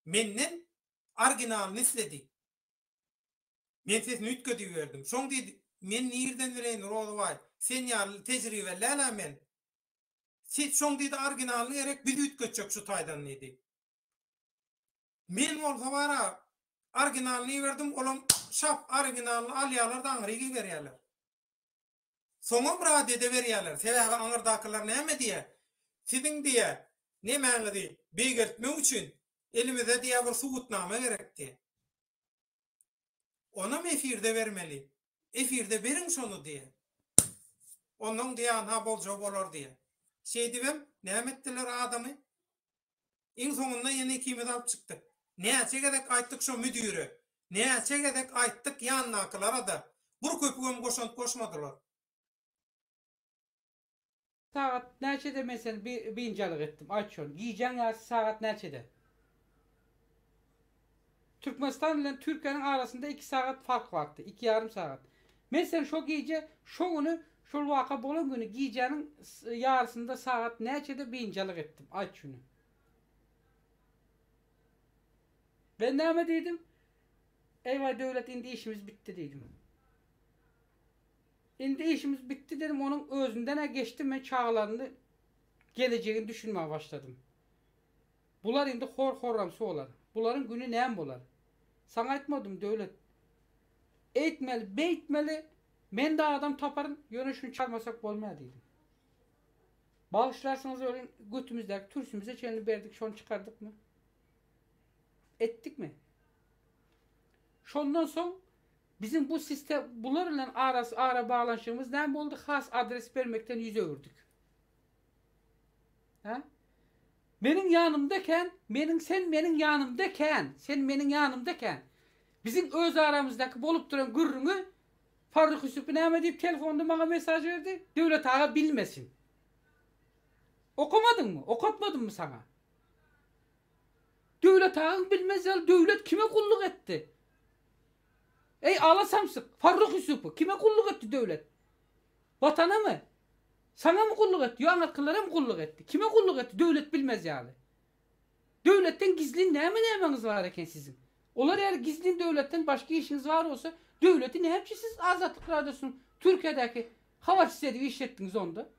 Menden originalyny isledi. Men sesini üýtgedip iberdim. Şoň diýdi, men nirden bileýin Rozybaý, sen ýaly tejribeli däl-ä men. Siz şoň diýdi originalyny gerek, biz üýtgetjek şu taýdan diýdi. Men bolsa bar-a originalyny iberdim, olam şap originalyny alýarlar-da aňryk iberýärler. Soňam radiýada berýärler. Sebäbi aňyrdakylar näme diýýär? Siziň diýýär, nemäňizi beýgeltmek üçin elimize diýýär bir subutnama gerek diýýär. Onam efirde bermeli. Efirde beriň şony diýýär. Onnoň diýýär anha boljagy bolar diýýär. Şeýdibem näme etdiler adamy? Iň soňunda ýene ikimiz alyp çykdyk. Näçe gezek aýtdyk şo müdire. Näçe gezek aýtdyk ýanyndakylara-da. Bir köpügem goşant goşmadylar. Sagat näçede men seni biynjalyk etdim aýt şony gijäň ýarysy sagat näçede Türkmenistan bilen Türkiýäniň arasynda iki sagat fark bardy iki ýarym sagat men seni şo gije şo güni şol waka bolan güni gijäniň ýarysynda sagat näçede biynjalyk etdim aýt şuny men näme diýdim eýwaý Döwlet indi işimiz bitdi diýdim. Indi işimiz bitdi dedim, onuň özünden-ä geçdim, men çagalaryny gelejegini düşünmäge başladym. Bular indi hor-horramsy bolar. Bularyň güni näme bolar? Saňa aýtmadym, Döwlet. Eýtmeli, beýtmeli, men-de adam taparyn, ýöne şuny çalmasak bolmaýar diýdim. Bagyşlarsyňyz welin, götümizdäki türsimize çenli berdik, şony çykardykmy? Etdikmi? Şondan soň Biziň bu siste bular bilen arasy ara baglanyşygymyz näme boldy has adres bermekden ýüz öwürdik. Hä? Meniň ýanymda kän, meniň sen meniň ýanymda kän, sen meniň ýanymda kän. Biziň öz aramyzdaky bolup duran gürrüňi Farruh Ýusupi näme diýip telefonda maňa mesaj berdi? Döwlet aga bilmesin. Okamadyňmy? Okatmadymmy saňa? Döwlet agaň bilmez ýaly döwlet kime gulluk etdi? Eý ala samsyk, Farruh Ýusupow kime gulluk etdi döwlet? Watanamy? Saňamy gulluk etdi, ýo aňyrkylaramy gulluk etdi? Kime gulluk etdi döwlet bilmez ýaly? Döwletden gizlin näme nämäňiz bar eken siziň? Olar ýaly gizlin döwletden başga işiňiz bar bolsa, döwleti näme üçin siz Azatlyk Radiosynyň Türkiýedäki habarçysy edip işletdiňiz onda?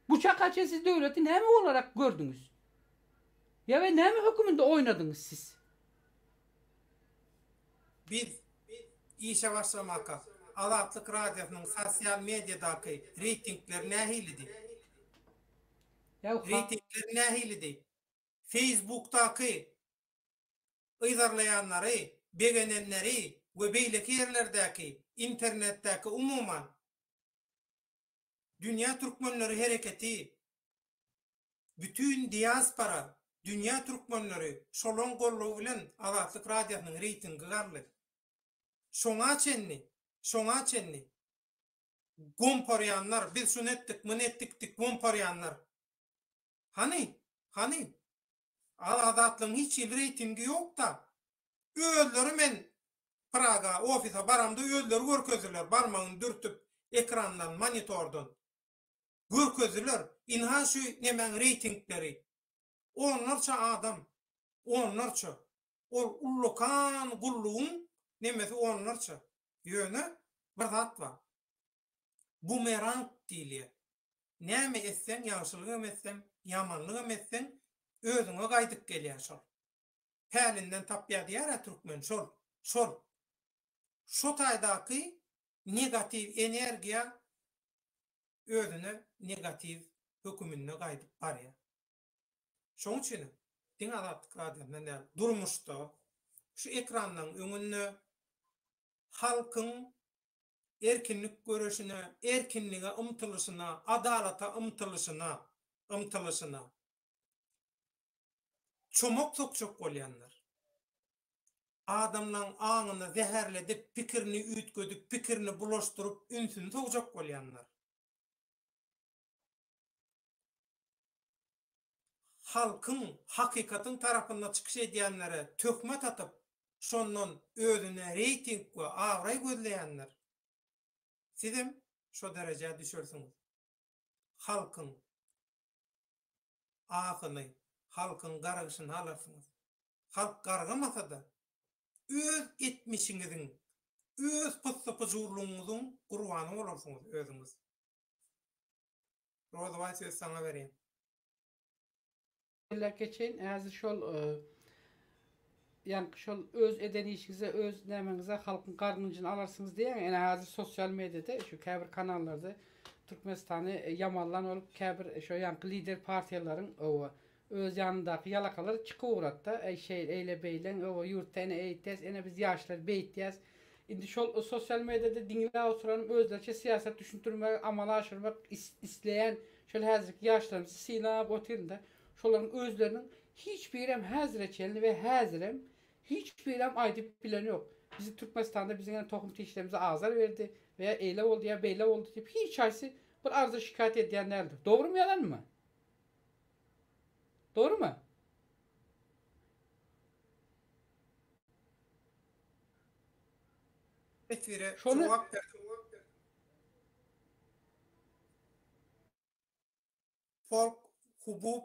Bu çaka çenli siz döwleti näme olarak gördüňiz? Ýa we näme höküminde oýnadyňyz siz? Biz işe başlamaka Azatlyk Radiosynyň sosial mediadaky reýtingleri nähilidi? Reýtingleri nähilidi? Feýsbukdaky yzarlaýanlary, begenenleri we beýleki ýerlerdäki, internetdäki umuman Dünýä türkmenleri hereketi, bütin diaspora. Dünýä türkmenleri şolaň goldawy bilen Azatlyk Radiosynyň reýtingi galdy. Şoňa çenli, şoňa çenli gomparýanlar, biz şuny etdik, muny etdik diýip gomparýanlar. Hany, hany? Azatlygyň hiç hili reýtingi ýok-da. Özleri men Praga ofise baramda özleri görkezdiler, barmagyny dürtüp ekrandan, monitordan. Görkezdiler. Ynha şu nemäň reýtingleri. Onlarça adam. Onlarça. Ol ullakan gullugyň nemesi onlarça. Ýöne bir zat bar. Bumerang diýilýär. Näme etseň, ýagşylygam etseň, ýamanlygam etseň, özüňe gaýdyp gelýär şol. Pälinden tapýar diýýär-ä türkmen, şol. Şol. Şo taýdaky negatiw energiýa özüne negatiw höküminde gaýdyp barýar. Şoň üçinem diňe Azatlyk Radiosynda däl, durmuşda, şu ekranlaryň öňünde halkyň erkinlik göreşine, erkinlige ymtylyşyna, adalata ymtylyşyna, ymtylyşyna çomak sokjak bolýanlar. Adamlaň aňyny zäherledip, pikirini üýtgedip, pikirini bulaşdyryp, ünsüni sowjak bolýanlar. Halkyň, hakykatyň tarapynda çykyş edýänlere töhmet atyp, şondan özüne reýting we abraý gözleýänler. Sizem şo derejä düşersiňiz. Halkyň ahyny, halkyň gargyşyny alarsyňyz. Halk gargamasa-da, öz etmişiňiziň, öz pyssy-pyjurlygyňyzyň gurbany bolarsyňyz özüňiz. Rozybaý sözi saňa berýän. Belläp geçeýin, häzir şol ýaňky şol öz eden işiňize, öz nämäňize halkyň gargynjyny alarsyňyz diýýäň. Ene häzir sosial mediada şu käbir kanallarda Türkmenistany ýamanlan bolup käbir şo ýaňky lider partiýalaryň owa Öz ýanyndaky ýalakalar çykyp ugratda, Äý, şeýle, eýle, beýleň, öwa, ýurtda ene eýtýäs, ene biz ýaşlar beýtýäs. Indi şol sosial mediada diňläp oturan, özleriçe syýasat düşündirmegi amala aşyrmak isleýän şol häzirki ýaşlarymyzy synap otyryn-da, şolaryň özleriniň hiç birem häzire çenli we häzirem hiç birem aýdyp bileni ýok. Bizi Türkmenistanda biziň ene tohum tişlerimize azar berdi we ýa eýle boldy, ýa beýle boldy diýip hiç haýsy bir arza şikaýat edýän däldir. Dogrymy ýalanmy? Dogrymy? Teswire jogap ber. Folk Hubub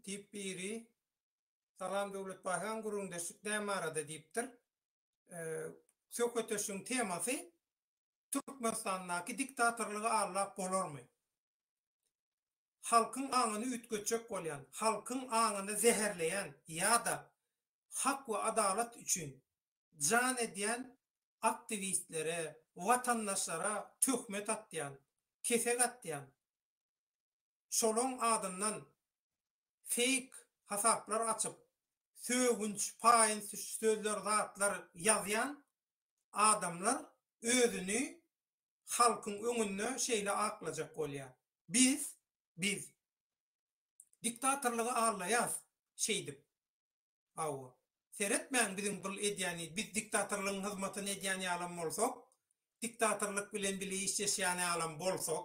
diýip biri Salam Döwletbaý han gürrüňdeşlik näme barada diýipdir. Söhbetdeşligiň temasy Türkmenistandaky diktatorlygy aldap bolarmy? Halkyň aňyny üýtgetjek bolýan, halkyň aňyny zäherleýän ýa-da hak we adalat üçin jan edýän aktiwistlere, watandaşlara töhmet atýan, kesek atýan, şolaň adyndan feýk hasaplar açyp, sögünç, paýynç sözler zatlar ýazýan adamlar özüni halkyň öňünde şeýle aklajak bolýar. Biz, biz diktatorlygy aldaýas şeýdip. Hawa. Seretmäň biziň bul edýän biz diktatorlygyň hyzmatyny edýän ýalam bolsak, diktatorlyk bilen bile işleşýän ýalam bolsak,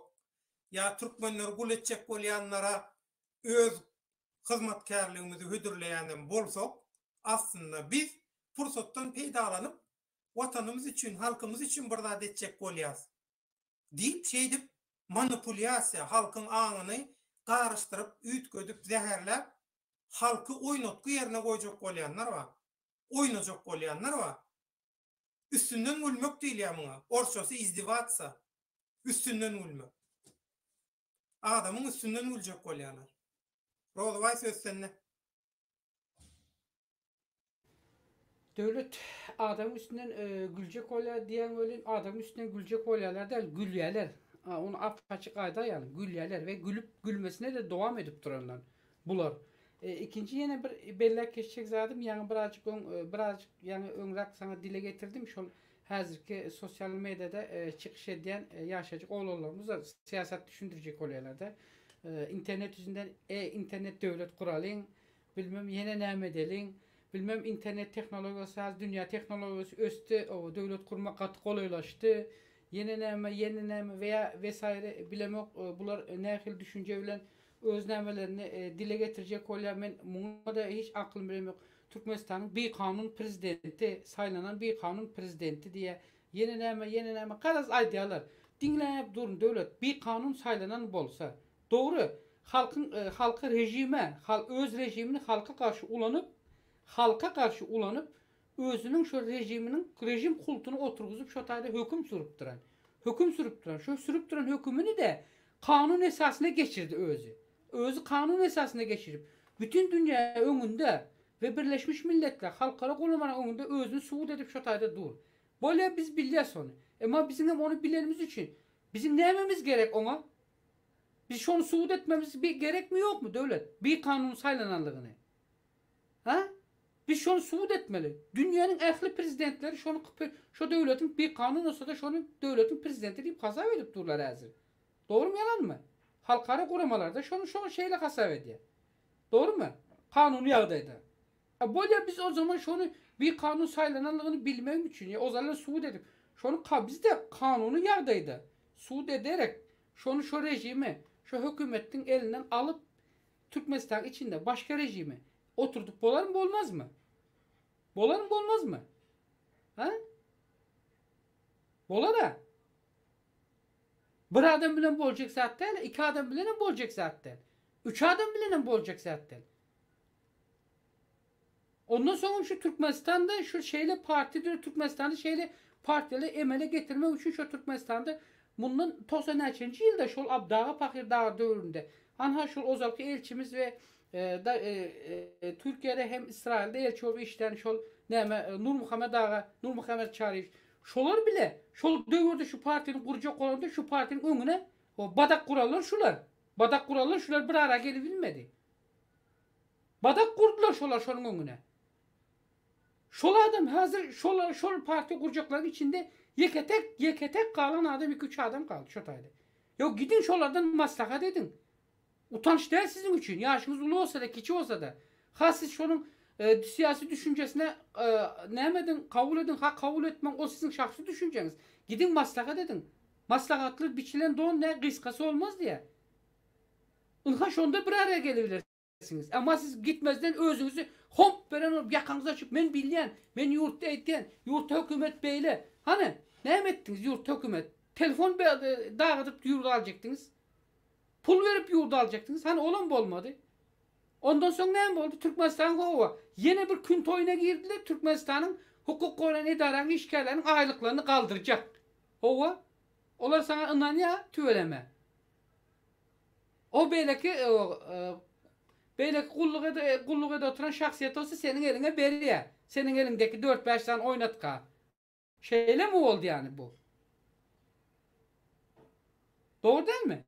ýa türkmenleri gul etjek bolýanlara öz hyzmatkärligimizi hödürleýänem bolsak, aslynda biz pursatdan peýdalanyp Watanymyz üçin, halkymyz üçin bir zat etjek bolýas. Diýip, şeýdip manipulýasiýa, halkyň aňyny garyşdyryp, üýtgedip, zäherläp, halky oýnatgy ýerine goýjak bolýanlar bar. Oýnajak bolýanlar bar. Üstünden gülmek diýilýär muňa. Orsçasy izdewatsa. Üstünden gülmek. Adamyň üstünden güljek bolýarlar. Rozybaý söz sende. Döwlet adamyň üstünden güljek bolýar diýýäň welin, adamyň üstünden güljek bolýarlar däl, gülýärler. Ony ap-açyk aýdaýalyň, gülýärler we gülüp, gülmesine-de dowam edip duranlar bular. Ikinji ýene bir belläp geçjek zadym, ýaňy birazjyk öň, birazjyk ýaňy öňräk saňa dile getirdim, şol häzirki sosial mediada çykyş edýän ýaşajyk oglanlarymyz syýasat düşündirjek bolýarlar-da. Internet ýüzünden, e, internet döwlet guralyň. Bilmem ýene näme edeliň. Bilmem internet tehnologiýasy häzir dünýä tehnologiýasy ösdi, oba döwlet gurmak gaty golaýlaşdy. Ýene näme, ýene näme we ýa wesaýre bilemok bular nähili düşünje bilen öz nämelerini dile getirjek bolýar men muňa-da hiç akylym birem ýok. Türkmenistanyň bikanun prezidenti, saýlanan bikanun prezidenti diýýär. Ýene näme, ýene näme garaz aýdýarlar. Diňläp durun Döwlet bikanun saýlanan bolsa Dogry, halkyň halky režime, hal öz režimini halka garşy ulanyp, halka garşy ulanyp, özüniň şo režiminiň režim kultuny oturgyzyp şo taýda höküm sürüp duran. Höküm sürüp duran. Şo sürüp duran hökümini-de kanun esasyna geçirdi özi. Özi kanun esasyna geçirip, bütin dünýä öňünde we Birleşmiş Milletler, halkara guramalaryň öňünde özüni subut edip şo taýda dur. Bolýa biz bilýäs ony. Emma biziňem ony bilenimiz üçin biziň nämemiz gerek oňa? Biz şony subut etmemiz bi gerekmi ýokmy Döwlet? Bikanun saýlananlygyny. Ha? Biz şony subut etmeli. Dünýäniň ähli prezidentleri şony şo döwletiň bikanun bolsada şony döwletiň prezidenti diýip hasap edip durlar häzir. Dogrymy ýalanmy? Halkara guramalarda şony şo şeýle hasap edýär. Dogrymy? Kanuny ýagdaýda. A bolýa biz o zaman şony bikanun saýlananlygyny bilmegim üçin ýa ozalan subut edip şony ka bizde kanuny ýagdaýda sud ederek Şony şo režimi şo hökümetdiň elinden alyp Türkmenistanyň içinde başga režimi oturdyp bolarmy bolmazmy? Bolarmy bolmazmy? Ha? Bolara. Bir adam bilen boljak zat däl, iki adam bilenem boljak zat däl. Üç adam bilenem boljak zat däl. Ondan soňam şu Türkmenistanda şu şeýle partiýadyr Türkmenistanda şeýle partiýaly emele getirmek üçin şu Türkmenistanda mundan 90 näçenji ýylda şol Abdaga pahyr dagy döwründe anha şol ozalky elçimiz we e, da, e, e, Türkiýede hem Israilde elçi bolup işlän şol näme e, Nurmuhammet aga Nurmuhammet Çaryýew şolar bile şol döwürde şu partiýany gurjak bolanda şu partiýanyň öňüne o badak gurarlar şular. Badak gurarlar şular bir ara gelibilmedi. Badak gurdular şolar şonuň öňüne. Şol adam häzir şol şol partiýa gurjaklaryň içinde ýeke tek ýeke tek galan adam iki üç adam galdy şo taýda. Ýok gidiň şolardan maslahat ediň. Utanç däl siziň üçin ýaşyňyz uly bolsada kiçi bolsada. Ha siz şonuň e, syýasy düşünjesine e, näme ediň kabul ediň ha kabul etmäň o siziň şahsy düşünjeňiz. Gidiň maslahat ediň. Maslahatly biçilen don ne gysgasy olmaz diýä. Ynha şonda bir araya gelebilersiňiz. Emma siz gitmezden özüňizi homp beren bolup ýakaňyzy açyp men bilýän, men ýurtda eýtýän, ýurtda hökümet beýle. Hany, näme etdiňiz ýurtda hökümet? Telefon dagadyp ýurdy aljakdyňyz. Pul berip ýurdy aljakdyňyz. Hany olam bolmady. Ondan soň näme boldy? Türkmenistan hawa ýene bir künt oýuna girdiler. Türkmenistanyň hukuk goraýan edaranyň işgärleriniň aýlyklaryny galdyrjak. Hawa. Olar saňa ynanýar tüweleme. O beýleki beýleki gulluk ede gulluk ede oturan şahsyýet bolsa seniň eliňe berýär. Seniň eliňdeki dört-bäş sany oýnatga. Şeýlemi boldy ýany bu? Dogry dälmi?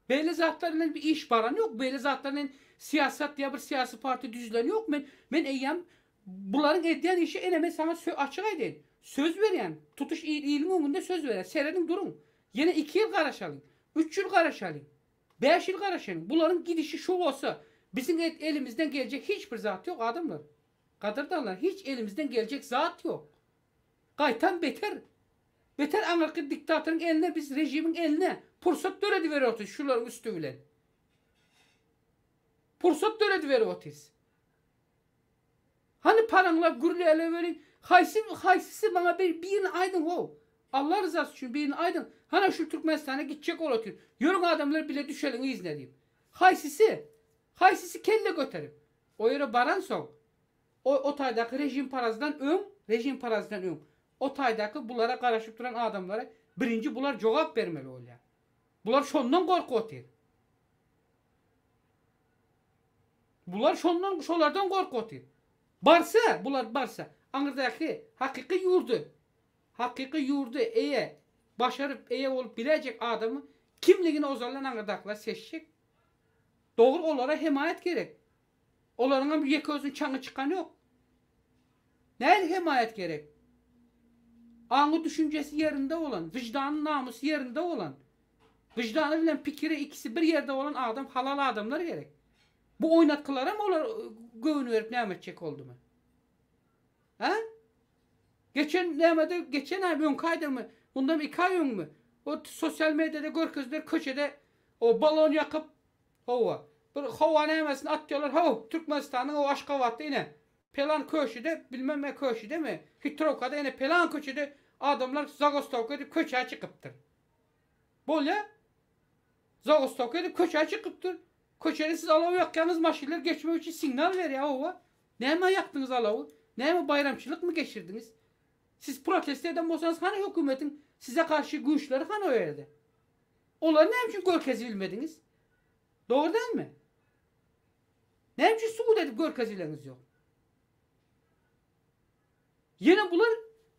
Beýle zatlar bilen bir iş baran ýok. Beýle zatlar bilen syýasat ýa bir syýasy partiýa düzülen ýok. Men men eýýäm bularyň edýän işi ene men saňa sö açyk aýdaýyn. Söz berýän. Tutuş il iliň öňünde söz berýän. Serediň duruň. Ýene iki ýyl garaşalyň. Üç ýyl garaşalyň. Bäş ýyl garaşalyň. Bularyň gidişi şu bolsa, biziň et elimizden geljek hiç bir zat ýok adamlar. Gadyrdanlar hiç elimizden geljek zat ýok. Gaýtam beter Beter aňyrky diktatoryň eline biz režimiň eline pursat dörediberip otyrys şularyň üsti bilen. Pursat dörediberip otyrys. Hany paraňlar gürläle welin haýsy haýsysy maňa bir birini aýdyň how. Allah rızasy üçin birini aýdyň. Hana şu Türkmenistana gitjek bolup otyr. Ýörüň adamlar bile düşeliň yzyna diýip. Haýsysy? Haýsysy kelle göterip. O ýere baransoň O o taýdaky režimparazdan öň, režimparazdan öň, o taýdaky bulara garaşyp duran adamlara birinji bular jogap bermeli bolýar. Bular şondan gorkup otyr. Bular şondan, şolardan gorkup otyr. Barsa, bular barsa, aňyrdaky hakyky ýurdy, hakyky ýurdy eýe, başaryp eýe bolup biläýjek adamy kimligini ozaldan aňyrdakylar seçjek. Dogry olara hemaýat gerek. Olaryňam ýeke özüniň çaňy çykany ýok. Nähili hemaýat gerek? Aňy düşünjesi ýerinde bolan, wyždany namysy ýerinde bolan. Wyždany bilen pikiri ikisi bir ýerde bolan adam halal adamlar gerek. Bu oýnatgylaram olar göwün berip näme etjek boldumy? Hä? Geçen nämede geçen aý öňki aýdamy mundan iki aý öňmi o sosial mediada görkezdiler köçede o balon ýakyp howa bir howa nämesini atýarlar how Türkmenistanyň o Aşgabatda ine pelan köşüde bilmem ne köşüdemi Hitrowkada ine pelan köçede adamlar zagostowka edip köçä çykypdyr. Bolýa. Zagostowka edip köçä çykypdyr. Köçede siz alaw ýakýaňyz maşynlar geçmek üçin signal berýär howa. Nämä ýakdyňyz alawy? Näme baýramçylykmy geçirdiňiz? Siz protest eden bolsaňyz hany hökümetiň size garşy güýçleri hany o ýerde? Olary näme üçin görkezibilmediňiz? Dogry dälmi? Näme üçin subut edip görkezileňiz ýok? Ýene bular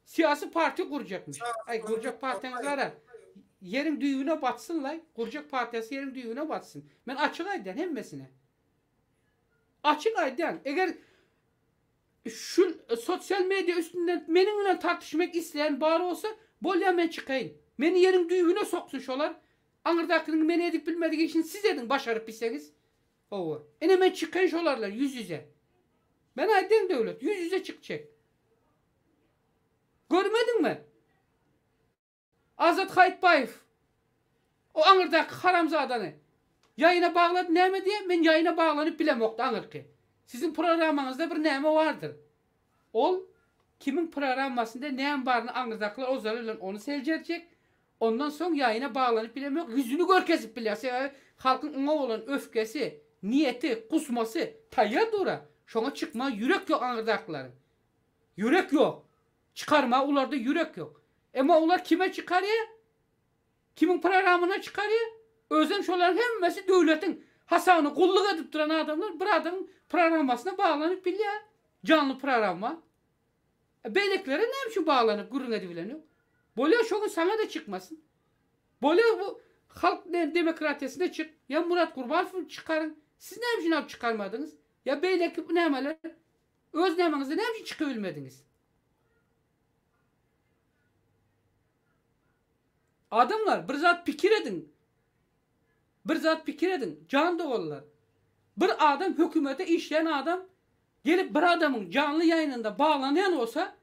syýasy partiýa gurjakmyş. Aý gurjak partiýaňyz bar-a. Ýeriň düýbüne batsyn-laý. Gurjak partiýasy ýeriň düýbüne batsyn. Men açyk aýdýan hemmesine. Açyk aýdýan, eger şu sosial media üstünden meniň bilen tartyşmak isleýän bar bolsa, bolýa men çykaýyn. Meni ýeriň düýbüne soksun şolar. Aňyrdakynyň men edip bilmedik işini siz ediň başaryp bilseňiz. Hawa. Ine men çykaýyn şolar bilen ýüz ýüze. Men aýdýan Döwlet, ýüz ýüze çykjak. Görmediňmi? Azat Haýytbaýew o aňyrdaky haramzadany ýaýyna baglady näme diýýär men ýaýyna baglanyp bilemokdy aňyrky siziň programmaňyzda bir näme bardyr ol kimiň programmasynda näme baryny aňyrdakylar ozaly bilen ony seljerjek ondan soň ýaýyna baglanyp bilemok ýüzüni görkezip bilýär sebäbi halkyň oňa bolan öfkesi niýeti kusmasy taýýar dura şoňa çykmaga ýürek ýok aňyrdakylaryň ýürek ýok Çykarma ularda ýürek ýok. Emma ular kime çykarýa? Kimiň programyna çykarýa? Özem şolaryň hemmesi döwletiň hasabyna gulluk edip duran adamlar bir adamyň programmasyna baglanyp bilýä. Janly programma. E beýlekilere näme üçin baglanyp gürrüň edibilen ýok? Bolýa şo gün saňa-da çykmasyn. Bolýa bu halk demokratiýasyna çyk. Ýa Murat Gurbanowy çykaryň. Siz näme üçin alyp çykarmadyňyz? Ýa beýleki nämeler? Öz nämäňizde näme üçin çykybilmediňiz? Adamlar bir zat pikir ediň. Bir zat pikir ediň, jan doganlar. Bir adam hökümete işleýän adam gelip bir adamyň janly ýaýynynda baglanýan bolsa,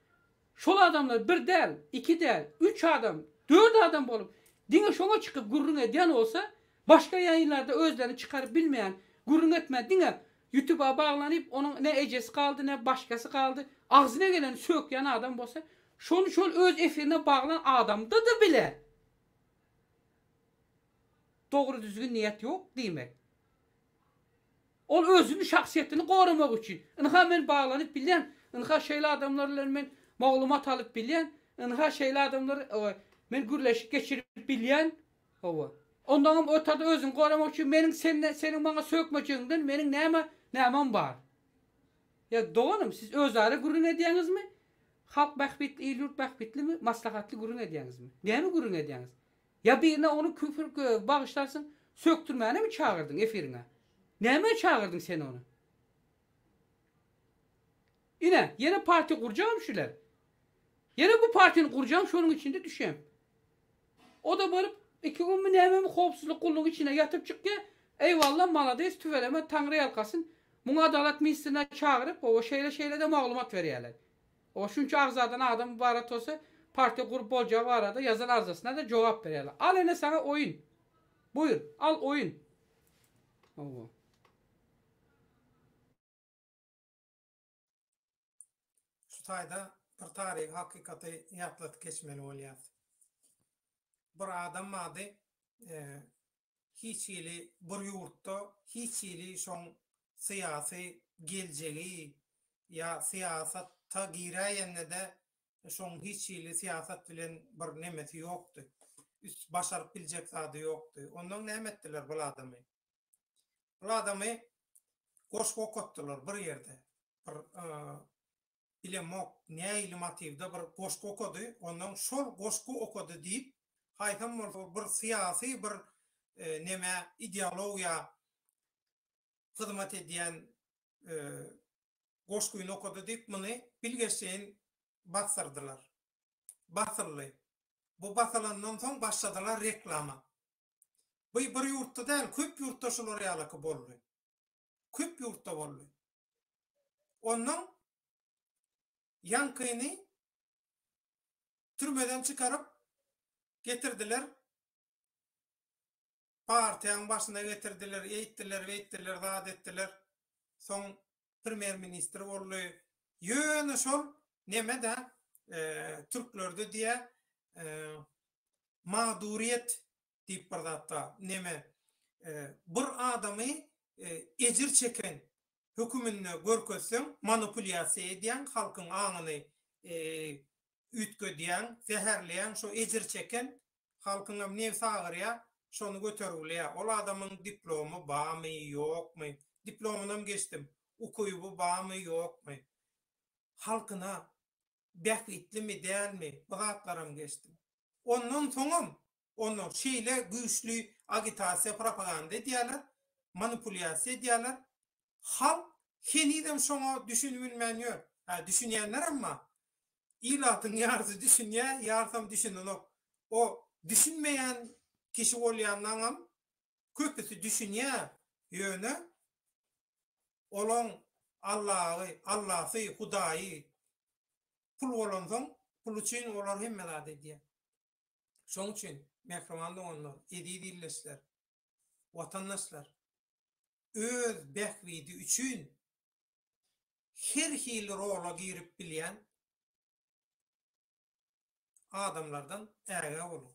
şol adamlar bir däl, iki däl, üç adam, dört adam bolup diňe şoňa çykyp gürrüň edýän bolsa, başga ýaýynlarda özlerini çykaryp bilmeýän, gürrüň etmän diňe Ýutuba baglanyp onuň ne ejesi galdy ne başgasy galdy agzyna geleni sökýän adam bolsa şony şol öz efirine baglan adamda-da bile dogry düzgün niýet ýok diýmek. Ol özüni şahsyýetini goramak üçin ynha men baglanyp bilýän ynha şeýle adamlar bilen men maglumat alyp bilýän ynha şeýle adamlar men gürleşik geçirip bilýän Hawa. Ondaňam otada özüňi goramak üçin meniň senden, seniň maňa sökmejegiňden meniň näme, nämem bar? Ýa doganym, siz özara gürrüň edýäňizmi? Halk bähbitli, il-ýurt bähbitlimi, maslahatly gürrüň edýäňizmi? Näme gürrüň edýäňiz? Ýa birine ony küfür, bagyşlarsyň, sökdürmänemi çagyrdyň efiriňe? Nämä çagyrdyň sen ony? Ine, ýene partiýa gurjagam şular. Ýene bu partiýany gurjagam şonuň içinde düşem. O-da baryp, iki günmi nämemi howpsuzlyk gullugy içinde ýatyp çykýar. Eýwalla, malades, tüweleme, Taňry ýalkasyn. Muňa adalat ministrine çagyryp, oba şeýle-şeýle-de maglumat berýärler. Oba şunça agzadan adam ybarat bolsa, partiýa gurup boljagy barada ýazan arzasyna-da jogap berýärler. Al ene saňa oýun. Buýur, al oýun. Hawa. Şu taýda bir taryhy hakykaty ýatladyp geçmeli bolýar. Bir adam bardy, hiç hili bir ýurtda hiç hili şoň syýasy geljegi ýa syýasata giräýende-de şoň hiç hili syýasat bilen bir nemesi ýokdy. Üst başaryp biljek zady ýokdy. Ondan näme etdiler bul adamy? Bul adamy goşgy okatdylar bir ýerde. Bir bilemok nähili motiwde bir goşgy okady. Ondan şol goşgy okady diýip, haýsam bolsa bir syýasy bir neme ideologiýa hyzmat edýän goşgyny okady diýip muny bilgeşleýin basdyrdylar. Basyldy. Bu basylandan soň başladylar reklama. Bu bir ýurtda däl, köp ýurtda şular ýalaky boldy. Köp ýurtda boldy. Ondan ýaňkyny türmeden çykaryp getirdiler. Partiýaň başyna getirdiler, eýtdiler, beýtdiler, zat etdiler. Soň premýer ministr boldy. Ýöne şol neme-de türklerde diýä magduriýet diýip bir zat bar. Neme bir adamy ejir çeken höküminde görkezseň manipulýasiýa edýäň, halkyň aňyny üýtgedýäň, zäherleýäň, şo ejir çeken halkyňam nebsi agyrýar, şony götergilýär. Ol adamyň diplomy barmy, ýokmy, diplomynam geçdim, ukyby barmy, ýokmy, halkyna bähbitlimi, dälmi, bu zatlaram geçdim. Ondan soňam onda şeýle güýçli agitasiýa, propaganda edýärler, manipulýasiýa edýärler. Halk henizem şoňa düşünibilmän ýör. Hä, düşünýänlerem bar. Ilatyň ýarysy düşünýär, ýarysam düşünenok. O düşünmeýän kişi bolýanlaňam köpüsi düşünýär, ýöne olaň Allahy, Allasy, Hudaýy pul bolansoň, pul üçin olar hemme zady edýär. Şoň üçin, mähriban doganlar, eziz ildeşler, watandaşlar, öz bähbidi üçin her hili rola girip bilýän adamlardan ägä boluň.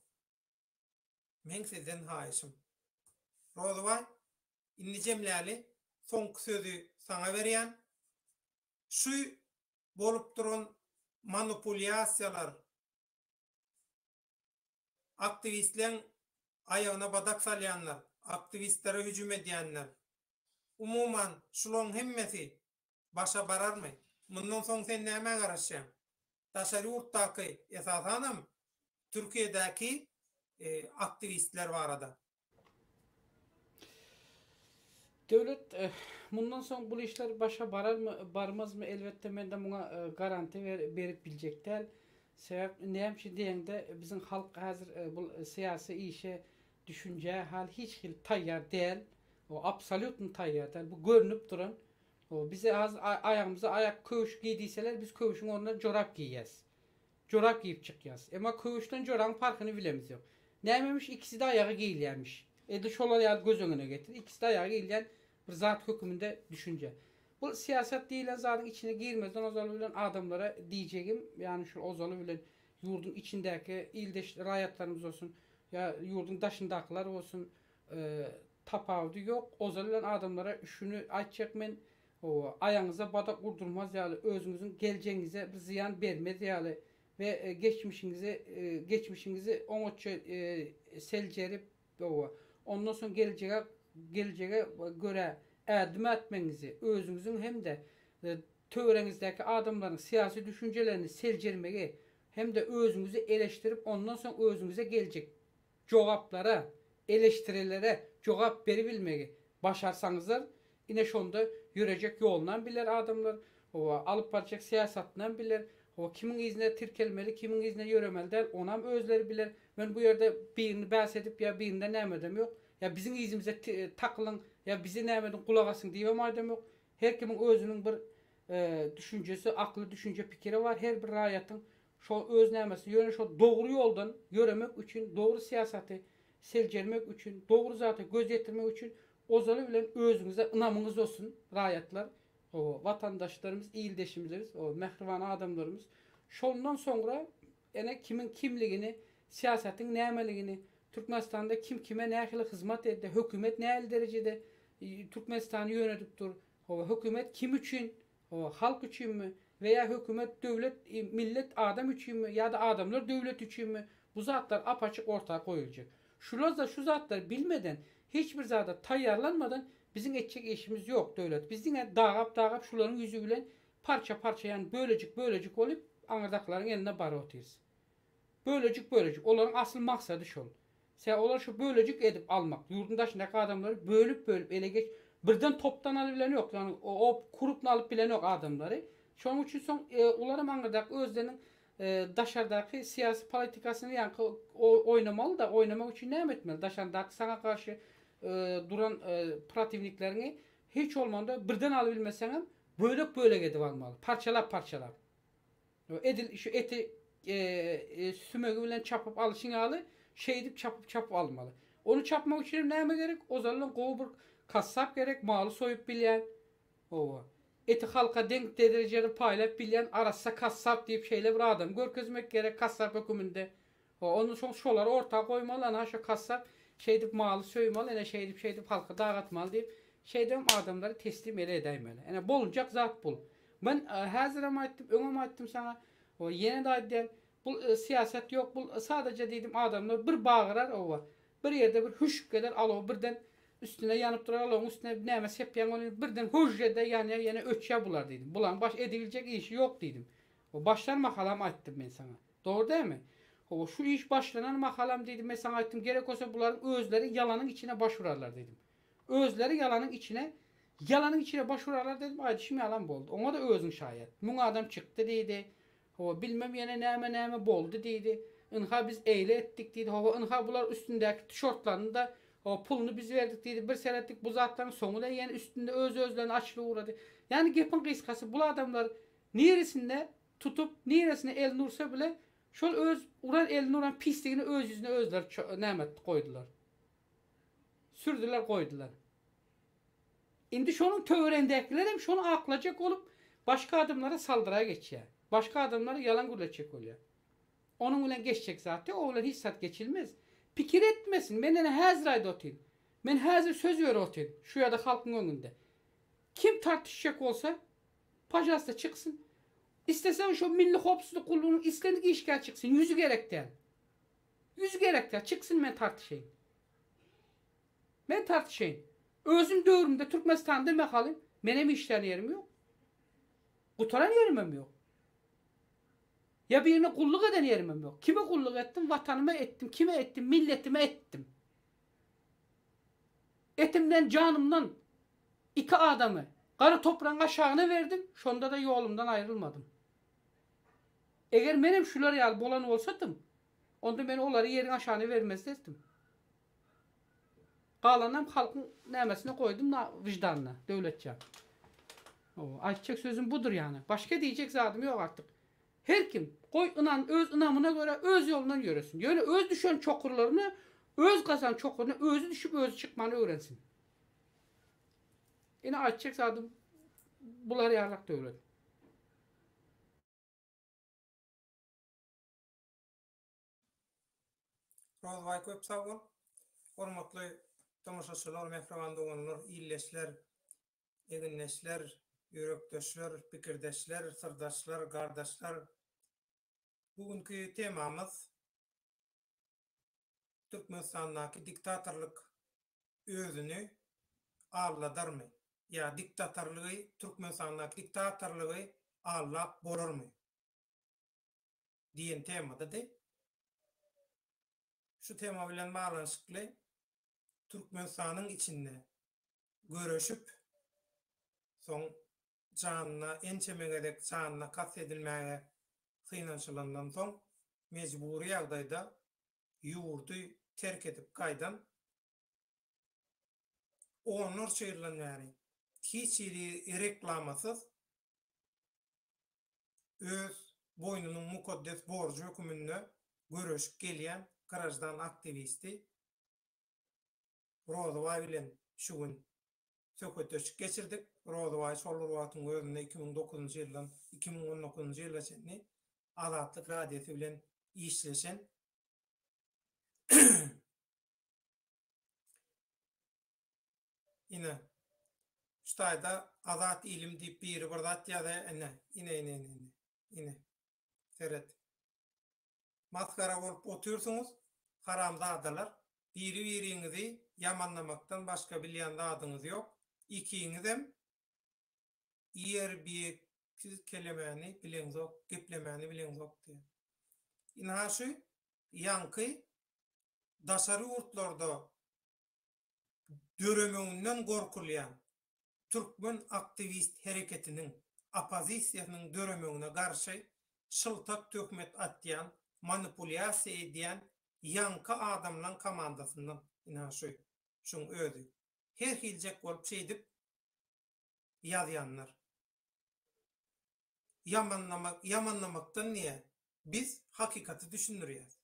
Meň sizden haýyşym. Rozybaý, indi jemläli, soňky sözi saňa berýän. Şu bolup duran manupulýasiýalar, aktiwistleň aýagyna badak salýanlar, aktiwistlere hüjüm edýänler, umuman, şulaň hemmesi başa bararmy? Mundan soň sen nämä garaşýaň? Daşary ýurtdaky, esasanam Türkiýedäki aktiwistler barada. Döwlet, mundan soň bul işler başa bararmy, barmazmy, elbetde mende muňa garantiýa berip biljek däl. Sebäp näme üçin diýeňde, biziň halk häzir bul syýasy işe, düşünjä hal hiç hili taýýar däl. O absolýutno taýýar däl. Bu görnüp duran. O bize häzir aýagymyza aýak köwüş geý diýseler, biz köwüşiň ornuna jorap geýýäs. Jorap geýip çykýas. Emma köwüşden jorabyň parhyny bilemiz ýok. Nämemiş ikisi-de aýaga geýilýärmiş. Edil şolar ýaly göz öňüne getir. Ikisi-de aýaga geýilýän bir zat höküminde düşünje. Bu syýasat diýilen zadyň içine girmezden ozaly bilen adamlara diýjegim, ýagny şul ozaly bilen ýurduň içindäki ildeş raýatlarymyz bolsun, ýa ýurduň daşyndakylar bolsun, tapawudy ýok. Ozaly bilen adamlara şuny aýtjak men, Hawa, aýagyňyza badak urdurmaz ýaly, özüňiziň geljegiňize bir zyýan bermez ýaly we geçmişiňizi geçmişiňizi oňatja seljerip, hawa, ondan soň geljege geljege görä ädim ätmegiňizi, özüňiziň hem-de töweregiňizdäki adamlaryň syýasy düşünjelerini seljermegi hem-de özüňizi eleşdirip, ondan soň özüňize geljek jogaplara, eleştirilere jogap beribilmegi başarsaňyzlar, ine şonda ýörejek ýolunam biler adamlar, hawa, alyp barjak syýasatynam biler, hawa, kimiň yzyna tirkelmeli, kimiň yzyna ýöremeli däl, onam özleri biler. Men bu ýerde birini bäs edip ýa birinde nämedem ýok, ýa biziň yzymyza takylyň, ýa bizi näme ediň, gulak asyň diýibem aýdam ýok. Her kimiň özüniň bir düşünjesi, akly, düşünje, pikiri bar, her bir raýatyň Şo öz nämesi, ýöne şo dogry ýoldan ýöremek üçin, dogry syýasaty seljermek üçin, dogry zata göz ýetirmek üçin ozaly bilen özüňize ynamyňyz bolsun, raýatlar, hawa, watandaşlarymyz, ildeşimizimiz, hawa, mähriban adamlarymyz. Şondan soňra ene kimiň kimligini, syýasatyň nämeligini, Türkmenistanda kim kime nähili hyzmat eddi, hökümet nähili derejede Türkmenistany ýönedip dur, hawa, hökümet kim üçin Hawa, halk üçinmi we ýa hökümet, döwlet, millet adam üçinmi ýa-da adamlar döwlet üçinmi, bu zatlar ap-açyk orta goýuljak. Şular-da şu zatlary bilmeden, hiç bir zada taýýarlanmadan biziň etjek işimiz ýok, döwlet. Biz diňe dagap-dagap şularyň ýüzi bilen parça-parça, ýagny bölejik-bölejik bolup aňyrdakylaryň eline baryp otyrys. Bölejik-bölejik. Olaryň asyl maksady şol. Sebäbi olar şu bölejik edip almak, ýurduň daşyndaky adamlary bölüp-bölüp ele geç, birden topdan alyp bilen ýok, ýagny o krupny alyp bilenok adamlary. Şonuň üçin soň olaram aňyrdaky özleriniň. daşardaky syýasy politikasyny ýaňky oýnamaly-da, oýnamak üçin näme etmeli? Daşardaky saňa garşy duran protiwnikleriňi hiç bolmanda birden alybilmeseňem bölek-bölek edip almaly, parçalap-parçalap. Edil şu eti sümegi bilen çapyp alyşyň ýaly, şeýdip çapyp-çapyp almaly. Ony çapmak üçin hem näme gerek? Ozaldan gowy bir kassap gerek, maly soýup bilýän. Hawa. Eti halka deň derejede paýlap bilýän arassa kassap diýip şeýle bir adamy görkezmek gerek kassap höküminde. Hawa, ondan soň şolary orta goýmaly, ana şo kassap şeýdip maly söýmaly, ene şeýdip şeýdip halky dagatmaly diýip, şeýdibem adamlary teslim ele edäýmeli. Ene bolunjak zat bul. Men häzirem aýtdym, öňem aýtdym saňa, hawa ýene-de aýdýan, bul syýasat ýok, bul sadaja diýdim adamlar bir bagyrar, hawa, bir ýerde bir hüşük geler, alow birden üstüne ýanyp durar, alowyň üstüne näme sepýäň ony birden hüžžede ýanýar, ýene öçýär bular diýdim. Bulaň baş edibiljek işi ýok diýdim. Başlan mahalam aýtdym men saňa. Dogry dälmi? Hawa, şu iş başlanan mahalam diýdim, men saňa aýtdym, gerek bolsa bularyň özleri ýalanyň içine baş urarlar diýdim. Özleri ýalanyň içine, ýalanyň içine baş urarlar diýdim, aýdyşym ýalam boldy. Oňa-da özüň şaýat. Müň adam çykdy diýdi. Hawa, bilmem ýene näme-näme boldy diýdi. Ynha biz eýle etdik diýdi. Hawa, ynha bular üstündäki tişortlaryny-da, hawa, puluny biz berdik diýdi. Bir seretdik, bu zatlaryň soňy-da ýene üstünde öz-özlerini açylyp ugrady. Ýagny gepiň gysgasy, bul adamlar niresinde tutup, niresine elini ursa bile, şol öz uran elini uran pisligini öz ýüzüne özleri näme etdi, goýdular. Sürdüler, goýdular. Indi şonuň töweregindäkilerem şony aklajak bolup, başga adamlara saldyra geçýär. Başga adamlara ýalan gürletjek bolýar. Onuň bilen geçjek zat ýok, o bilen hiç zat geçilmez. Pikir etmesin, men ene häzir aýdyp otyryn. Men häzir söz berip otyryn, şu ýerde halkyň öňünde. Kim tartyşjak bolsa, Pažalsta çyksyn. Isleseň şo Milli howpsuzlyk gullugynyň islendik işgäri çyksyn, ýüzi gerek däl. Ýüzi gerek däl, çyksyn men tartyşaýyn. Men tartyşaýyn. Özüm döwrümde Türkmenistanda mahaly menem işlän ýerim ýok. Gutaran ýerimem ýok. Ýa birine gulluk eden ýerimem ýok. Kime gulluk etdim? Watanyma etdim. Kime etdim? Milletime etdim. Etimden, janymdan iki adamy gara topragyň aşagyna berdim, şonda-da ýolumdan aýrylmadym. Eger menem şular ýaly bolan bolsadym, onda men olary ýeriň aşagyna bermezdim. Galanynam halkyň nämesine goýdum, wyždanyna, Döwletjan. Hawa, aýtjak sözüm budur ýany. Başga diýjek zadym ýok artyk. Her kim, goý, ynan, öz ynamyna görä öz ýolundan ýöresin. Ýöne öz düşen çokurlaryna, öz gazan çokuryna özi düşüp özi çykmany öwrensin. Ine aýtjak zadym bular ýalak döwlet. Rozbaý köp sag bol. Hormatly tomaşaçylar, mähriban doganlar, ildeşler, egindeşler, ýürekdeşler, pikirdeşler, syrdaşlar, gardaşlar. Bu günki temamyz Türkmenistandaky diktatorlyk özüni aldadarmy? Ýa diktatorlygy, Türkmenistandaky diktatorlygy aldap bolarmy? Diýen temadady. Şu tema bilen baglanyşykly Türkmenistanyň içinde göreşip, soň janyna ençeme gezek janyna kast edilmäge synanyşylandan soň mejbury ýagdaýda ýurdy terk edip gaýdan onlarça ýyldan bäri hiç hili reklamasyz öz boýnunyň mukaddes borjy höküminde göreşip gelýän graždan aktiwisti Rozybaý bilen şu gün söhbetdeşlik geçirdik. Rozybaý şol bir wagtyň özünde 2009-njy ýyldan 2019-njy ýyla çenli Azatlyk Radiosy bilen işleşen Ine, şu taýda Azat ilim diýip biri bir zat ýazýar, ine, ine, ine, ine, ine, ine, seret. Masgara bolup otyrsyňyz haramzadalar biri biriňizi ýamanlamakdan başga bilýän zadyňyz ýok ikiňizem ýerbiýeksiz kelemäni bileňzok geplemäni bileňzok diýýär. Ynha şu ýaňky daşary ýurtlarda döremeginden gorkulýan türkmen aktiwist hereketiniň oppozisiýasynyň döremegine garşy. şyltak töhmet atýan, manipulýasiýa edýän ýaňky adamlaň komandasyndan, ynha şu, şuň özi. Her hiljek bolup şeýdip ýazýanlar. Ýamanlamak, ýamanlamakdan diýýä, biz hakykaty düşündirýäs.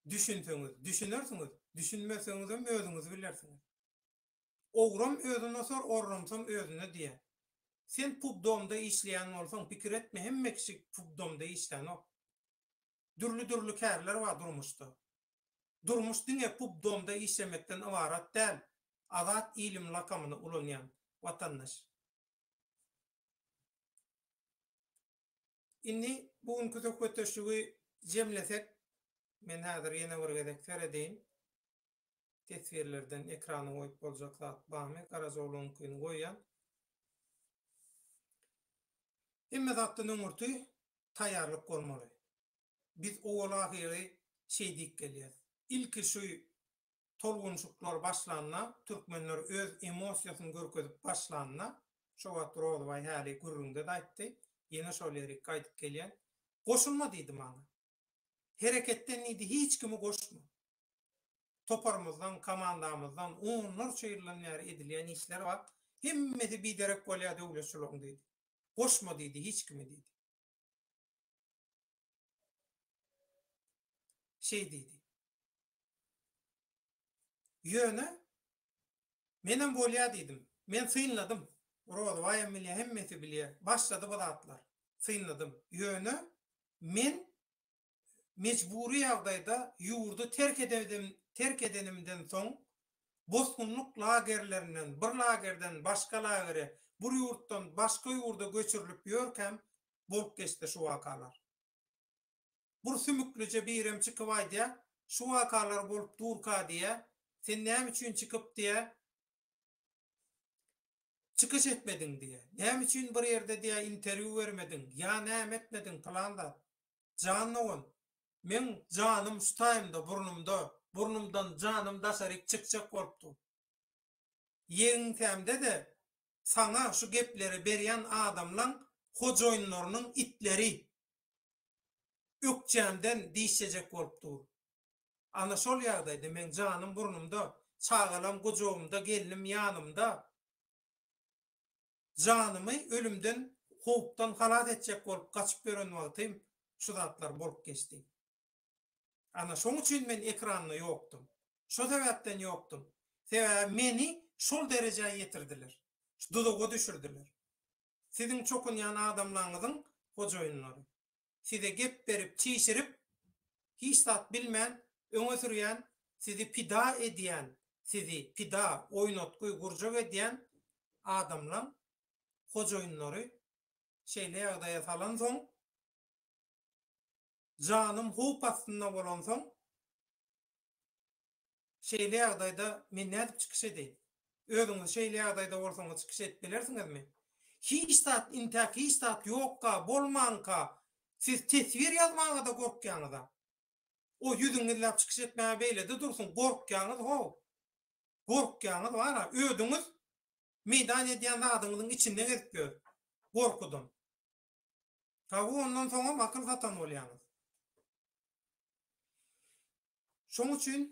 Düşünseňiz, düşünersiňiz, düşünmeseňizem özüňiz bilersiňiz. Ogram özüne sor, orramsam özüne diýýä. Sen pubdomda işleýän bolsaň, pikir etme, hemme kişi pubdomda işlänok. Dürli-dürli kärler bar durmuşda. Durmuş diňe pubdomda işlemekden ybarat däl, Azat ilim lakamyny ulanýan watandaş. Indi bu günki söhbetdeşligi jemlesek, men häzir ýene bir gezek seredeýin. Teswirlerden ekrana goýup boljak zat barmy? Garajaoglanyňkyny goýýan. Hemme zatdan öňürti taýýarlyk bolmaly. Biz owal-ahyry şeý diýip gelýäs. Ilki şu tolgunşyklar başlanda, türkmenler öz emosiýasyny görkezip başlanda, şo wagt Rozybaý häli gürrüňde-de aýtdy, ýene şol ýerik gaýdyp gelýän, Goşulma diýdi maňa. Hereketden diýdi hiç kimi goşma. Toparymyzdan, komandamyzdan onlarça ýyldan bäri edilýän işler bar, hemmesi biderek bolýar döwlet şularyň diýdi. Goşma diýdi hiç kimi diýdi. Şeý diýdi. Ýöne menem bolýa diýdim. Men synladym. Rozybaýam bilýär, hemmesi bilýär. Başlady bu zatlar. Synladym. Ýöne men mejbury ýagdaýda ýurdy terk edenim, terk edenimden soň bosgunlyk lagerlerinden bir lagerden başga lagere, bir ýurtdan başga ýurda göçürilip ýörkäm bolup geçdi şu wakalar. Bir sümüklije birem çykyp aýdýa, şu wakalar bolup durka diýä, sen näme üçin çykyp diýä, çykyş etmediň diýä, näme üçin bir ýerde diýä interwýu bermediň, ýa näme etmediň pylan zat. Jan dogan, meň janym şu taýymda burnumda, burnumdan janym daşaryk çykjak bolup dur. Ýeňsämde-de saňa şu gepleri berýän adamlaň hojaýynlarynyň itleri ökjämden dişlejek bolup dur. Ana şol ýagdaýda meň janym burnumda, çagalam gujagymda, gelnim ýanymda. Janymy ölümden, howpdan halas etjek bolup gaçyp ýören wagtym şu zatlar bolup geçdi. Ana şoň üçin men ekranda ýokdum. Şo sebäpden ýokdum. Sebäbi meni şol derejä ýetirdiler. Şu duzaga düşürdiler. Siziň çokunýan adamlaňyzyň hojaýynlary. Size gep berip, çişirip, hiç zat bilmän öňe sürýän, sizi pida edýän, sizi pida, oýnatgy, gurjak edýän adamlaň hojaýynlary şeýle ýagdaýa salansoň, Janym howp astynda bolansoň, şeýle ýagdaýda men nädip çykyş edeýin? Özüňiz şeýle ýagdaýda bolsaňyz çykyş edip bilersiňizmi? Hiç zat intäk hiç zat ýokka, bolmanka, siz teswir ýazmaga-da gorkýaňyz-a. O ýüzüňi gizläp çykyş etmäge beýle-de dursun, gorkýaňyz how. Gorkýaňyz bar-a, özüňiz meýdan edýän zadyňyzyň içinde gezip ýör, gorkudan. Hawa ondan soňam akyl satan bolýaňyz. Şoň üçin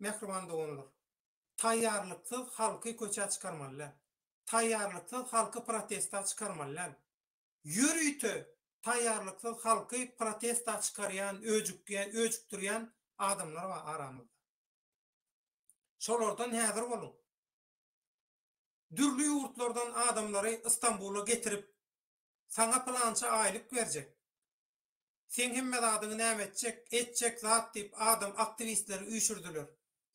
mähriban doganlar, taýýarlyksyz halky köçä çykarmaly däl. Taýýarlyksyz halky protesta çykarmaly däl. Ýörite taýýarlyksyz halky protesta çykarýan, öjükýän, öjükdirýän adamlar bar aramyzda. Şolardan häzir boluň. Dürli ýurtlardan adamlary Istanbula getirip Saňa pylança aýlyk berjek. Seň hemme zadyňy näme etjek, etjek zat diýip adam aktiwistleri üýşürdiler.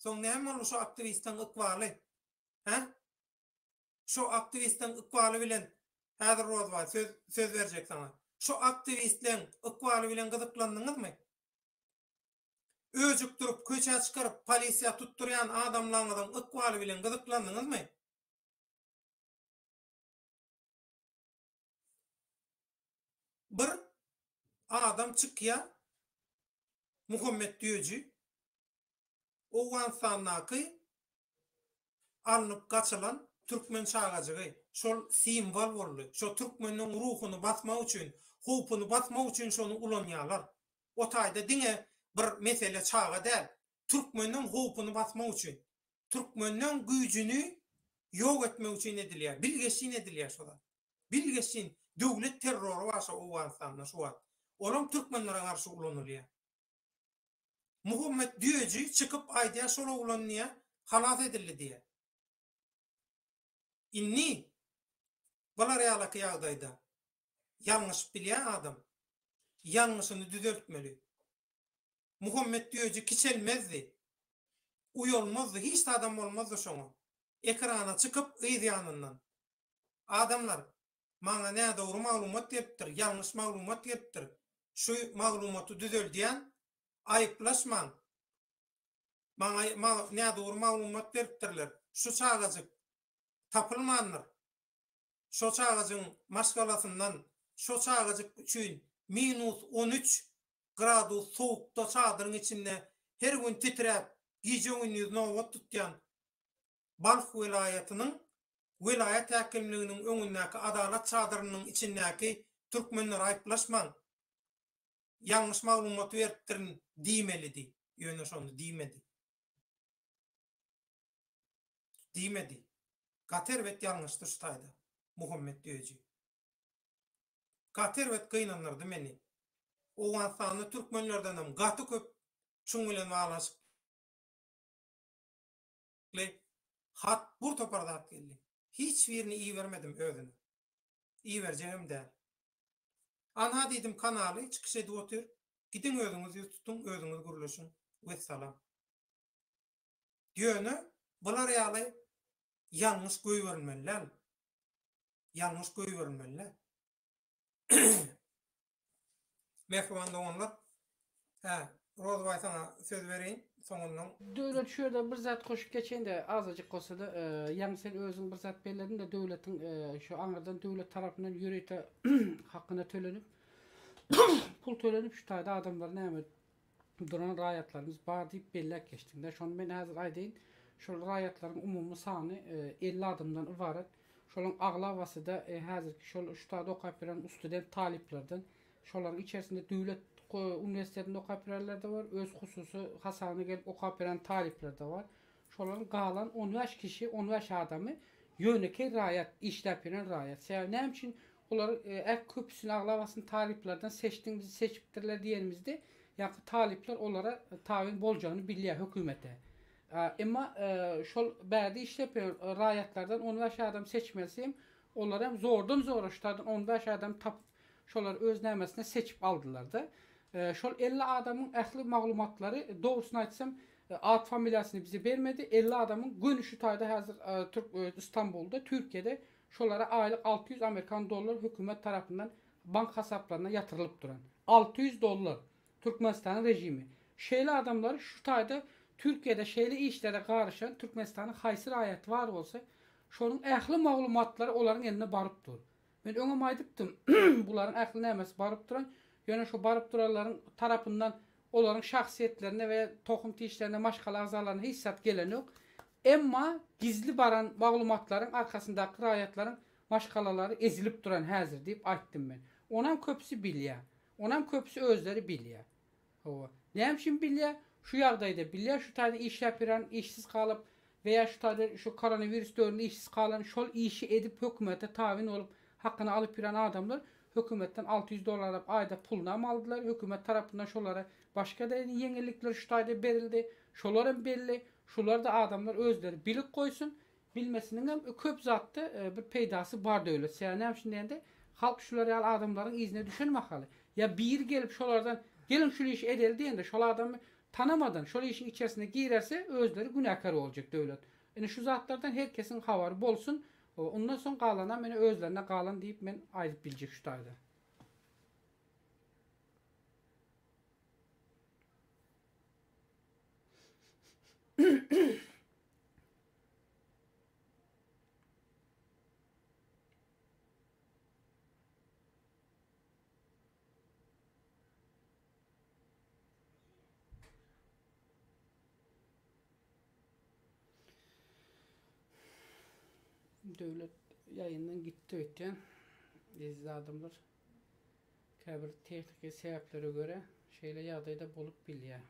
Soň näme boldy şo aktiwistleň ykbaly? Hä? Şo aktiwistleň ykbaly bilen häzir Rozbaý söz söz berjek saňa. Şo aktiwistleň ykbaly bilen gyzyklandyňyzmy? Öjükdirip, köçä çykaryp, polisiýa tutdurýan adamlaňyzyň ykbaly bilen gyzyklandyňyzmy? Bir adam çykýar, Muhammet Düýeji, Owganystandaky alnyp gaçylan türkmen çagajygy, şol simwol boldy. Şo türkmeniň ruhuny basmak üçin, howpuny basmak üçin şony ulanýarlar. O taýda diňe bir mesele çaga däl. Türkmeniň howpuny basmak üçin. Türkmeniň güýjüni ýok etmek üçin edilýär. Bilgeşlin edilýär şo zat. Bilgeşlin döwlet terrory bar şo Owganystanda şu wagt. Olam türkmenlere garşy ulanylýar. Muhammet Düýeji çykyp aýdýar şol oglan diýýär halas edildi diýýär. Indi bular ýalaky ýagdaýda ýalňyşyp bilýän adam ýalňyşyny düzeltmeli. Muhammet Düýeji kiçelmezdi. Uýalmazdy, hiç zadam bolmazdy şoňa. Ekrana çykyp yz ýanyndan Adamlar, maňa nädogry maglumat gelipdir, ýalňyş maglumat gelipdir. Şu maglumaty düzeldýän, aýyplaşmaň. Maňa nädogry maglumat beripdirler. Şu çagajyk tapylmandyr. Şo çagajygyň maşgalasyndan şo çagajyk üçin minus 13 gradus sowukda çadyryň içinde her gün titräp, gije-gündiz nobat tutýan Balh welaýatynyň welaýat häkimliginiň öňündäki adalat çadyrynyň içindäki türkmenleri aýyplaşmaň, ýalňyş maglumat beripdirin diýmelidi, ýöne şony diýmedi. Diýmedi. Gaty erbet ýalňyşdy şu taýda Muhammet Düýeji. Gaty erbet gynandyrdy meni. Owganystanda türkmenlerdenem gaty köp şuň bilen baglanyşykly hat bur topar zat geldi. Hiç birini ibermedim özüne. Iberjegem däl. Anha diýdim kanaly çykyş edip otyr. Gidiň özüňiz ýüz tutuň özüňiz gürleşiň. Wessalam. Ýöne bular ýaly ýalňyş goýberilmeli däl. Ýalňyş goýberilmeli däl. Mähriban doganlar, hä, Rozybaý saňa söz bereýin, soňundan. Döwlet şu ýerde bir zat goşup geçeýin-de, azajyk bolsa-da, ýaňy sen özüň bir zat bellediň-de, döwletiň şu aňyrdan döwlet tarapyndan ýörite hakyna tölenip, pul tölenip şu taýda adamlar näme duran raýatlarymyz bar diýip belläp geçdiň-de. Şony men häzir aýdaýyn, şol raýatlaryň umumy sany 50 adamdan ybarat. Şolaryň aglabasy-da häzirki şol şu taýda okap ýören ustudent talyplardan. Şolaryň içerisinde döwlet uniwersitetinde okap ýörenler-de bar, öz hususy hasabyna gelip okap ýören talyplar-da bar. Şolaryň galan on bäş kişi, on bäş adamy ýönekeý raýat, işläp ýören raýat. Sebäbi näme üçin olar äk köpüsini, aglabasyny talyplardan seçdiň, bizi seçipdirler diýenimizde, ýaňky talyplar olara tabyn boljagyny bilýär hökümete. Emma şol bärde işläp ýören raýatlardan on bäş adam seçmelisi hem, olar hem zordan zora şu taýdan on bäş adam tapyp, şolary öz nämesine seçip aldylar-da. Şol 50 adamyň ähli maglumatlary, dogrusyny aýtsam, at familiýasyny bize bermedi. 50 adamyň göni şu taýda häzir Türk Istanbulda, Türkiýede şolara aýlyk 600 amerikan dollar hökümet tarapyndan bank hasaplaryna ýatyrylyp duran. 600 dollar. Türkmenistanyň režimi. Şeýle adamlary şu taýda Türkiýede şeýle işlere garyşan Türkmenistanyň haýsy raýaty bar bolsa, şonuň ähli maglumatlary olaryň eline baryp dur. Men öňem aýdypdym, bularyň ähli nämesi baryp duran, ýöne şo baryp duranlaryň tarapyndan olaryň şahsyýetlerine we tohum-tişlerine, maşgala agzalaryna hiç zat gelenok. Emma gizli baran maglumatlaryň arkasyndaky raýatlaryň maşgalalary ezilip duran häzir diýip aýtdym men. Onam köpüsi bilýär. Onam köpüsi özleri bilýär. Hawa. Näme üçin bilýär? Şu ýagdaýda bilýär, şu taýda işläp ýören, işsiz galyp we ýa şu taýda şu koronawirus döwründe işsiz galan, şol işi edip hökümete tabyn bolup hakyny alyp ýören adamlar hökümetden 600 dollarlap aýda pulunam aldylar, hökümet tarapyndan şolara başga-da ýeňillikler şu taýda berildi. Şolaram belli. Şular-da adamlar özleri bilip goýsun. Bilmesiniňem köp zatda bir peýdasy bar döwlet. Sebäbi näme üçin diýende, halk şular ýaly adamlaryň yzyna düşen mahaly, ýa biri gelip şolardan geliň şul işi edeli diýende, şol adamy tanamadan şol işiň içerisine girerse özleri günäkär boljak döwlet. Ine şu zatlardan her kesiň habary bolsun. Ondan soň galanam ine özlerine galan diýip men aýdyp biljek şu taýda. Döwlet ýaýyndan gitdi öýtýän. Eziz adamlar. Käbir tehniki sebäplere görä şeýle ýagdaýda bolup bilýär.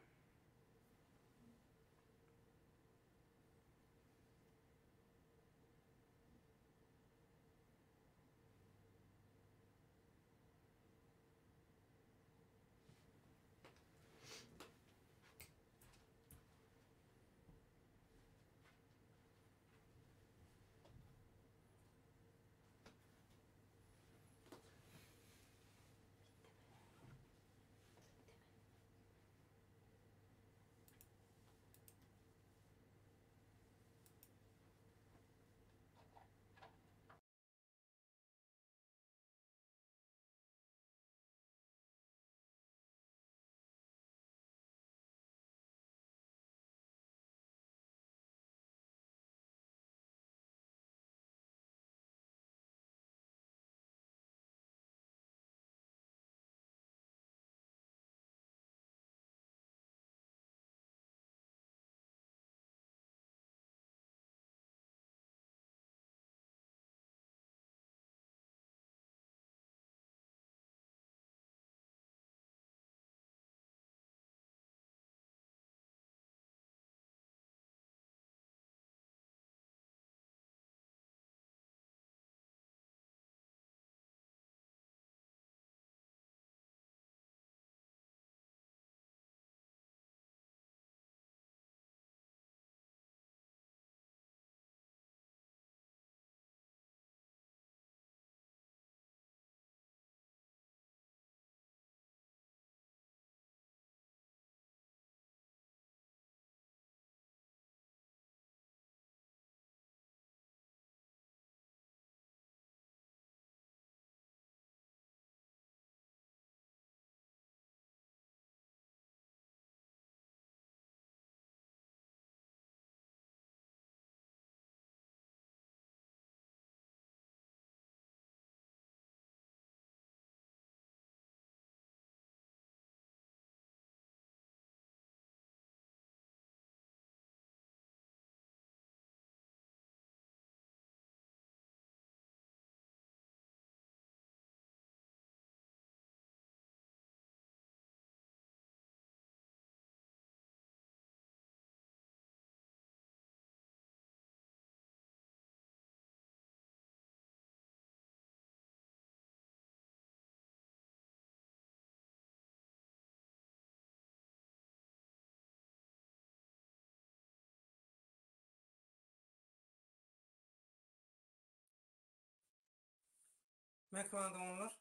Mähriban doganlar,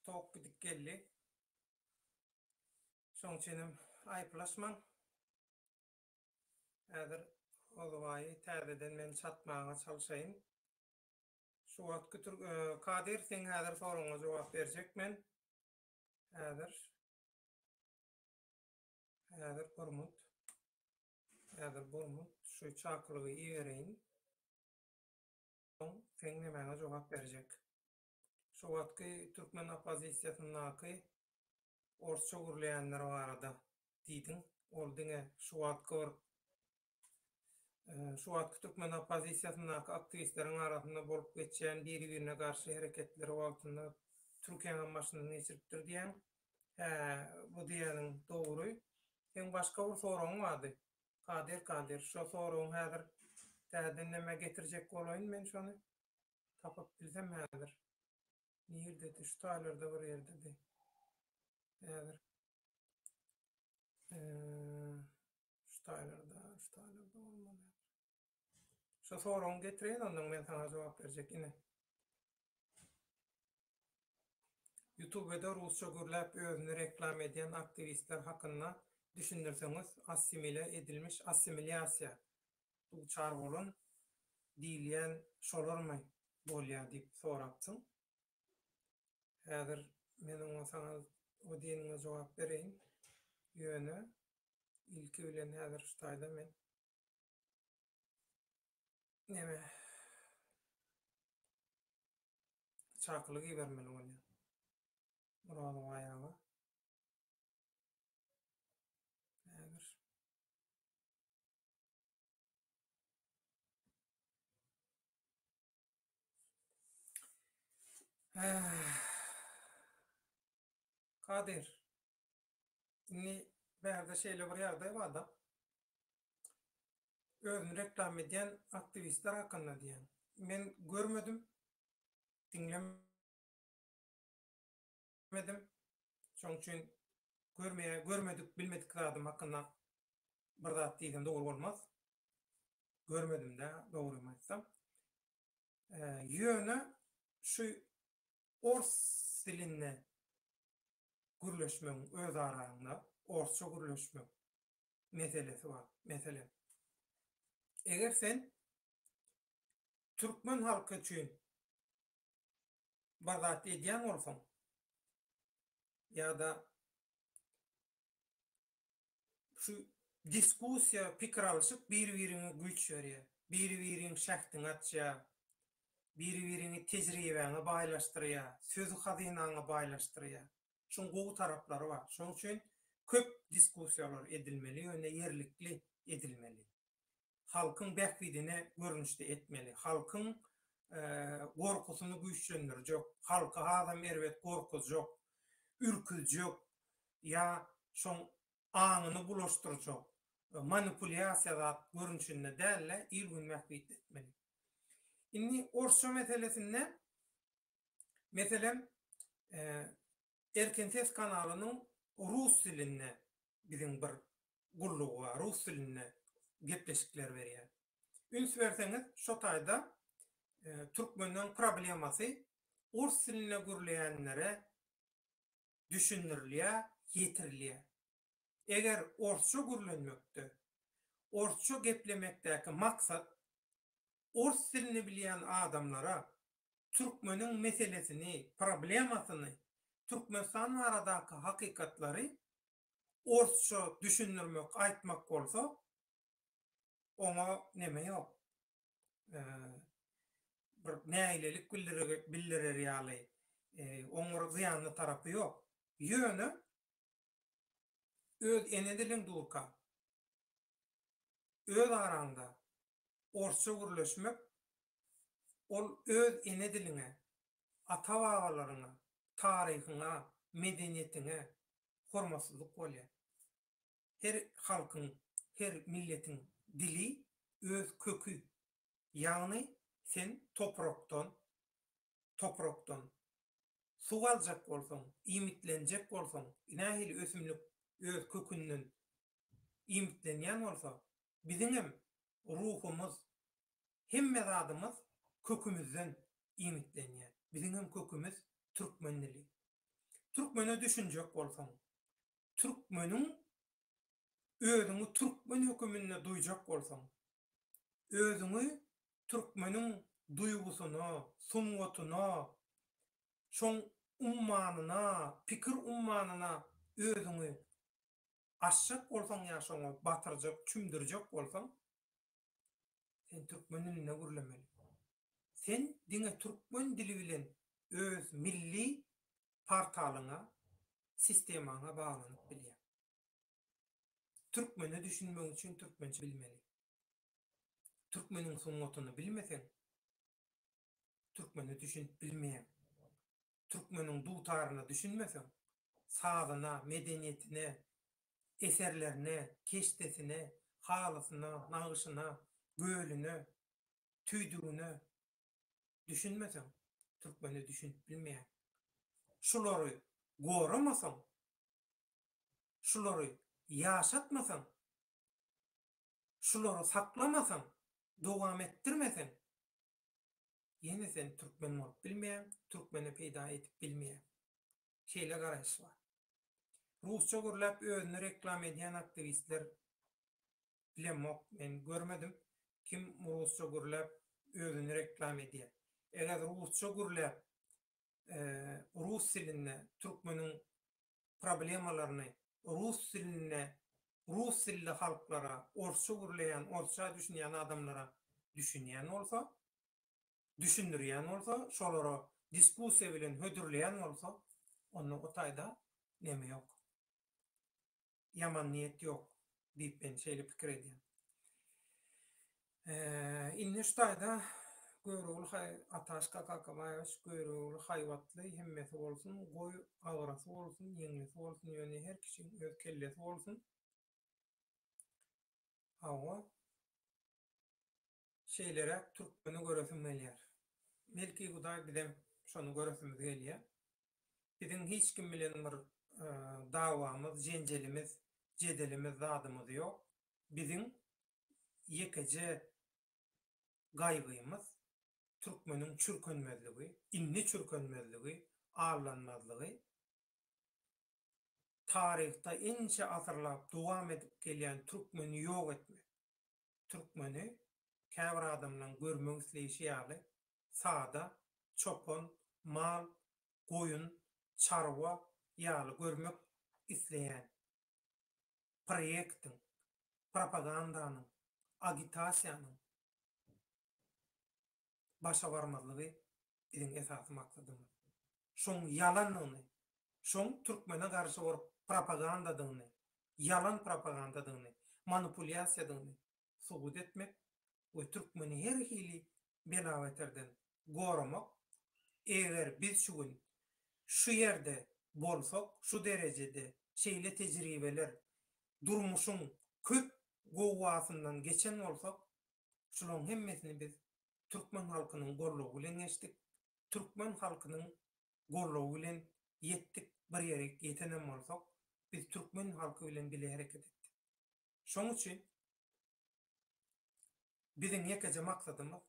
tok gidip geldi. Şoň üçinem aýyplaşmaň. Häzir Rozybaýy täzeden men çatmaga çalşaýyn. Şu wagtky türk Kadyr seň häzir soragyňa jogap berjek men. Häzir. Häzir Burmut. Häzir Burmut şu çakylygy ibereýin. Soň seň nemäňe jogap berjek. Şu wagtky türkmen oppozisiýasyndaky orsça gürleýänler barada diýdiň. Ol diňe şu wagtky bir Şu wagtky türkmen oppozisiýasyndaky aktiwistleriň arasynda bolup geçýän biri-birine garşy hereketleri wagtynda Türkiýäňem başyndan geçiripdir diýýäň. Hä, bu diýýäniň dogry. Seň başga bir soragyň bardy. Kadyr, Kadyr, şo soragyň häzir täzeden näme getirjek bolaýyn men şony. Tapyp bilsem häzir. Nirdedi, şu taýlarda bir ýerdedi. Häzir. Şu taýlarda, şu taýlarda bolmaly. Şu soragyňy getireýin ondan men saňa jogap berjek ine. Youtubeda rusça gürläp özüni reklam edýän aktiwistler hakynda düşündirseňiz assimile edilmiş assimilýasiýa duçar bolan diýilýän şolarmy bolýa diýip sorapsyň. Häzir men oňa saňa o diýeniňe jogap bereýin. Ýöne ilki bilen häzir şu taýda men neme çakylyk ibermeli bolýar. Muradow aýaga. Häzir. Kadyr, indi bärde şeýle bir ýagdaý bar-da. Özüni reklama edýän aktiwistler hakynda diýýän. Men görmedim, diňlemedim. Şonuň üçin görmeýä, görmedik, bilmedik zadym hakynda bir zat diýsem dogry bolmaz. Görmedim-dä, dogrymy aýtsam. Ýöne şu ors dilinde gürleşmegiň öz araňda orsça gürleşmek meselesi bar. Meselem, eger sen türkmen halky üçin bir zat edýän bolsaň ýa-da Şu diskussiýa, pikir alyşyk bir-biriňe güýç berýär. Biri-biriň şähdiňi açýar. Biri-biriňi tejribäňe baýlaşdyrýar, söz hazynaňy baýlaşdyrýar. Şuň gowy taraplary bar. Şonuň üçin köp diskussiýalar edilmeli, ýöne ýerlikli edilmeli. Halkyň bähbidine görnüşde etmeli. Halkyň gorkusyny güýçlendirjek, halky hasam erbet gorkuzjak, ürküzjek ýa şoň aňyny bulaşdyrjak, manipulýasiýa zat görnüşinde däl-de, il-gün bähbitli etmeli. Indi orsça meselesinde, meselem, Erkin Ses kanalynyň rus dilinde biziň bir gullugy bar, rus dilinde gepleşikler berýär. Üns berseňiz, şo taýda türkmenleň problemasy ors dilinde gürleýänlere düşündirilýär, ýetirilýär. Eger orsça gürlenmekde, orsça geplemekdäki maksat ors dilini bilýän adamlara türkmeniň meselesini, problemasyny, Türkmenistan baradaky hakykatlary orsça düşündirmek, aýtmak bolsa, oňa neme ýok. Bir nägilelik bildirer ýaly, oň bir zyýanly tarapy ýok. Ýöne öz ene diliň durka, öz araňda orsça gürleşmek ol öz ene diliňe, ata-babalaryňa, taryhyňa, medeniýetiňe hormatsyzlyk bolýar. Her halkyň, her milletiň dili öz köki. Ýagny sen toprakdan, toprakdan suw aljak bolsaň, iýmitlenjek bolsaň, nähili ösümlik öz kökünden iýmitlenýän bolsa, biziňem ruhumyz, hemme zadymyz kökümizden iýmitlenýär. Biziňem kökümiz türkmen dili. Türkmene düşünjek bolsaň, türkmeniň özüňi türkmen höküminde duýjak bolsaň, özüňi türkmeniň duýgusyna, sungatyna, şoň ummanyna, pikir ummanyna özüňi Aşjak bolsaň ýa şoňa batyrjak, çümdürjek bolsaň, sen türkmen dilinde gürlemeli. Sen diňe türkmen dili bilen öz milli portalyňa, sistemaňa baglanyp bilýäň. Türkmene düşünmek üçin türkmençe bilmeli. Türkmeniň sungatyny bilmeseň, türkmene düşünip bilmeýäň. Türkmeniň dutaryna düşünmeseň, sazyna, medeniýetine, eserlerine, keşdesine, halysyna, nagyşyna, gölüne, tüýdügine düşünmeseň, türkmene düşünip bilmeýäň. Şulary goramasaň, şulary ýaşatmasaň, şulary saklamasaň, dowam etdirmeseň, ýene sen türkmen bolup bilmeýäň, türkmene peýda edip bilmeýäň. Şeýle garaýyş bar. Rusça gürläp özüni reklama edýän aktiwistler bilemok, men görmedim kim rusça gürläp özüni reklama edýär. Eger rusça gürläp rus dilinde türkmeniň problemalaryny rus dilinde rus dilli halklara, orsça gürleýän, orsça düşünýän adamlara düşünýän bolsa, düşündirýän bolsa, şolara diskussiýa bilen hödürleýän bolsa, onda o taýda neme ýok. Ýaman niýet ýok diýip men şeýle pikir edýän. Indi şu taýda. Görogly haý Ataşka Kakabaýewiç Görogly haýbatly hemmesi bolsun goý agrasy bolsun ýeňlisi bolsun ýöne her kişiň öz kellesi bolsun hawa şeýleräk türkmeni göresim gelýär belki hudaý bizem şony göresimiz gelýär biziň hiç kim bilen bir dawamyz jenjelimiz jedelimiz zadymyz ýok biziň ýekeje gaýgymyz türkmeniň çürkenmezligi, indi çürkenmezligi, aldanmazlygy, taryhda ençe asyrlap dowam edip gelýän türkmeni ýok etmek, türkmeni käbir adamlaň görmek isleýşi ýaly sada, çopan, mal, goýun, çarwa ýaly görmek isleýän proýektiň, propagandanyň, agitasiýanyň başa barmazlygy biziň esasy maksadymyz. Şoň ýalandygyny, şoň türkmene garşy bir propagandadygyny, ýalan propagandadygyny, manipulýasiýadygyny subut etmek we türkmeni her hili bela-beterden goramak, eger biz şu gün şu ýerde bolsak, şu derejede şeýle tejribeler, durmuşyň köp gowgasyndan geçen bolsak, şularyň hemmesini biz türkmen halkynyň goldawy bilen geçdik, türkmen halkynyň goldawy bilen ýetdik, bir ýere ýetenem bolsak, biz türkmen halky bilen bile hereket etdik. Şonuň üçin biziň ýekeje maksadymyz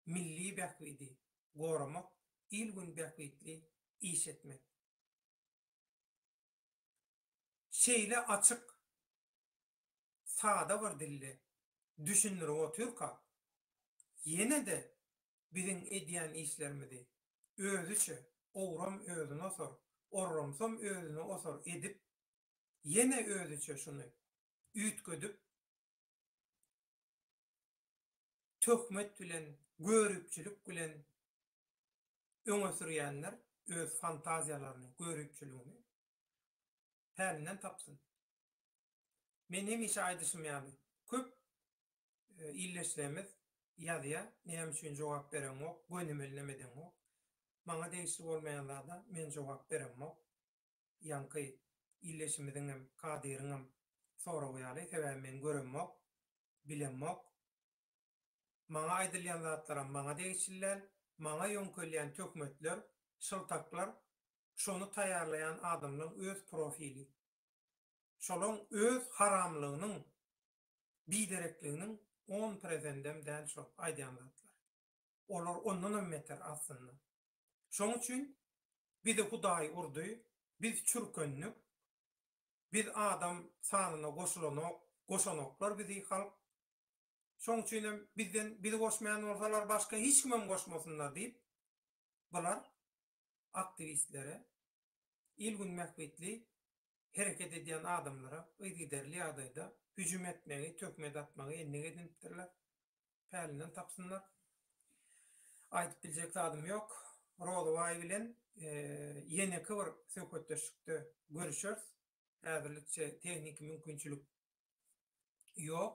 milli bähbidi goramak, il-gün bähbitli iş etmek. Şeýle açyk, sada bir dilde düşündirip otyrkak, ýene-de biziň edýän işlerimizi özüçe, owram özüne osar, orramsam özüne osar edip, ýene özüçe şuny üýtgedip, töhmet bilen, göripçilik bilen öňe sürýänler öz fantaziýalaryny, göripçiligini pälinden tapsyn. Men hemişe aýdyşym ýaly, köp ildeşlerimiz ýazýar, näme üçin jogap bereňok, gönümel neme edeňok. Maňa degişli bolmaýan zada men jogap beremok. Ýaňky ildeşimiziňem, Kadyryňam soragy ýaly, sebäbi men göremok, bilemok. Maňa aýdylýan zatlaram maňa degişli däl, maňa ýöňkelýän töhmetler, şyltaklar şony taýýarlaýan adamlaň öz profili. Şolaň öz haramlygynyň, biderekliginiň on prezendem däl şo aýdýan zatlary. Olar ondanam beter aslynda. Şoň üçin bizi Hudaý urdy, biz çürkendik, biz adam sanyna goşulanok, goşanoklar bizi halk. Şoň üçinem bizden bizi goşmaýan bolsalar başga hiç kimem goşmasynlar diýip, bular aktiwistlere, il-gün bähbitli hereket edýän adamlara yzygiderli ýagdaýda hüjüm etmegi, töhmet atmagy endik edinipdirler. Pälinden tapsynlar. Aýdyp biljek zadym ýok. Rozybaý bilen ýeneki bir söhbetdeşlikde görüşeris. Häzirlikçe tehniki mümkinçilik ýok.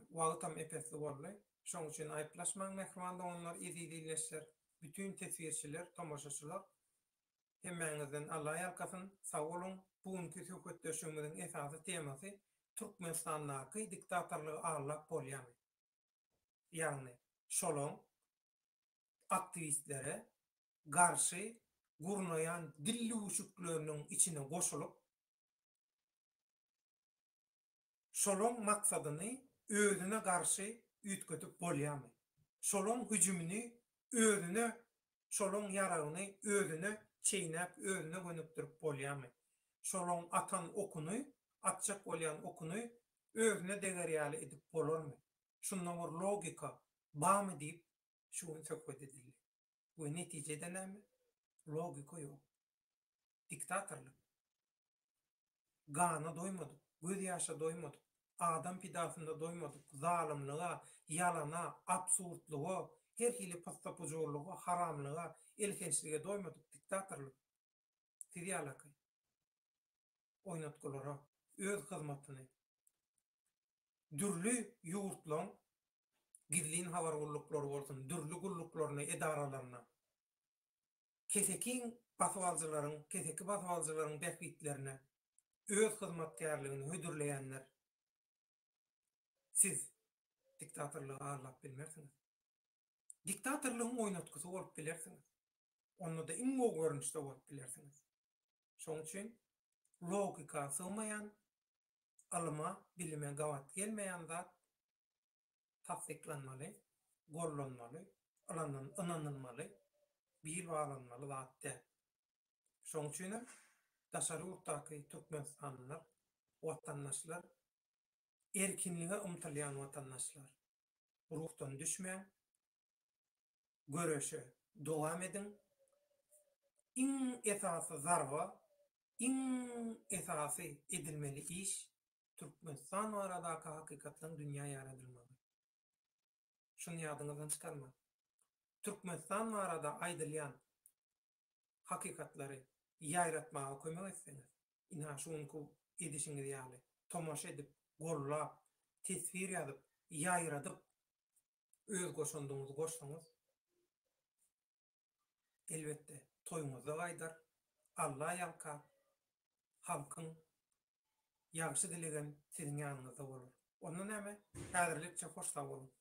Wagtam ep-esli boldy. Şonuň üçin aýyplaşmaň mähriban doganlar, eziz ildeşler, bütin teswirçiler, tomaşaçylar. Hemmäňizden Alla ýalkasyn, sag boluň. Bu günki söhbetdeşligimiziň esasy temasy Türkmenistandaky diktatorlygy aldap bolýamy? Ýagny şolaň aktiwistlere garşy gurnaýan dillüwşükleriniň içine goşulyp, Şolaň maksadyny özüne garşy üýtgedip bolýamy? Şolaň hüjümini özüne, şolaň ýaragyny özüne çeýnäp özüne gönükdirip bolýamy? Şolaň atan okuny, atjak bolýan okuny özüne deger ýaly edip bolarmy? Şunda bir logika bamy diýip şu gün söhbet edildi. We netijede näme? Logika ýok. Diktatorlyk. Gana doýmadyk, gözýaşa doýmadyk, adam pidasynda doýmadyk, zalymlyga, ýalana, absurdlyga, her hili pyssapujurlyga, haramlyga, elhençlige doýmadyk diktatorlyk siz ýalaky oýnatgylara öz hyzmatyny dürli ýurtlaň. Gizlin habar gulluklary bolsun, dürli gulluklaryna, edaralaryna kesekiň basybalyjylaryň, keseki basybalyjylaryň bähbitlerine öz hyzmatkärligini hödürleýänler siz diktatorlygy aldap bilmersiňiz. Diktatorlygyň oýnatgysy bolup bilersiňiz. Onda-da iň gowy görnüşde bolup bilersiňiz. Şonuň üçin logika sygmaýan, ylyma, bilime gabat gelmeýän zat tassyklanmaly, gollanmaly, ynanylmaly, bil baglanmaly zat däl. Şonuň üçinem daşary ýurtdaky türkmenistanlylar, watandaşlar, erkinlige ymtylýan watandaşlar, ruhdan düşmäň, göreşe dowam ediň. Iň esasy zarba, iň esasy edilmeli iş Türkmenistan baradaky hakykatlaryň dünýä ýaradylmagy. Şuny ýadyňyzdan çykarmaň. Türkmenistan barada aýdylýan hakykatlary ýaýratmaga kömek etseňiz, ynha şu günki edişiňiz ýaly, tomaşa edip, gollap, teswir ýazyp, ýaýradyp, öz goşandyňyzy goşsaňyz, elbetde, toýuňyzda gaýdar, Alla ýalkap, halkyň ýagşy dilegem siziň ýanyňyzda bolar. Onda näme, häzirlikçe hoş sag boluň!